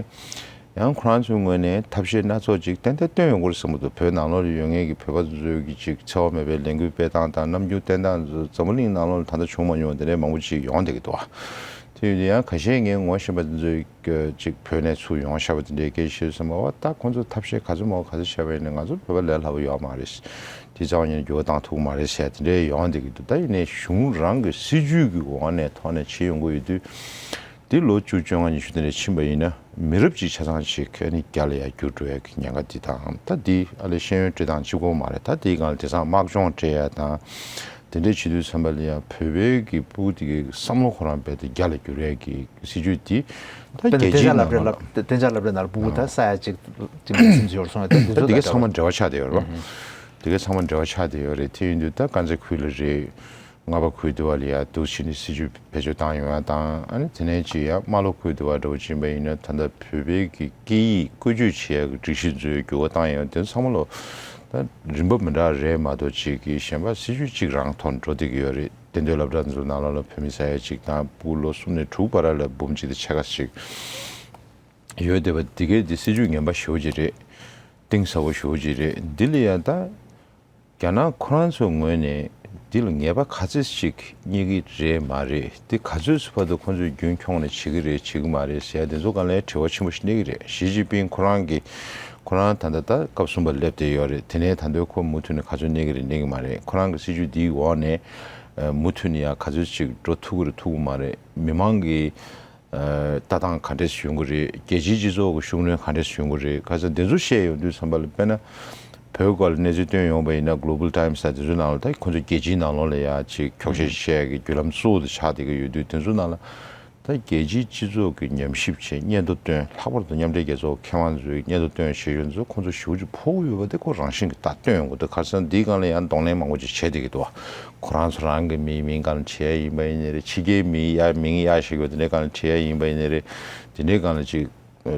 ཡང་ཁོ་རང་ཚོའི་ངོས་ནས་ཐབས་ཤེས་སྣ་ཚོགས་ཅིག་ཏན་ཏན་བཏོན་ཡོང་གི་རེད་བསམ་གྱི་འདུག་བོད་ནང་ལོགས་ལ་ཡོད་མཁན་གྱི་བོད་པ་ཚོའི་གི་ཅིག་འཚེ་བ་མེད་པའི་ལས་འགུལ་སྤེལ་སྟངས་དང་རྣམ་འགྱུར་བསྟན་སྟངས་ཚོ་འཛམ་བུ་གླིང་ནང་ལོགས་ལ་ད་ལྟ་བྱུང་མ་མྱོང་བ་དེ་འདྲའི་མང་པོ་ཅིག་ཡོང་བསྡད་ཀྱི་འདུག་དེ་ཡིན་དུས་ཡང་ཁ་ཤས་ངས་ངོ་ཤེས་པ་དེ་ཚོས་ཅིག་བོད་ནས་ཚུར་ཡོང་བཞག་པ་དེ་འདྲའི་སྐད་ཆ་བཤད་དུས་ཙམ་པ་ད་ཁོང་ཚོ་ཐབས་ཤེས་ག་ཚོད་མང་པོ་ག་ཚོད་བྱས་པ་ཡིན་ནའི་ང་ཚོ་བོད་པ་ལས་སླ་པོ་ཡོད་མ་རེད། དེ་རྩ་བ་ཉིད་ནས་འགྱུར་བ་བཏང་ཐུབ་ཀྱི་མ་རེད་ཟེར་དེ་འདྲའི་ཡོང་བསྡད་ཀྱི་འདུག་ད་ཡིན་ནའི་གཞུང་རང་གི་སྲིད་ཇུས་ཀྱི་འོག་ནས་ཐོག་ནས་བྱེད་ཡོང་གི་ཡོད་དུས། འདི་ལོ་བཅུ་བཅོ་ལྔ་ཉི་ཤུ་དེ་འདྲ་ཕྱིན་པ་ཡིན་ན་མི་རབས་གཅིག་ཆ་ཚང་ཞིག་ཨ་ནི་རྒྱ་ལ་ཡར་བསྒྱུར་འགྲོ་ཡ་གི་ཉེན་ཁ་འདི་དང་། ད་འདི་ཨ་ལས་ཤེས་ཡོན་སྤྲད་སྟངས་གཅིག་པོ་མ་རེད། ད་དེའི་སྒང་ལ་དེང་སང་དམག་སྦྱོང་སྤྲད་ཡ་དང་དེ་འདྲའི་བྱེད་དུས་ཙམ་པ་ལ་ཡང་བོད་པའི་གི་ཕྲུ་གུ་དེ་གའི་བསམ་བློ་ཁོ་རང་རྦད་དེ་རྒྱ་ལ་བསྒྱུར་ཡ་གི་སྲིད་ཇུས་འདི་ད་དཔེར་ན་རྒྱལ་སྤྱིའི་ནང་ལ་གཏན་འཇགས་སློབ་གྲྭའི་ནང་ལ་གཏན་འཇགས་སློབ་གྲྭའི་ནང་ལ་ཕྲུ་གུ་ད་ས་ཡ་གཅིག་གཅིག་འདྲ་སེམས་ཤོར་སོང་ཡ་ད་འདི་ད་ཚོ་དེ་གའི་ད་ཚང་མ་འབྲེལ་བ་ཆགས་བསྡད་ཡོད་རེད་བ། དེ་གའི་ཚང་མ་འབྲེལ་བ་ཆགས་བསྡད་ཡོད་རེད། དེ་ཡིན་དུས་ད་དཀར་མཛེས་ཁུལ་ལ་རེད། རྔ་པ་ཁུལ་དེ་བ་ལ་ཡ་འདུག་བྱས་ནས་སྲིད་ཇུས་བེད་སྤྱོད་བཏང་ཡོང་ཡ་དང་། ཨ་ནི་དེ་ནས་ཅིག་ཡ་རྨ་ལྷོ་ཁུལ་དེ་བ་འདྲ་བོ་ཅིག་ཡིན་པ་ཡིན་ན། ད་ལྟ་བོད་པའི་གི་སྐད་ཡིག་བཀོལ་སྤྱོད་བྱེད་ཡ་གི་སྒྲིག་གཞི་ཚོའི་འགྱུར་བ་བཏང་ཡོང་། དེ་ཚང་མ་ལོ་ད་རིམ་པ་མི་འདྲ་རེད་མ་གཏོགས། ཅིག་གི་གཞན་པ་སྲིད་ཇུས་གཅིག་རང་ཐོག་འགྲོ་བསྡད་ཀྱི་ཡོད་རེད། གཏན་སྡོད་སློབ་གྲྭ་ཚོའི་ནང་ལོགས་ལ་བོད་མི་ཟེར་ཡ་གཅིག་དང་། ཕྲུ་གུ་ལོ་གསུམ་ནས་དྲུག་བར་ལ་འབུམ་གཅིག་དང་ཕྱེད་ཀ་ཅིག་ཡོད་བསྡད་པ་འདི་གས་འདི་སྲིད་ཇུས་ངན་པ་ཞེ་པོ་ཅིག་རེད། གཏིང་ཟབ་པོ་ཞེ་པོ་ཅིག་རེད། འདི་ལ་ཡ་ད་རྒྱ་ནག་ཁོ་རང་ཚོའི་ངོས་ནས་འདི་ལ་ངེས་པ་ག་ཚོད་ཅིག་རྙེད་ཀྱི་རེད་མ་རེད། འདི་ག་ཚོད་ཙམ་བར་དུ་ཁོང་ཚོས་རྒྱུན་འཁྱོངས་ནས་བྱེད་ཀྱི་རེད་བྱེད་ཀྱི་མ་རེད་ཟེར་ཡ་འདི་ཚོ་སྒང་ལ་དྲི་བ་ཆེན་པོ་ཞིག་གནས་ཀྱི་རེད། ཞི་ཅིན་ཕིང་ཁོ་རང་གིས་ཁོ་རང་ད་ལྟ་ད་སྐབས་གསུམ་པ་སླེབས་བསྡད་ཡོད་རེད། དེ་ནས་ད་དུང་ཁོ་མུ་མཐུད་ནས་ག་ཚོད་གནས་ཀྱི་རེད་གནས་ཀྱི་མ་རེད། ཁོ་རང་གི་སྲིད་ཇུས་འདིའི་འོག་ནས་ཨ་མུ་མཐུད་ནས་ཡང་ག་ཚོད་ཅིག་འགྲོ་ཐུབ་ཀྱི་རེད་ཐུབ་ཀྱི་མ་རེད། མི་མང་གི་ཨ་ལྟ་སྟངས་ག་འདྲས་ཡོང་གི་རེད། རྒྱལ་སྤྱིའི་སྤྱི་ཚོགས་ཀྱི་ཤུགས་སྣོན་ག་འདྲས་ཡོང་གི་རེད། ཁ་སང་དེ་ཚོ་བཤད་ཡོང་དུས་ཙམ་པ་ལ། དཔེར་ན་བོད་སྐོར་ལ་གནས་ཚུལ་བཏོན་ཡོང་བ་ཡིན་ན། Global Times དང་དེ་ཚོའི་ནང་ལ་ད་ཁོང་ཚོ་རྒྱལ་སྤྱིའི་ནང་ལོགས་ལ་ཡ་ཅིག་འཁྱོག་བཤད་བཤད་ཀྱི་བརྒྱུད་ལམ་གཙོ་བོ་དེ་ཆགས་བསྡད་ཀྱི་ཡོད་དུས། དེ་ཚོའི་ནང་ལ་ད་རྒྱལ་སྤྱིའི་སྤྱི་ཚོགས་ཀྱི་ཉམས་ཞིབ་བྱས། སྙན་ཐོ་བཏོན། ལྷག་པར་དུ་མཉམ་འབྲེལ་རྒྱལ་ཚོགས་མཁས་དབང་ཚོས་སྙན་ཐོ་བཏོན་བྱས་ཡོད་ཚོ་ཁོང་ཚོ་ཞེ་པོ་ཅིག་ཕོག་ཡོད་པ་དེ་ཁོ་རང་བཞིན་གྱིས་ད་བཏོན་ཡོང་གི་འདུག་ཁ་སང་འདིའི་སྒང་ལ་ཡང་གདོང་ལེན་མང་པོ་ཅིག་བྱས་བསྡད་ཀྱི་འདུག་ཁོ་རང་ཚོ་རང་གི་མིའི་མིང་སྒང་ལ་བྲིས་ཡ་ཡིན་པ་ཡིན་ནའི་རེད། ཕྱི་རྒྱལ་མིའི་ཡ་མིང་གཡར་བཞག་ཡོད་དེ་འདྲའི་སྒང་ལ་བྲིས་ཡ་ཡིན་པ་ཡིན་ནའི་རེད། དེ་འདྲའི་སྒང་ལ་ཅིག་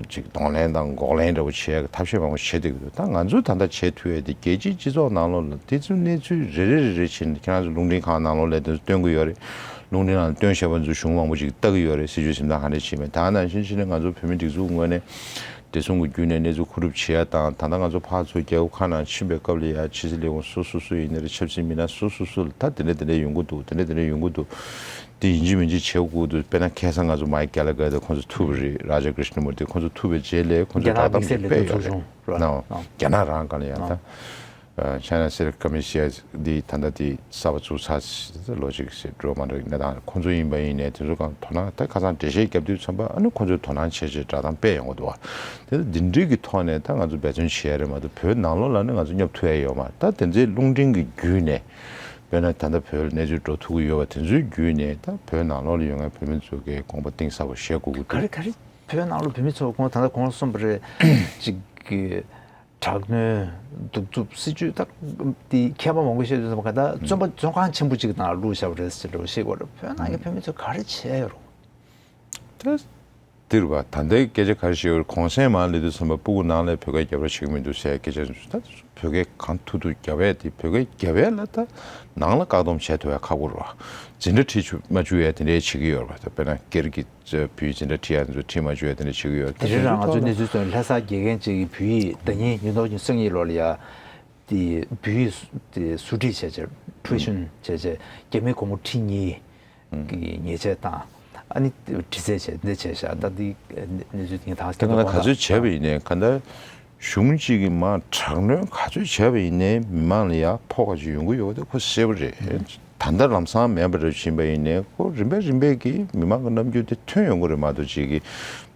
ཅིག་གདོང་ལེན་དང་འགོག་ལེན་འདྲ་བོ་བྱེད་ཡ་གི་ཐབས་ཤེས་མང་པོ་བྱེད་བསྡད་ཀྱི་འདུག་ད་ང་ཚོས་ད་ལྟ་བྱེད་ཐུབ་ཡ་དེ་རྒྱལ་སྤྱིའི་སྤྱི་ཚོགས་ནང་ལོགས་ལ་དེ་ཚོའི་གནས་ཚུལ་རེ་རེ་རེ་རེ་བྱས་ནས། ཁྱེད་རང་ཚོ་རླུང་འཕྲིན་ཁང་ནང་ལོགས་ལ་དེ་ཚོ་བཏོན་གྱི་ཡོད་རེད། རླུང་འཕྲིན་ནང་བཏོན་བཞག་པ་ཚོ་གཞུང་མང་པོ་ཅིག་ལྟ་གི་ཡོད་རེད། སྲིད་བྱུས་འཛིན་སྟངས་ག་འདྲས་བྱེད་མིན། ད་ནང་བཞིན་བྱས་ནས་ང་ཚོ་བོད་མི་སྒྲིག་འཛུགས་ངོས་ནས་བདེ་སྲུང་གི་བརྒྱུད་ནས་གནས་ཚུལ་མཁོ་སྒྲུབ་བྱེད་ཡ་དང་། ད་ལྟ་ང་ཚོ་ཕར་ཚུར་རྒྱལ་ཁབ་ཁག་ནང་ཕྱིན་པའི་སྐབས་ལ་ཡ་ཕྱི་སྲིད་ལས་ཁུངས་སོ་སོ་སོ་ཡིན་ནའི་རེད། ཆབ་སྲིད་མི་སྣ་སོ་སོ་སོ་ལ་ད་དེ་འདྲ་དེ་འདྲ་ཡོང་གི་འདུག་དེ་འདྲ་དེ་འདྲ་ཡོང་གི་འདུག་དེ་ཡིན་གཅིག་མིན་གཅིག་བྱེད་དགོས་འདུག་དཔེར་ན་ཁ་སང་ང་ཚོ་མའིག་གྷེ་ལ་གྷེར་དང་ཁོང་ཚོ་ཐུག་པ་རེད། རཱ་ཇ་ཀྲིཤ་ན་མུར་ཏི་ཁོང་ཚོ་ཐུག་པའི་རྗེས་ལ་ཁོང་ཚོས་རྒྱ་ནག་བསྒྲགས་གཏམ་དམིགས་བསལ་ལས་དོན་སྤེལ་ཡོད་ཚོགས་རེད། ཆུང་ར་ནའོ། ནའོ། རྒྱ་ནག་རང་སྒང་ལ་ཡང་ད་ཨ་China Select Committee དེ་ད་ལྟ་དེ་གསར་པ་བཙུགས་ཚར་ལོ་གཅིག་ཟེར་འགྲོ་མ་འགྲོ་གི་གནས་སྟངས་རེད། ཁོང་ཚོ་ཡིན་པ་ཡིན་ནའི་དེ་ཚོ་གང་དོ་སྣང་ད་ཁ་སང་འགྲེལ་བཤད་བརྒྱབ་དུས་ཙམ་པ། ཨ་ནི་ཁོང་ཚོས་དོ་སྣང་བྱས་བྱས་བསྒྲགས་གཏམ་སྤེལ་ཡོང་གི་འདུག་བ། དེ་ལ་འདི་འདྲའི་གི་ཐོག་ནས་ད་ང་ཚོ་འབད་བརྩོན་བྱེད་ཡ་རེད་མ་གཏོགས། བོད་ནང་ལོགས་ལ་ནི་ང་ཚོ་སྙོབ་ཐུབ་ཡ་ཡོད་མ་རེད། ད་དེ་ཚོའི་རླུང་འཕྲིན་གི་བརྒྱུད་ནས། དཔེར་ན་ད་ལྟ་བོད་ལ་གནས་ཚུལ་འགྲོ་ཐུབ་ཀྱི་ཡོད་པ་དེ་ཚོའི་བརྒྱུད་ནས། ད་བོད་ནང་ལོགས་ལ་ཡོད་མཁན་བོད་མི་ཚོ་གིས་དགོངས་པ་གཏིང་ཟབ་པོ་བཞེས་དགོས་ཀྱི་ག་འདུག་རེ་ག་རེ། བོད་ནང་ལ་བོད་མི་ཚོ་ཁོང་ད་ལྟ་གོང་ལ་གསུངས་པ་རེད། ཅིག་གི་དྲག་གནོན་གདུག་རྩུབ་སྲིད་བྱུས་ད་དེ་མཁས་པ་མང་པོས་བཤད་དུས་ཙམ་པ། ག་ད་བཙོན་པ་བཙོན་ཁང་ཆེན་པོ་ཅིག་ནང་བླུགས་བཞག་པ་རེད་ཟེར་འདྲ་བོ་བཤད་ཀྱི་ཡོད་རེད། བོད་ནང་གི་བོད་མི་ཚོ་ག་རེ་བྱས་ཡོད་རུང་། ད་འདིར་བ་ད་ལྟའི་སྐད་ཆ་ག་རེ་བཤད་ཡོད་རེད། གུང་སེང་མར་སླེབས་དུས་ཙམ་པ་སྤུ་གུ་ནང་ལ་བོད་སྐད་རྒྱབ་རོགས་བྱེད་ཀྱི་མི་འདུག་ཟེར་སྐད་ཆ་འདུག་ད་བོད་སྐད་གང་ཐུབ་ཐུབ་རྒྱབ་ཡས་དེ། བོད་སྐད་རྒྱབ་ཡས་ལ་ད་ནང་ལ་བཀག་སྡོམ་བྱས་ཐུབ་ཡ་ཁག་པོ་རེད་བ། འཛིན་གྲྭ་ཁྲིད་བཅུག་མ་བཅུག་ཡ་དེ་འདྲའི་བྱེད་ཀྱི་ཡོད་རེད་བ། ད་དཔེར་ན་སྒེར་གྱི་བུའི་འཛིན་གྲྭ་ཁྲིད་ཡ་དེ་ཚོ་ཁྲིད་མ་བཅུག་ཡ་དེ་འདྲ་བྱེད་ཀྱི་ཡོད་རེད། དེ་རིང་རང་ང་ཚོའི་གནས་ཚུལ་སོང་ལྷ་སར་དགེ་རྒན་གཅིག་གི་བུ་ཡིས་ཟླ་ཉིན་ཉིས་སྟོང་ཉི་ཤུ་རྩ་གཉིས་ལོ་ལ་ཡ། དེ་བུ་ཡིས་དེ་ཟུར་ཁྲིད་བྱས་བྱས། ཊུ་ཨི་ཤན་བྱས་བྱས། རྒྱ་མིའི་སྒོར་མོ་ཁྲི་གཉིས་ཀྱི་ཉེས་ཆད་བཏང་། ཨ་ནི་དྲི་རྩད་བྱས་འདི་བྱས་ཤག་ད་འདི་གནས་ཚུལ་དེ་ངས་ད་དེ་ག་ལ་ག་ཚོད་བྱས་པ་ཡིན་ནའི། ག་ད་གཞུང་གཅིག་གིས་མར་དྲག་གནོན་ག་ཚོད་བྱས་པ་ཡིན་ནའི་མི་མང་ལ་ཡ་ཕོགས་ག་ཚོད་ཡོང་གི་ཡོད་པ་དེ་ཁོ་གསལ་པོ་རེད། ད་ལྟ་ལམ་སང་མེད་པ་འདྲ་ཕྱིན་པ་ཡིན་ནའི་ཁོ་རིམ་པས་རིམ་པས་ཀྱིས་མི་མང་གི་རྣམ་འགྱུར་དེ་ཐོན་ཡོང་གི་རེད་མ་གཏོགས། གཅིག་གིས་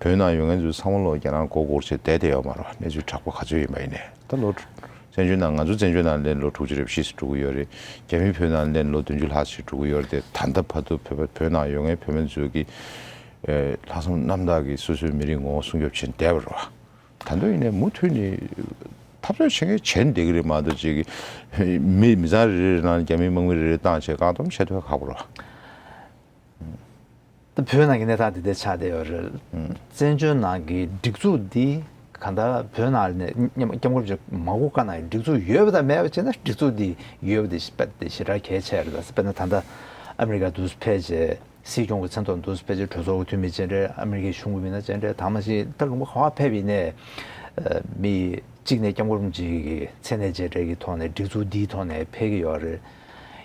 བོད་ནང་ཡོད་མཁན་ཚོ་ཚང་མ་ལོ་རྒྱ་ནག་མགོ་སྒུར་བྱས་བསྡད་བསྡད་ཡོད་མ་རེད་བ། གནས་ཚུལ་དྲག་པོ་ག་ཚོད་ཡིན་པ་ཡིན་ནའི། ད་ལོ་བཙན་བྱོལ་ནང་། ང་ཚོ་བཙན་བྱོལ་ནང་སླེབས་ལོ་དྲུག་ཅུ་རེ་བཞི་ཙམ་འགྲོ་གི་ཡོད་རེད། རྒྱ་མི་བོད་ནང་སླེབས་ལོ་བདུན་ཅུ་ལྷག་ཙམ་འགྲོ་གི་ཡོད་རེད་དེ། ད་ལྟ་བར་དུ་བོད་པ་བོད་ནང་ཡོད་མཁན་བོད་མི་ཚོ་གིས་ཨེ་ལྷག་བསམ་རྣམ་དག་གིས་སོ་སོའི་མི་རིགས་ངོ་བོ་སྲུང་སྐྱོབ་བྱས་བསྡད་པ་རེད་བ། ད་དུང་ཡིན་ནའི་མུ་མཐུད་ནས་འཐབ་རྩོད་བྱེད་མཁན་བྱས་ནས་བསྡད་ཀྱི་རེད་མ་གཏོགས། གཅིག་གིས་མི་མི་ཚང་རེ་རེ་ནང་རྒྱ་མིའི་དམག་མི་རེ་རེ་བཏང་བྱས་བཀག་སྡོམ་བྱེད་ཐུབ་ཁག་པོ་རེད་བ། ད་བོད་ནང་གི་གནས་སྟངས་དེ་འདྲ་ཆགས་བསྡད་ཡོད་རེད། བཙན་བྱོལ་ནང་གི་སྒྲིག་འཛུགས་འདི་གང་ལྟར་བོད་ནང་ནས་མཉམ་སྐྱབས་མགོན་རིན་པོ་ཆེ་མ་སྐུ་སྒང་ནང་གི་སྒྲིག་འཛུགས་ཡོད་པ་དང་མེད་པ་བྱས་ན། སྒྲིག་འཛུགས་འདི་ཡོད་པ་དེ་དཔེ་དེ་ཞེ་དྲག་གལ་ཆེ་རེད། ད་དཔེར་ན་ད་ལྟ་ཨ་མི་རི་ཀ་འདུག་སེ་ཕེབས་བྱས། སྲིད་སྐྱོང་གི་མཚན་ཐོག་འདུག་སེ་ཕེབས་བྱས། གྲོས་ཚོགས་ཀྱི་འཐུས་མི་བྱས་འདྲ། ཨ་མི་རི་ཀའི་གཞུང་གི་མི་སྣ་བྱས་འདྲ། ད་མ་གཞི་ད་ལུང་པ་ག་པར་ཕེབས་ཡིན་ནའི་མི་གཅིག་ནས་སྐྱབས་མགོན་རིན་པོ་ཆེ་གི་མཚན་གནས་བྱས་འདྲ་གི་ཐོག་ནས་སྒྲིག་འཛུགས་འདིའི་ཐོག་ནས་ཕེབས་ཀྱི་ཡོད་རེད།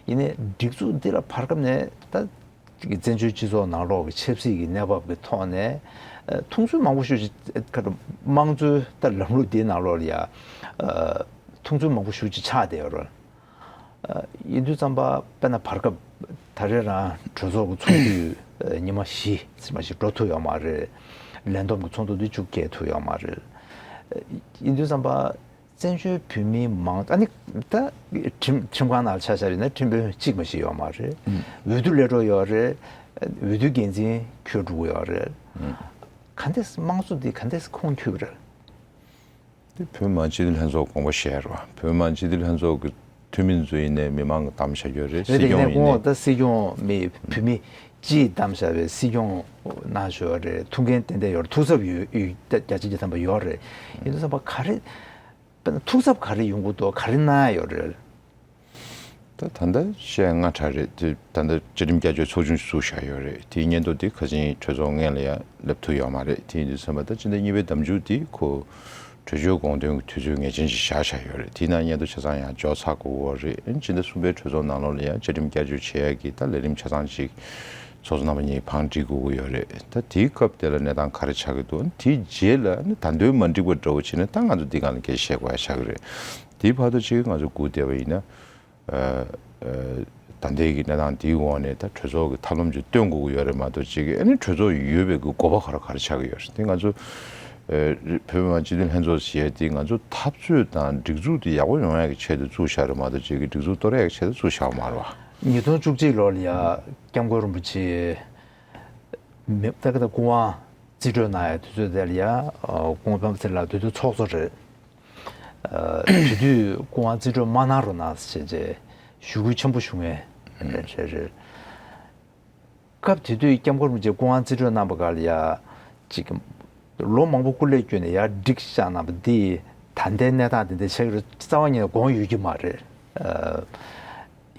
ཡིན་ནའི་སྒྲིག་འཛུགས་འདི་ལ་བར་སྐབས་ནས་ད་བཙན་བྱོལ་སྤྱི་ཚོགས་ནང་ལོགས་ཀྱི་ཆབ་སྲིད་ཀྱི་གནས་བབ་ཀྱི་ཐོག་ནས་མཐོང་ཚུལ་མང་པོ་ཞེ་པོ་ཅིག་ག་རེ། དམངས་གཙོའི་ད་ལམ་ལུགས་འདིའི་ནང་ལོགས་ལ་ཡ་མཐོང་ཚུལ་མང་པོ་ཞེ་པོ་ཅིག་ཆགས་བསྡད་ཡོད་རེད། ཡིན་དུས་ཙམ་པ་དཔེར་ན་བར་སྐབས་ད་རེས་རང་གྲོས་ཚོགས་ཀྱི་ཚོགས་དུས་ཉི་མ་བཞི་ཙམ་ཞིག་འགྲོ་ཐུབ་ཡོད་མ་རེད། ལས་བསྡོམས་ཀྱི་ཚོགས་འདུ་འདི་མཇུག་སྐྱེལ་ཐུབ་ཡོད་མ་རེད། ཡིན་དུས་ཙམ་པ་བཙན་བྱོལ་བོད་མིའི་མང་། ཨ་ནི་ད་ཁྲིམས་ཁྲིམས་ཁང་ནང་ཆ་བཞག་པ་ཡིན་ན་ཁྲིམས་དཔོན་གཅིག་མ་ཞིག་ཡོད་མ་རེད། འོས་བསྡུ་སླེབས་འགྲོ་ཡོད་རེད། འོས་བསྡུ་འགན་འཛིན་འཁྱོལ་འགྲོ་གི་ཡོད་རེད། ག་འདྲས་དམངས་གཙོ་འདི་ག་འདྲས་ཁུངས་འཁྱོལ་གྱི་རེད། དེ་བོད་མི་མང་སྤྱི་འཐུས་ལྷན་ཚོགས་དགོངས་པ་བཞེས་རེད་བ། བོད་མི་མང་སྤྱི་འཐུས་ལྷན་ཚོགས་ཀྱི་ འཐུས་མི་ཚོ་ཡིན་ནའི་མི་མང་གིས་བདམས་བཞག་ཡོད་རེད། རེད། སྲིད་དེ་ཡིན་ནའི་སྐྱོང་ཡིན་ནའི། ཁོང་ད་སྲིད་སྐྱོང་མི་བུད་མེད་སྤྱིས་བདམས་བཞག་པའི་སྲིད་སྐྱོང་གནང་བཞག་ཡོད་རེད། ཐུགས་འགན་ཏན་ཏན་ཡོད་རེད། ཐུགས་འཚབ་ཡོད་ཡོད། བརྒྱ་ཆ་བརྒྱ་ཐམ་པ་ཡོད་རེད། ཡིན་དུས་ཙམ་པ་ག་རེ། དཔེར་ན་ཐུགས་འཚབ་ག་རེ་ཡོང་གི་འདུག་ག་རེ་གནང་ཡ་ཡོད་རེད། ད་ད་ལྟ་བཤད་སྔ་དྲགས་རེད་དེ། ད་ལྟ་བཅའ་ཁྲིམས་བསྐྱར་བཅོས་ཚོགས་ཆུང་ཞིག་བཙུགས་བཞག་ཡོད་རེད། དེའི་སྙན་ཐོ་དེ་ཁ་སང་གྲོས་ཚོགས་སྔོན་ལ་ཡང་སླེབས་ཐུབ་ཡོད་མ་རེད། དེ་ཡིན་དུས་ཙམ་པ་ད་སྤྱི་ཟླ་གཉིས་པའི་ཟླ་མཇུག་དེ་ཁོ་གྲོས་ཆོད་དགོངས་དོན་གྱི་དུས་ཚོད་ངེས་ཅན་ཞིག་བཞག་བཞག་ཡོད་རེད། དེའི་ནང་སྙན་ཐོ་ཆ་ཚང་ཡང་འབྱོར་ཚར་དགོས་ཀྱི་ཡོད་རེད། སྤྱི་ཟླ་གསུམ་པའི་གྲོས་ཚོགས་ནང་ལོགས་ལ་ཡང་བཅའ་ཁྲིམས་བསྐྱར་བཅོས་བྱེད་ཡག་གི་ད་ལས་རིམ་ཆ་ཚང་ཅིག་ཚོགས་གཙོ་རྣམ་པ་གཉིས་བང་སྒྲིག་དགོས་ཀྱི་ཡོད་རེད། ད་དེའི་སྐབས་དེ་ལ་གནས་སྟངས་ག་རེ་ཆགས་ཀྱི་འདུག་དེའི་རྗེས་ལ་ནི་ད་དུང་མ་འགྲིག་པ་འདྲ་བོ་བྱས་ན་ད་ང་ཚོ་འདི་སྒང་ལ་སྐད་ཆ་བཤད་དགོས་ཡ་ཆགས་ཀྱི་རེད། དེའི་བར་དུ་ཅིག་ང་ཚོ་སྒུག་བསྡད་པ་ཡིན་ན། ཨ་ཨ་ད་ལྟའི་གི་གནས་སྟངས་འདིའི་འོག་ནས་ད་གྲོས་ཚོགས་ཀྱི་ཐབས་ལམ་ཅིག་སྟོན་དགོས་ཀྱི་ཡོད་རེད་མ་གཏོགས་ཅིག་ཨ་ནི་གྲོས་ཚོགས་ཡོད་པའི་གི་དགོས་པ་ག་རེ་ག་རེ་ཆགས་ཀྱི་ཡོད་རེད། དེ་ང་ཚོ་ཨ་བོད་མི་མང་སྤྱི་འཐུས་ལྷན་ཚོགས་ཟེར་ཡ་དེ་ང་ཚོ་འཐབ་རྩོད་དང་སྒྲིག་འཛུགས་དེ་ཡག་པོ་ཡོང་ཡ་གི་ཆེད་དུ་བཙུགས་བཞག་རེད་མ་གཏོགས་ཅིག་གི་སྒྲིག་འཛུགས་གཏོར་ཡ་གི་ཆེད་དུ་བཙུགས་བཞག་པ་མ་རེད་བ། ཉིས་སྟོང་བཅུ་གཅིག་ལོ་ལ་ཡ་སྐྱབས་མགོན་རིན་པོ་ཆེ་མི་ད་ག་ད་སྐུ་དབང་རྩིས་སྤྲོད་གནང་ཡ་དུས་ཚོད་དེ་ལ་ཡ་སྐུ་ངོ་སྤེན་པ་ཚེ་རིང་ལགས་དེ་དུས་ཚོགས་གཙོ་རེད། དེ་དུས་སྐུ་དབང་རྩིས་སྤྲོད་མ་གནང་རོགས་གནང་ཟེར་བྱས་ཞུ་སྐུལ་ཆེན་པོ་ཞུ་མཁན་རེད་རེད་རེད། སྐབས་དེ་དུས་སྐྱབས་མགོན་རིན་པོ་ཆེ་སྐུ་དབང་རྩིས་སྤྲོད་གནང་པ་ག་ལ་ཡ་ཅིག་ལོ་མང་པོ་སྐུ་ལས་བསྐྱོན་ནས་ཡར་སྒྲིག་བཞག་གནང་པ་འདི་ད་ལྟའི་གནས་སྟངས་དེ་འདྲ་ཆགས་ཀྱི་རེད་རྩ་བ་ཉིད་ནས་དགོངས་ཡོད་ཀྱི་མ་རེད།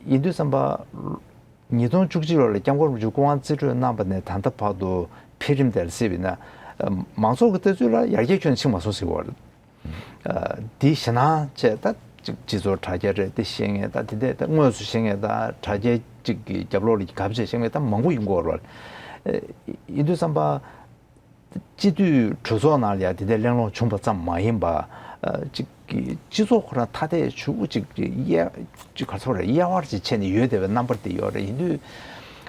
ཡིན་དུས་ཙམ་པ། ཉིས་སྟོང་བཅུ་གཅིག་ལོ་ལ་སྐྱབས་མགོན་རིན་པོ་ཆེ་སྐུ་དབང་རྩིས་སྤྲོད་གནང་པ་ནས་ད་ལྟ་བར་དུ་འཕེལ་རིམ་དེ་ལ་གཟིགས་པ་ཡིན་ན། མང་ཚོགས་ཀྱི་ལྟ་ཚུལ་ལ་ཡར་རྒྱས་ཁྱོན་ཕྱིན་མ་སོང་ཟེར་བ་རེད། འདི་ཞེད་སྣང་བྱས་ད་ཅིག་སྤྱི་ཚོགས་དྲ་རྒྱ་རེད་དེ་བཤད་མཁན་ད་དེ་འདྲ་ད་དངོས་སུ་བཤད་མཁན་ད་དྲ་རྒྱ་ཅིག་གི་རྒྱབ་ལོགས་ལ་གབ་བྱས་བཤད་མཁན་ད་མང་པོ་ཡིན་གྱི་ཡོད་རེད། ཡིན་དུས་ཙམ་པ། སྤྱི་འཐུས་གྲོས་ཚོགས་ནང་ལ་ཡང་དེ་འདྲའི་གླེང་སློང་བྱུང་བ་ཙམ་མ་ཡིན་པ། ཅིག་གི་སྤྱི་ཚོགས་ཁོ་རང་ཐ་དད་ཕྱུག་པོ་ཅིག་གཡས་ཅིག་ག་ཚོད་རེད་གཡར་བར་ཅིག་བྱས་ནས་ཡོད་བསྡད་པའི་རྣམ་པ་དེ་ཡོད་རེད། ཡིན་དུས་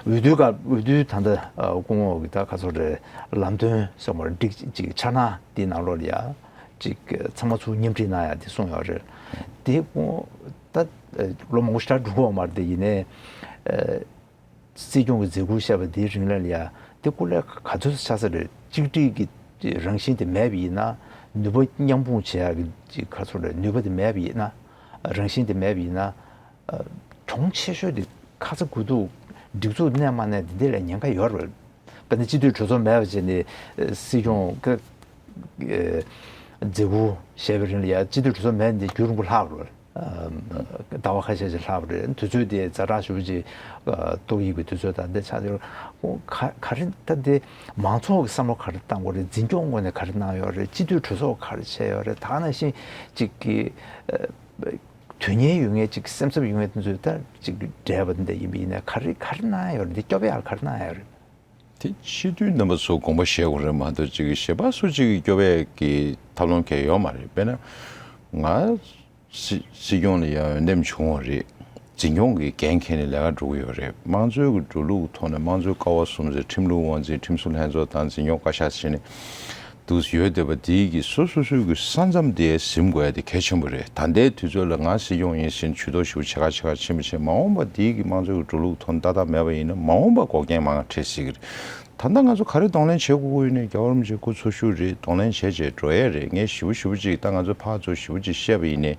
འོས་བསྡུའི་སྐབས་འོས་བསྡུའི་ད་ལྟ་སྐུ་ངོ་གི་ད་ག་ཚོད་རེད་ལམ་སྟོན་ཟེར་བ་རེད་འགྲིག་ཅིག་འཆར་སྣང་དེའི་ནང་ལོགས་ལ་ཡང་ཅིག་ཚང་མ་ཚུར་མཉམ་ཁྲིད་གནང་ཡ་དེ་གསུངས་ཡོད་རེད། དེ་སྐུ་ངོ་ད་ལོ་མང་པོ་ཞེ་དྲག་འགྲོ་གི་ཡོད་མ་རེད་དེ་ཡིན་ནའི། སྲིད་སྐྱོང་གི་མཛད་ཁུར་བཞག་པ་དེའི་རིང་ལ་ཡ་དེ་སྐུ་ལས་ག་ཚོད་ཆགས་ས་རེད། གཅིག་སྒྲིལ་གྱི་རང་བཞིན་དེ་མེད་པ་ཡིན་ན་ནུས་པ་མཉམ་སྤུངས་བྱེད་ཡག་གི་ག་ཚོད་རེད་ནུས་པ་དེ་མེད་པ་ཡིན་ན་རང་བཞིན་དེ་མེད་པ་ཡིན་ན་གྱོང་ཆེ་ཤོས་དེ་ཁ་ཚ་དགོས་གཏུགས་སྒྲིག་འཛུགས་གནས་མ་གནས་དེ་འདི་ལ་ཉེན་ཁ་ཡོད་རེད། དཔེར་ན་སྤྱི་འཐུས་གྲོས་ཚོགས་མེད་པ་བྱས་ནས་སྲིད་སྐྱོང་གི་མཛད་ཁུར་བཞེས་པའི་རིང་ལ་ཡ་སྤྱི་འཐུས་གྲོས་ཚོགས་མེད་ནས་རྒྱུན་རིང་པོ་ལྷག་རེད། ཟླ་བ་ཁ་ཤས་ཤིག་ལྷག་པ་རེད། དུས་ཚོད་དེ་ཛ་དྲག་ཞེ་པོ་ཅིག་ཏོག་དབྱིབས་ཀྱི་དུས་ཚོད་དང་འདི་ཆགས་ཡོད། ག་ག་རེ་ད་འདི་མང་ཚོགས་ཀྱི་བསམ་བློ་ག་རེ་བཏང་དགོས་རེད། འཛིན་སྐྱོང་ངོས་ནས་ག་རེ་གནང་ཡོད་རེད། སྤྱི་འཐུས་གྲོས་ཚོགས་ག་རེ་བྱས་ཡོད་རེད། ད་ག་ནང་བཞིན་ཅིག་གི་དོན་གཉེར་ཡོད་མཁན་ཅིག་སེམས་འཚབ་ཡོད་མཁན་དེ་ཚོས་ད་ཅིག་འབྲེལ་བ་འདི་འདྲ་ཡིན་པ་ཡིན་ན་ག་རེ་ག་རེ་གནང་ཡོད་རེད། འདི་སྐྱོབ་ཡག་ག་རེ་གནང་ཡོད་རེད། དེ་སྤྱི་འཐུས་རྣམ་པ་ཚོ་དགོངས་པ་བཞེས་དགོས་རེད་མ་གཏོགས་ཅིག་གཞན་པ་སུ་གཅིག་གིས་སྐྱོབ་ཡས་ཀྱི་ཐབས་ལམ་གང་ཡང་ཡོད་མ་རེད། དཔེར་ན་ང་སྲིད་སྲིད་སྐྱོང་ལ་ཡང་འོས་འདེམས་བྱུང་བ་རེད། འཛིན་སྐྱོང་གི་འགན་འཁྱེར་ནས་ལས་ཀ་འགྲོ་གི་ཡོད་རེད། དམངས་གཙོའི་གི་འགྲོ་ལུགས་ཐོག་ནས་དམངས་གཙོའི་ཀ་བ་གསུམ་ཟེར་ཁྲིམས་ལུགས་དབང་འཛིན་ཁྲིམས་བཟོ་ལྷན་ཚོགས་དང་འཛིན་སྐྱོང་བཀའ་ཤག་ཟེར་ནས་འདུག་ཡོད་བསྡད་པ་དེའི་གི་སོ་སོ་སོའི་གི་ས་མཚམས་དེ་ཟིན་དགོས་ཡ་དེ་གལ་ཆེན་པོ་རེད། ད་ལྟའི་དུས་ཚོད་ལ་ང་སྲིད་སྐྱོང་ཡིན་ཟིན་ཇུས་གཏོགས་ཞེ་པོ་བྱེད་ཁ་བྱེད་ཁ་ཕྱིན་པ་བྱས་མ་འོངས་པ་དེའི་གི་དམངས་གཙོའི་གི་འགྲོ་ལུགས་ཐོག་ནས་ཏག་ཏག་མེད་པ་ཡིན་ན་མ་འོངས་པ་འགོག་རྐྱེན་མང་ང་འཕྲད་སྲིད་གི་རེད། ད་ལྟ་ང་ཚོ་ག་རེ་གདོང་ལེན་བྱེད་དགོས་ཀྱི་ཡོད་ནས་རྒྱལ་བ་རིན་པོ་ཆེ་སྐུ་འཚོ་བཞུགས་རེད། གདོང་ལེན་བྱས་བྱས་འགྲོ་ཡས་རེད། ངས་ཞེ་པོ་ཞེ་པོ་ཅིག་ད་ང་ཚོ་ཕར་ཚུར་ཞེ་པོ་ཅིག་བཤད་པ་ཡིན་ནའི་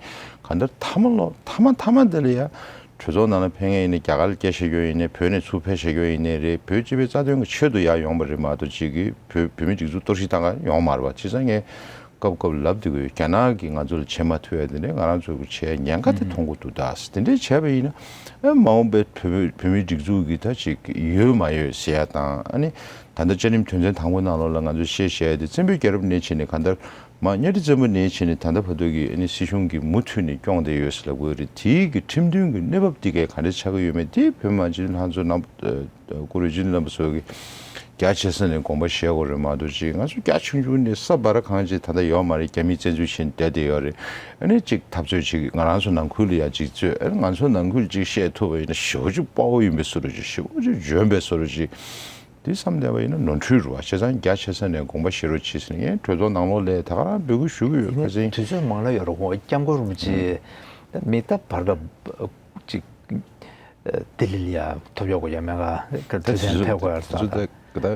གང་ལྟར་མཐའ་མ་ལོ་མཐའ་མ་མཐའ་མ་འདི་ལ་ཡ་གྲོས་ཚོགས་ནང་ལ་ཕེབས་མཁན་ཡིན་ནའི་རྒྱ་གར་ལ་སྐད་ཆ་བཤད་མཁན་ཡིན་ནའི་རེད། བོད་ནས་ཚུར་ཕེབས་བཤད་མཁན་ཡིན་ནའི་རེད། བོད་སྤྱི་པའི་རྩ་དོན་གྱི་ཆེད་དུ་ཡར་ཡོང་པ་རེད་མ་གཏོགས་ཅིག་གིས་བོད་བོད་མིའི་སྒྲིག་འཛུགས་གཏོར་བཤིག་བཏང་ག་ཡོང་མ་རེད་བ། བྱས་ཙང་ངས་སྐབས་སྐབས་ལབ་བསྡད་ཀྱི་ཡོད། རྒྱ་ནག་གིས་ང་ཚོ་ལ་བྱེད་མ་ཐུབ་ཡ་དེ་འདྲས་ང་རང་ཚོ་གིས་བྱེད་ཡ་ཉེན་ཁ་དེ་མཐོང་གི་འདུག་ད་དེ་འདྲས་བྱས་པ་ཡིན་ན་ཨ་མ་འོངས་པའི་བོད་མི་བོད་མིའི་སྒྲིག་འཛུགས་ཀྱི་ད་ཅིག་ཡོད་མ་ཡོད་ཟེར་ཡ་དང་ཨ་ནི་ད་ལྟ་བཅའ་ཁྲིམས་དོན་ཚན་དང་པོའི་ནང་ལོགས་ལ་ང་ཚོས་བཤད་བཤད་ཡ་དེ་བཙན་པོའི་རྒྱལ་རབས་ནས་བྱས་ནས་གང་ལྟར་མ་གཉའ་ཁྲི་བཙན་པོ་ནས་བྱས་ནས་ད་ལྟ་བར་དུ་གི་ཨ་ནི་སྲིད་གཞུང་གིས་མུ་མཐུད་ནས་སྐྱོང་བསྡད་ཡོད་ཟེར་ལབ་དགོས་རེད། དེའི་གི་ཁྲིམས་མཐུན་གྱི་གནས་བབ་འདི་གའི་ག་འདྲ་ཆགས་ཀྱི་ཡོད་མེད་དེ་བོད་མི་མང་སྤྱི་འཐུས་ལྷན་ཚོགས་རྣམ་པ་སྐུ་རིམ་སྤྱི་འཐུས་རྣམ་པ་ཚོ་གིས་རྒྱ་ཆེ་ས་ནས་དགོངས་པ་བཞེས་དགོས་རེད་མ་གཏོགས་ཅིག་ང་ཚོ་རྒྱ་ཆུང་ཆུང་ནས་ས་འབར་གང་ཅིག་ད་ལྟ་ཡོད་མ་རེད། རྒྱ་མིས་བཙན་འཛུལ་བྱས་ནས་བསྡད་བསྡད་ཡོད་རེད། ཨ་ནི་ཅིག་འཐབ་རྩོད་ཅིག་ང་རང་ཚོ་ནང་ཁུལ་ལ་ཡང་ཅིག་རྩོད་ཨ་ནི་ང་ཚོ་ནང་ཁུལ་ཅིག་བཤད་ཐུབ་པ་ཡིན་ན་ཞེ་པོ་ཅིག་དཔའ་བོ་ཡིན་པའི་བཟོ་འདྲ་ཅིག་ཞེ་པོ་ཅིག་འཇོན་པའི་བཟོ་འདྲ་ཅིག་དེ་བསམ་བསྡད་པ་ཡིན་ན་ནོར་འཁྲུལ་རེད་བ། བྱས་ཙང་རྒྱ་ཆེ་ས་ནས་དགོངས་པ་བཞེས་རོགས་གྱིས་ཟེར་ནས་ངས་གྲོས་ཚོགས་ནང་ལོགས་ལ་ད་ག་རང་འབོད་སྐུལ་ཞུ་གི་ཡོད། ཁ་སང་དུས་ཚོད་མང་ལ་ཡོད་རེད། ཁོང་སྐྱབས་མགོན་རིན་པོ་ཆེ་མི་ལྟ་བར་སྐབས་ཅིག་ལྡི་ལི་ལ་ཡ་ཐོབ་ཡོད་གོ་ཡ་མེད་ག་ག་ད་དུས་དེ་ཚོད་ཚོད་ཕེབས་དགོས་ཡ་དེ་ཚོད་ད་ད་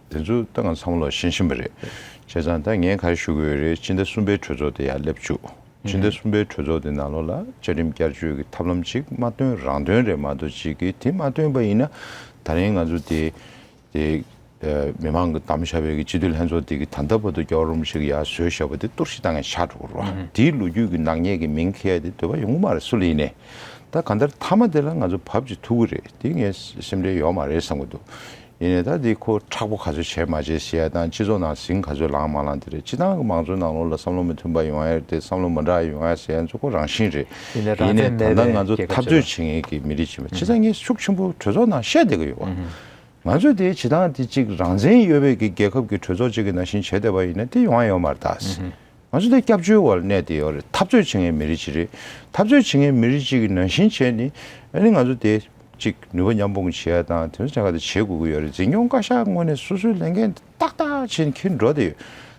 དེ་ཚོད་ད་ང་ཚང་མ་ལོག་ཤེས་བཞིན་པ་རེད། བྱས་ཙང་ད་ངས་ག་རེ་ཞུ་གི་ཡོད་རེད། སྤྱི་ཟླ་གསུམ་པའི་གྲོས་ཚོགས་དེ་ཡར་སླེབས་བཅུག་ཕྱི་ཟླ་གསུམ་པའི་གྲོས་ཚོགས་དེ་ནང་ལོགས་ལ་བཅའ་ཁྲིམས་བསྐྱར་བཅོས་ཀྱི་ཐབས་ལམ་ཅིག་མ་བཏོན། རང་དོན་རེད་མ་གཏོགས་ཅིག་གིས་དེ་མ་བཏོན་པ་ཡིན་ན། ད་རིང་ང་ཚོ་དེ་དེ་མི་མང་གིས་བདམས་བཞག་པའི་གི་སྤྱི་འཐུས་ལྷན་ཚོགས་དེ་གིས་ད་ལྟ་བར་དུ་རྒྱལ་བ་རིན་པོ་ཆེ་གིས་ཡར་བཟོས་བཞག་པ་དེ་གཏོར་བཤིག་བཏང་ཡ་ཆགས་འགྲོ་གི་རེད་བ། དེའི་ལོ་རྒྱུས་ཀྱི་ནག་ཉེས་ཀྱི་མིང་འཁྱེར་ཡ་དེ་འདོད་པ་ཡོང་གི་མ་རེད། སུ་ལ་ཡིན་ནའི། ད་གང་ལྟར་མཐའ་མ་དེ་ལ་ང་ཚོ་བབ་ཅིག་ཐུག་གི་རེད། དེ་ངའི་སེམས་ཁྲལ་ཡོད་མ་རེད་བསམ་གྱི་འདུག་ཡིན་ནའི་ད་འདི་ཁོ་མཁྲེགས་པོ་ག་ཚོད་བྱས་མ་བྱས་ཟེར་ཡ་དང་། སྤྱི་ཚོགས་ནང་ཟིང་ག་ཚོད་ལངས་མ་ལངས་དེ་རེད། སྤྱི་བཏང་གི་མང་གཙོའི་ནང་ལོགས་ལ་བསམ་བློ་མི་མཐུན་པ་ཡོང་ཡ་རེད་དེ། བསམ་བློ་མི་འདྲ་ཡོང་ཡ་ཟེར་ཡ་ཚོ་ཁོ་རང་བཞིན་རེད། ཡིན་ནའི་རང་བཙན་མེད་པའི་རྒྱལ་ཁབ་ཅིག་ལ། ད་ང་ཚོ་འཐབ་རྩོད་བྱེད་མཁན་གྱི་མི་རིགས་ཅིག་ཡིན་པ་བྱས་ཙང་། ངས་ཤུགས་ཆེན་པོ་གྲོས་ཚོགས་ནང་བཤད་བསྡད་ཀྱི་ཡོད་པ། ང་ཚོས་དེ་སྤྱི་བཏང་དེ་གཅིག་རང་བཙན་ཡོད་པའི་གི་རྒྱལ་ཁབ་ཀྱི་གྲོས་ཚོགས་ཅིག་གི་ནང་བཞིན་བྱས་བསྡད་པ་ཡིན་ན་དེ་ཡོང་ཡ་ཡོད་མ་རེད་ད། ང་ཚོ་དེ་སྐྱབས་བཅོལ་བ་ལ་གནས་བསྡད་ཡོད་རེད། འཐབ་རྩོད་བྱེད་མཁན་མི་རིགས་ཅིག་རེད། འཐབ་རྩོད་བྱེད་མཁན་མི་རིགས་ཅིག་གི་ནང་བཞིན་བྱས་ནས། ཨ་ནི་ང་ཚོ་དེ་གཅིག་ནུས་པ་མཉམ་སྤུངས་བྱེད་ཡ་དང་དེ་ཚོ་ཆ་ག་དེ་བྱེད་དགོས་ཀྱི་ཡོད་རེད། འཛིན་སྐྱོང་བཀའ་ཤག་ངོས་ནས་སོ་སོའི་ལས་འགན་ཏག་ཏག་བྱས་ནས་འཁྱེར་འགྲོ་བསྡད་ཡོད།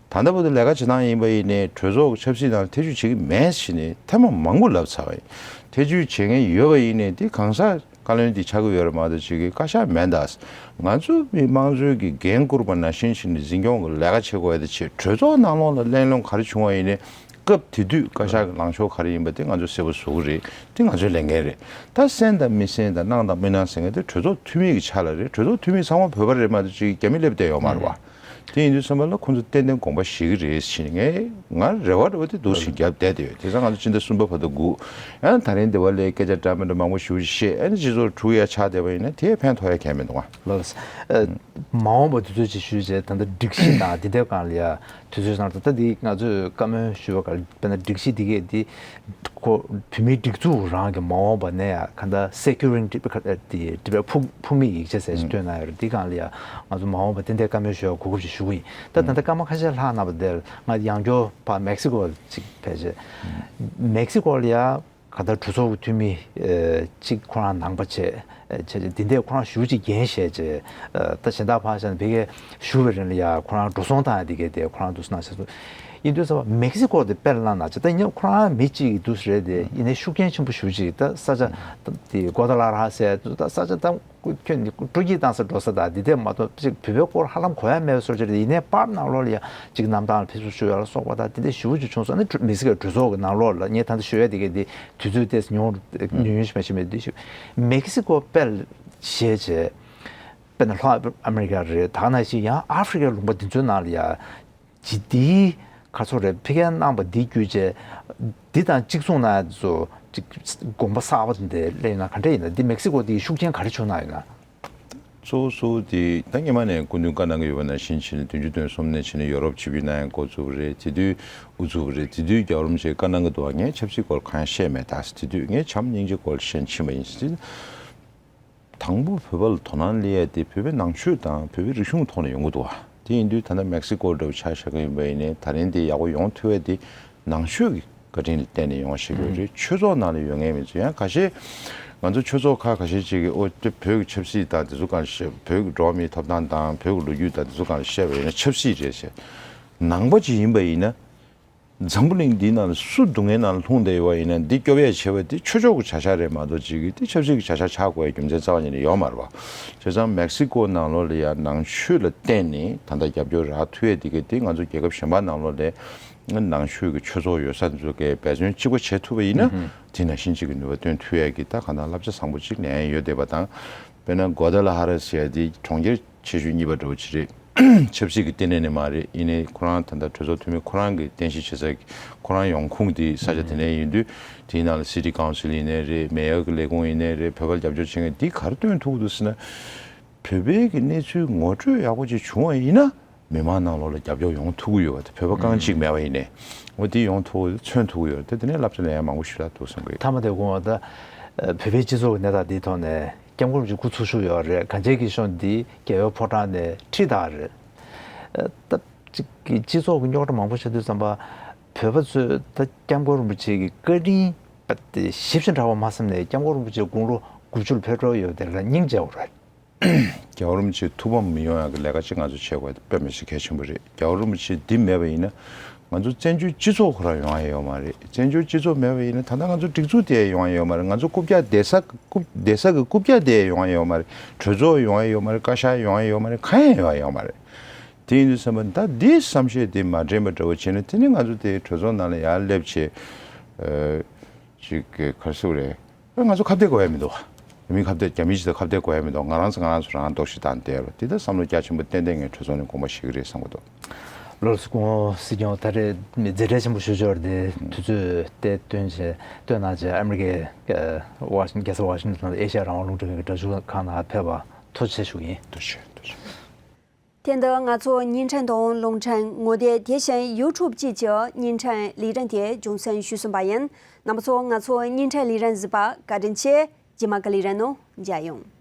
ད་ལྟ་བར་དུ་ལས་ཀ་བྱེད་སྟངས་ཡིན་པ་ཡིན་ནའི་གྲོས་ཚོགས་ཀྱི་ཆབ་སྲིད་ནང་ཐེ་བྱུས་བྱེད་ཀྱི་མེད་ཟེར་ནས་ཐེངས་མ་མང་པོ་ལབ་ཚར་བ་ཡིན། ཐེ་བྱུས་བྱེད་མཁན་ཡོད་པ་ཡིན་ནའི་དེ་གང་ཟག་བཀའ་བློན་དེ་ཆགས་ཀྱི་ཡོད་རེད་མ་གཏོགས་ཅིག་གི་བཀའ་ཤག་མེད་ད། ང་ཚོ་མི་དམངས་གཙོའི་གི་འགན་བསྐུར་བ་ནང་བཞིན་བྱས་ནས་འཛིན་སྐྱོང་གི་ལས་ཀ་བྱེད་དགོས་ཡ་དེ་བྱེད། གྲོས་ཚོགས་ནང་ལོགས་ལ་གླེང་སློང་ག་རེ་བྱུང་བ་ཡིན་ནའི་སྐབས་དེ་དུས་བཀའ་ཤག་གི་ལངས་ཕྱོགས་ག་རེ་ཡིན་པ་དེ་ང་ཚོས་གསལ་པོ་བཟོ་གི་རེད། དེ་ང་ཚོའི་ལས་འགན་རེད། ད་གསན་དང་མི་གསན་དང་གནང་དང་མི་གནང་ཟེར་མཁན་དེ་གྲོས་ཚོགས་འཐུས་མི་གི་ཆ་ལ་རེད། གྲོས་ཚོགས་འཐུས་མི་ཚང་མ་བོད་པ་རེད་མ་གཏོགས་ཅིག་རྒྱ་མི་སླེབས་བསྡད་ཡོད་མ་རེད་བ། དེ་ཡིན་དུས་ཙམ་པ་ལ་ཁོང་ཚོ་ཏན་ཏན་དགོངས་པ་བཞེས་ཀྱི་རེད་ཟེར་ནས་ངས་ང་རེ་བ་རེ་བ་དེ་འདུག་སེ་བརྒྱབ་བསྡད་དེ་ཡོད། དེ་ཚང་ང་ཚོ་སྤྱི་ཟླ་གསུམ་པ་བར་དུ་སྒུག་ཡང་ད་རིང་འདི་བ་ལས་སྐད་ཆ་འདྲ་མི་འདྲ་མང་པོ་ཞུ་བྱས། ཨ་ནི་སྤྱི་ཚོགས་འཁྲུག་ཡ་ཆགས་བསྡད་པ་ཡིན་ན་དེས་ཕན་ཐོགས་ཡ་གང་ཡང་མི་འདུག་ཨ། ལགས་སོ། ཨ། མ་འོངས་པ་དུས་ཚོད་ཅིག་ཞུས་རྗེས་ད་ལྟ་སྒྲིག་གཞི་དང་འདི་འདྲའི་སྒང་ལ་ཡ་དུས་ཚོད་ནང་དུ་ད་འདི་ང་ཚོས་བཀའ་མོལ་ཞུས་པ་ག་ལ་དཔེར་ན་སྒྲིག་གཞི་འདི་གས་འདི་ཁོ་བོད་མིའི་སྒྲིག་འཛུགས་རང་གི་མ་འོངས་པ་ནས་ཡ་ག་འདྲ་སེ་ཀུ་རིང་ཊི་འདི་ཕུགས་ཕུགས་མེད་ཡིག་ཆ་ཟེར་ཞིག་བཏོན་གནང་ཡོད་རེད། འདི་སྒང་ལ་ཡ་ང་ཚོ་མ་འོངས་པ་ཏན་ཏན་བཀའ་མོལ་ཞུ་ཡ་གོ་སྐབས་ཤིག་ཞུ་གི་ཡིན། ད་ད་ལྟ་སྐར་མ་ཁ་ཤས་ལྷག་གནང་བ་དེར་ང་ཡང་བསྐྱར་ཕར་མེག་སི་ཀོ་ཅིག་ཕེབས་རྗེས། མེག་སི་ཀོ་ལ་ཡ་ག་ད་གྲོས་ཚོགས་ཀྱི་འཐུས་མི་ཨེ་གཅིག་ཁོ་རང་ནང་པ་བྱས། ཨེ་བྱས་རྗེས་འདི་འདྲས་ཁོ་རང་ཞུ་ཅིག་འགན་བཞེས་རྗེས། ཨེ་ད་གཞན་དག་ཕར་བཞག་ན་ཕ་གིར་བཞུགས་པའི་རིང་ལ་ཡ་ཁོ་རང་འགྲོ་སོང་བཏང་ཡ་འདི་གས་དེ་ཁོ་རང་འདུག་སེ་གནང་བྱས་སོང་། ཡིན་དུས་ཙམ་པ་མེག་སི་ཀོ་དེ་དཔེར་ན་ན་བྱས་ད་ཡིན་ན་ཁོ་རང་མི་གཅིག་གི་འདུག་སེ་རེད་དེ། ཡིན་ནའི་ཤུགས་རྐྱེན་ཆེན་པོ་ཞེ་པོ་ཅིག་ད་ས་ཆ་དེ་གོ་ད་ལ་ར་ཟེར་ད་ས་ཆ་ད། ཁྱོད་ནི་སྤྲོ་སྐྱིད་བཏང་ས་འགྲོ་ས་དང་འདི་འདྲས་མ་གཏོགས་ཅིག་བོད་པའི་སྐོར་ཧ་ལམ་གོ་ཡ་མེད་པའི་བཟོ་ཅིག་རེད། ཡིན་ནའི་པར་ནང་ལོགས་ལ་ཡ་ཅིག་གནམ་ཐང་ལ་ཕེབས་བསུ་ཞུ་ཡ་ལ་སོགས་པ་དང་འདི་འདྲས་ཞེ་པོ་ཅིག་བྱུང་སོང་། ཨ་ནི་མེག་སི་ཀོའི་གྲོས་ཚོགས་ཀྱི་ནང་ལོགས་ལ་ངས་ད་ལྟ་ཞུ་ཡ་དེ་གས་འདི་དུས་ཚོད་ཏོག་ཙམ་ཉུང་ཉུང་ཉུང་ཞིག་མ་ཞིག་མེད་འདི་ཞུ། མེག་སི་ཀོ་དཔེ་བཞག་བྱས་དཔེར་ན་ལྷོ་ཨ་མེ་རི་ཀ་རེད། ད་ག་ནང་བཞིན་ཡང་ཨ་ཧྥི་རི་ཀའི་ལུང་པ་འདི་ཚོའི་ནང་ལ་ཡ། ཇི་འདིའི་ག་ཚོད་རེད། ཕ་གིར་གནང་བ་འདི་བརྒྱུད་བྱས་འདི་དང་གཅིག་མཚུངས་ན་ཚོ་ཅིག་དགོངས་པ་གསར་པ་འདི་གླེང་ན་ག་འདྲ་ཡིན་ན། འདི་མེག་སི་ཀོ་འདི་ཤུགས་རྐྱེན་ག་རེ་བྱུང་གནང་ཡོད་ན། གཙོ་བོ་གཙོ་བོ་དེ་ད་སྔོན་མ་ནས་སྐུ་མདུན་བཀའ་གནང་གི་ཡོད་པ་ནང་བཞིན་བྱས་ནས་བདུན་ཅུ་དོན་གསུམ་ནས་བྱས་ནས་ཡོ་རོབ་ཆིབས་བསྒྱུར་གནང་ཡ་འགོ་བཙུགས་པ་རེད། དེ་དུས་དབུ་བཙུགས་པ་རེད། དེ་དུས་རྒྱལ་བ་རིན་པོ་ཆེས་བཀའ་གནང་གི་འདུག་བ། ངས་ཆབ་སྲིད་སྐོར་གང་ཡང་བཤད་མེད་ད། དེ་དུས་ངས་བྱམས་སྙིང་རྗེ་སྐོར་བཤད་ཕྱིན་པ་ཡིན་ཟེར། དང་པོ་བོད་པ་ལ་དོ་སྣང་སླེབས་ཡ་དེ་བོད་པའི་ནང་ཆོས་དང་བོད་པའི་རིག་གཞུང་ཐོག་ནས་ཡོང་གི་འདུག་བ། དེ་ཡིན་དུས་ད་ལྟ་མེག་སི་ཀོ་འདྲ་བོ་ཆ་བཞག་གི་ཡིན་པ་ཡིན་ནའི་ད་རིང་དེ་ཡག་པོ་ཡོང་ཐུབ་ཡ་དེ་ནང་ཆོས་ཀྱི་བཀའ་དྲིན་ལ་བརྟེན་ནས་ཡོང་བ་ཞིག་ཡོད་རེད། ཆོས་ཚོགས་ནང་ལ་ཡོད་མཁན་མི་ཚོ་ཡང་ཁ་ཤས་ང་ཚོ་ཆོས་ཚོགས་ཁག་ཁ་ཤས་ཅིག་གིས་ཨོ་དེ་བོད་ཀྱི་ཆབ་སྲིད་དང་དེ་ཚོ་སྒང་ལ་བཤད། བོད་ཀྱི་འགྲོ་བ་མིའི་ཐོབ་ཐང་དང་བོད་ཀྱི་ལོ་རྒྱུས་དང་དེ་ཚོ་སྒང་ལ་བཤད་པ་ཡིན་ན་ཆབ་སྲིད་རེད་ཟེར། ནང་པ་ཅིག་ཡིན་པ་ཡིན་ན། འཛམ་བུ་གླིང་འདིའི་ནང་ལ་སུ་སྡུག་བསྔལ་ནང་ལ་ལྷུང་བསྡད་ཡོད་པ་ཡིན་ན་འདི་སྐྱོབ་ཡས་བྱས་པ་འདི་ཆོས་ཕྱོགས་ཀྱི་བྱ་གཞག་རེད་མ་གཏོགས་ཅིག་གིས་འདི་ཆབ་སྲིད་ཀྱི་བྱ་གཞག་ཆགས་དགོས་ཡ་རྒྱུ་མཚན་རྩ་བ་ཉིད་ནས་ཡོད་མ་རེད་བ། བྱས་ཙང་མེག་སི་ཀོ་ནང་ལོགས་ལ་ཡ་ནང་ཆོས་ལ་བརྟེན་ནས་ད་ལྟ་རྒྱབ་སྐྱོར་རག་ཐུབ་ཡས་འདི་གས་འདི་ང་ཚོ་རྒྱལ་ཁབ་གཞན་པ་ནང་ལོགས་ལ་ནང་ཆོས་ཀྱི་ཆོས་ཚོགས་ཡོད་ས་འདི་ཚོ་གས་འབད་བརྩོན་གཅིག་པ་བྱེད་ཐུབ་པ་ཡིན་ན་དེ་ནང་བཞིན་ཅིག་གི་ནུས་པ་བཏོན་ཐུབ་ཡས་ཀྱི་ད་གང་ལྟར་བསླབ་བྱ་བཟང་པོ་ཅིག་ལེན་ཡས་ཡོད་བསྡད་པ་དང་། དཔེར་ན་གོ་ད་ལ་ཧ་ར་ཟེར་ཡ་འདི་གྲོང་ཁྱེར་ཆེ་ཤོས་གཉིས་པ་འདྲ་བོ་ཅིག་རེད། ཆབ་སྲིད་ཀྱི་ལྟེ་གནས་ནི་མ་རེད། ཡིན་ནའི་ཁོ་རང་ད་ལྟ་གྲོས་ཚོགས་འཐུས་མི་ཁོ་རང་གི་རྟེན་གཞི་བྱེད་ས་ཁོ་རང་ཡོང་ཁུངས་དེ་ས་ཆ་དེ་ནས་ཡིན་དུས་དེའི་ནང་ལ་སི་ཊི་ཀའུན་སིལ་ཡིན་ནའི་རེད། མེ་ཡོར་གྱི་ལས་ཁུངས་ཡིན་ནའི་རེད། བོད་པར་རྒྱབ་སྐྱོར་བྱེད་མཁན་འདི་ག་རེ་སྟོན་ཐུབ་ཀྱི་འདུག་ཟེར་ན། བོད་པའི་གི་གནས་ཚུལ་ངོ་སྤྲོད་ཡག་པོ་ཅིག་བྱུང་བ་ཡིན་ན་མི་མང་ནང་ལོགས་ལ་རྒྱབ་སྐྱོར་ཡོང་ཐུབ་ཀྱི་ཡོད་པ་དེ། བོད་པ་རྐང་གཅིག་མེད་པ་ཡིན་ནའི་འོ་དེ་ཡོང་ཐུབ་ཀྱི་ཡོད། མཚོན་ཐུབ་ཀྱི་ཡོད་རེད་དེ། དེ་ནས་བསླབ་བྱ་ལེན་ཡ་མང་པོ་ཞིག་རག་འདུག་བསམ་གྱི་ཡོད། མཐའ་མ་དེ་དགོངས་པ་ད་བོད་པའི་སྤྱི་ཚོགས་ཀྱི་གནས་སྟངས་འདིའི་ཐོག་ནས། སྐྱབས་མགོན་རིན་པོ་ཆེ་སྐུ་འཚོ་བཞུགས་ཡོད་རེད། གངས་ཅན་སྐྱིད་གཤོངས་འདི་རྒྱལ་བའི་ཕོ་བྲང་ནས་ཁྲིད་བཏང་རེད། ཨ་ད་ཅིག་གི་སྤྱི་ཚོགས་ཀྱི་རྙོག་དྲ་མང་པོ་ཆགས་དུས་ཙམ་པ་བོད་པ་ཚོས་ད་སྐྱབས་མགོན་རིན་པོ་ཆེ་གི་བཀའ་དྲིན་ཞིབ་ཅིང་ཕྲ་བ་མ་བསམ་ནས་སྐྱབས་མགོན་རིན་པོ་ཆེ་དགུང་ལོ་དགུ་བཅུ་ལ་ཕེབས་འགྲོ་ཡོད་དེ་ལ་སྙིང་རྗེ་བོ་རེད། རྒྱལ་བ་རིན་པོ་ཆེ་ཐུགས་ཕམ་མི་ཡོང་ཡག་གི་ལས་ཀ་ཅིག་ང་ཚོས་བྱེད་དགོས་དཔེ་མི་སྲིད་གལ་ཆེན་པོ་རེད། རྒྱལ་བ་རིན་པོ་ཆེ་འདི་མེད་པ་ཡིན་ན་ང་ཚོ་བཙན་བྱོལ་སྤྱི་ཚོགས་ཁོ་རང་ཡོང་ཡ་ཡོད་མ་རེད། བཙན་བྱོལ་སྤྱི་ཚོགས་མེད་པ་ཡིན་ན་ད་ལྟ་ང་ཚོ་སྒྲིག་འཛུགས་དེ་ཡང་ཡོང་ཡ་ཡོད་མ་རེད། ང་ཚོ་རྐུབ་བཀྱག་བསྡད་ས་རྐུབ་བསྡད་ས་གི་རྐུབ་བཀྱག་དེ་ཡང་ཡོང་ཡ་ཡོད་མ་རེད། གྲོས་ཚོགས་ཡོང་ཡ་ཡོད་མ་རེད། བཀའ་ཤག་ཡོང་ཡ་ཡོད་མ་རེད། གང་ཡང་ཡོང་ཡ་ཡོད་མ་རེད། དེ་ཡིན་དུས་ཙམ་པ་ད་འདིའི་བསམ་ཤེས་དེ་མ་དྲན་པ་འདྲ་བོ་བྱས་ན་དེ་ནི་ང་ཚོ་དེ་གྲོས་ཚོགས་ནང་ལ་ཡར་སླེབས་བྱས། ཅིག་གི་ག་རེ་ཟེར་དགོས་རེད། ང་ཚོ་ཁ་གཏད་དགོས་ཡ་མི་འདུག་རྒྱ་མི་ཁ་གཏད། རྒྱ་མི་ཇི་ལྟར་ཁ་གཏད་དགོས་ཡ་མི་འདུག་ང་རང་ཚོ་ང་རང་ཚོ་རང་རྟོག་ཞིབ་བཏང་བསྡད་ཡོད་རེད། དེ་ལྟར་བསམ་བློ་རྒྱ་ཆེན་པོ་བཏོན་བསྡད་མཁན་གྲོས་ཚོགས་ནས་དགོངས་པ་བཞེས་ཀྱི་རེད་བསམ་གྱི་འདུག་ལགས་སོ། སྐུ་ངོ་སྲིད་སྐྱོང་། ད་རེས་མཛད་བྲེལ་ཆེན་པོ་ཞེ་པོ་ཅིག་ཡོད་རེད་དེ། དུས་ཚོད་དེ་བཏོན་བྱས་བཏོན་གནང་བྱས། ཨ་མི་རི་ཀའི་ཨ་ཝ་ཤིང་རྒྱལ་ས་ཝ་ཤིང་ཏོན་དང་ཨེ་ཤ་ཡ་རང་དབང་རླུང་འཕྲིན་ཁང་གི་སྒྲ་སྒྱུར་ཁང་ནང་ཕེབས་པ་ཐུགས་རྗེ་ཆེ་ཞུ་གི་ཡིན། ཐུགས་རྗེ་ཆེ། ཐུགས་རྗེ་ཆེ། དེ་འདི་ང་ཚོ་བརྙན་འཕྲིན་དང་རླུང་འཕྲིན་ངོ་དེབ། དེ་བཞིན་ཡུ་ཊུབ་བཅས་ཀྱི་བརྙན་འཕྲིན་ལས་རིམ་དེ་རྒྱུན་སྲིང་ཞུས་ཟིན་པ་ཡིན། རྣམ་པ་ཚོ་ང་ཚོ་བརྙན་འཕྲིན་ལས་རིམ་གཟིགས་པར་བཀའ་དྲིན་ཆེ། རྗེས་མ་གི་ལས་རིམ་ནང་མཇལ་ཡོང་།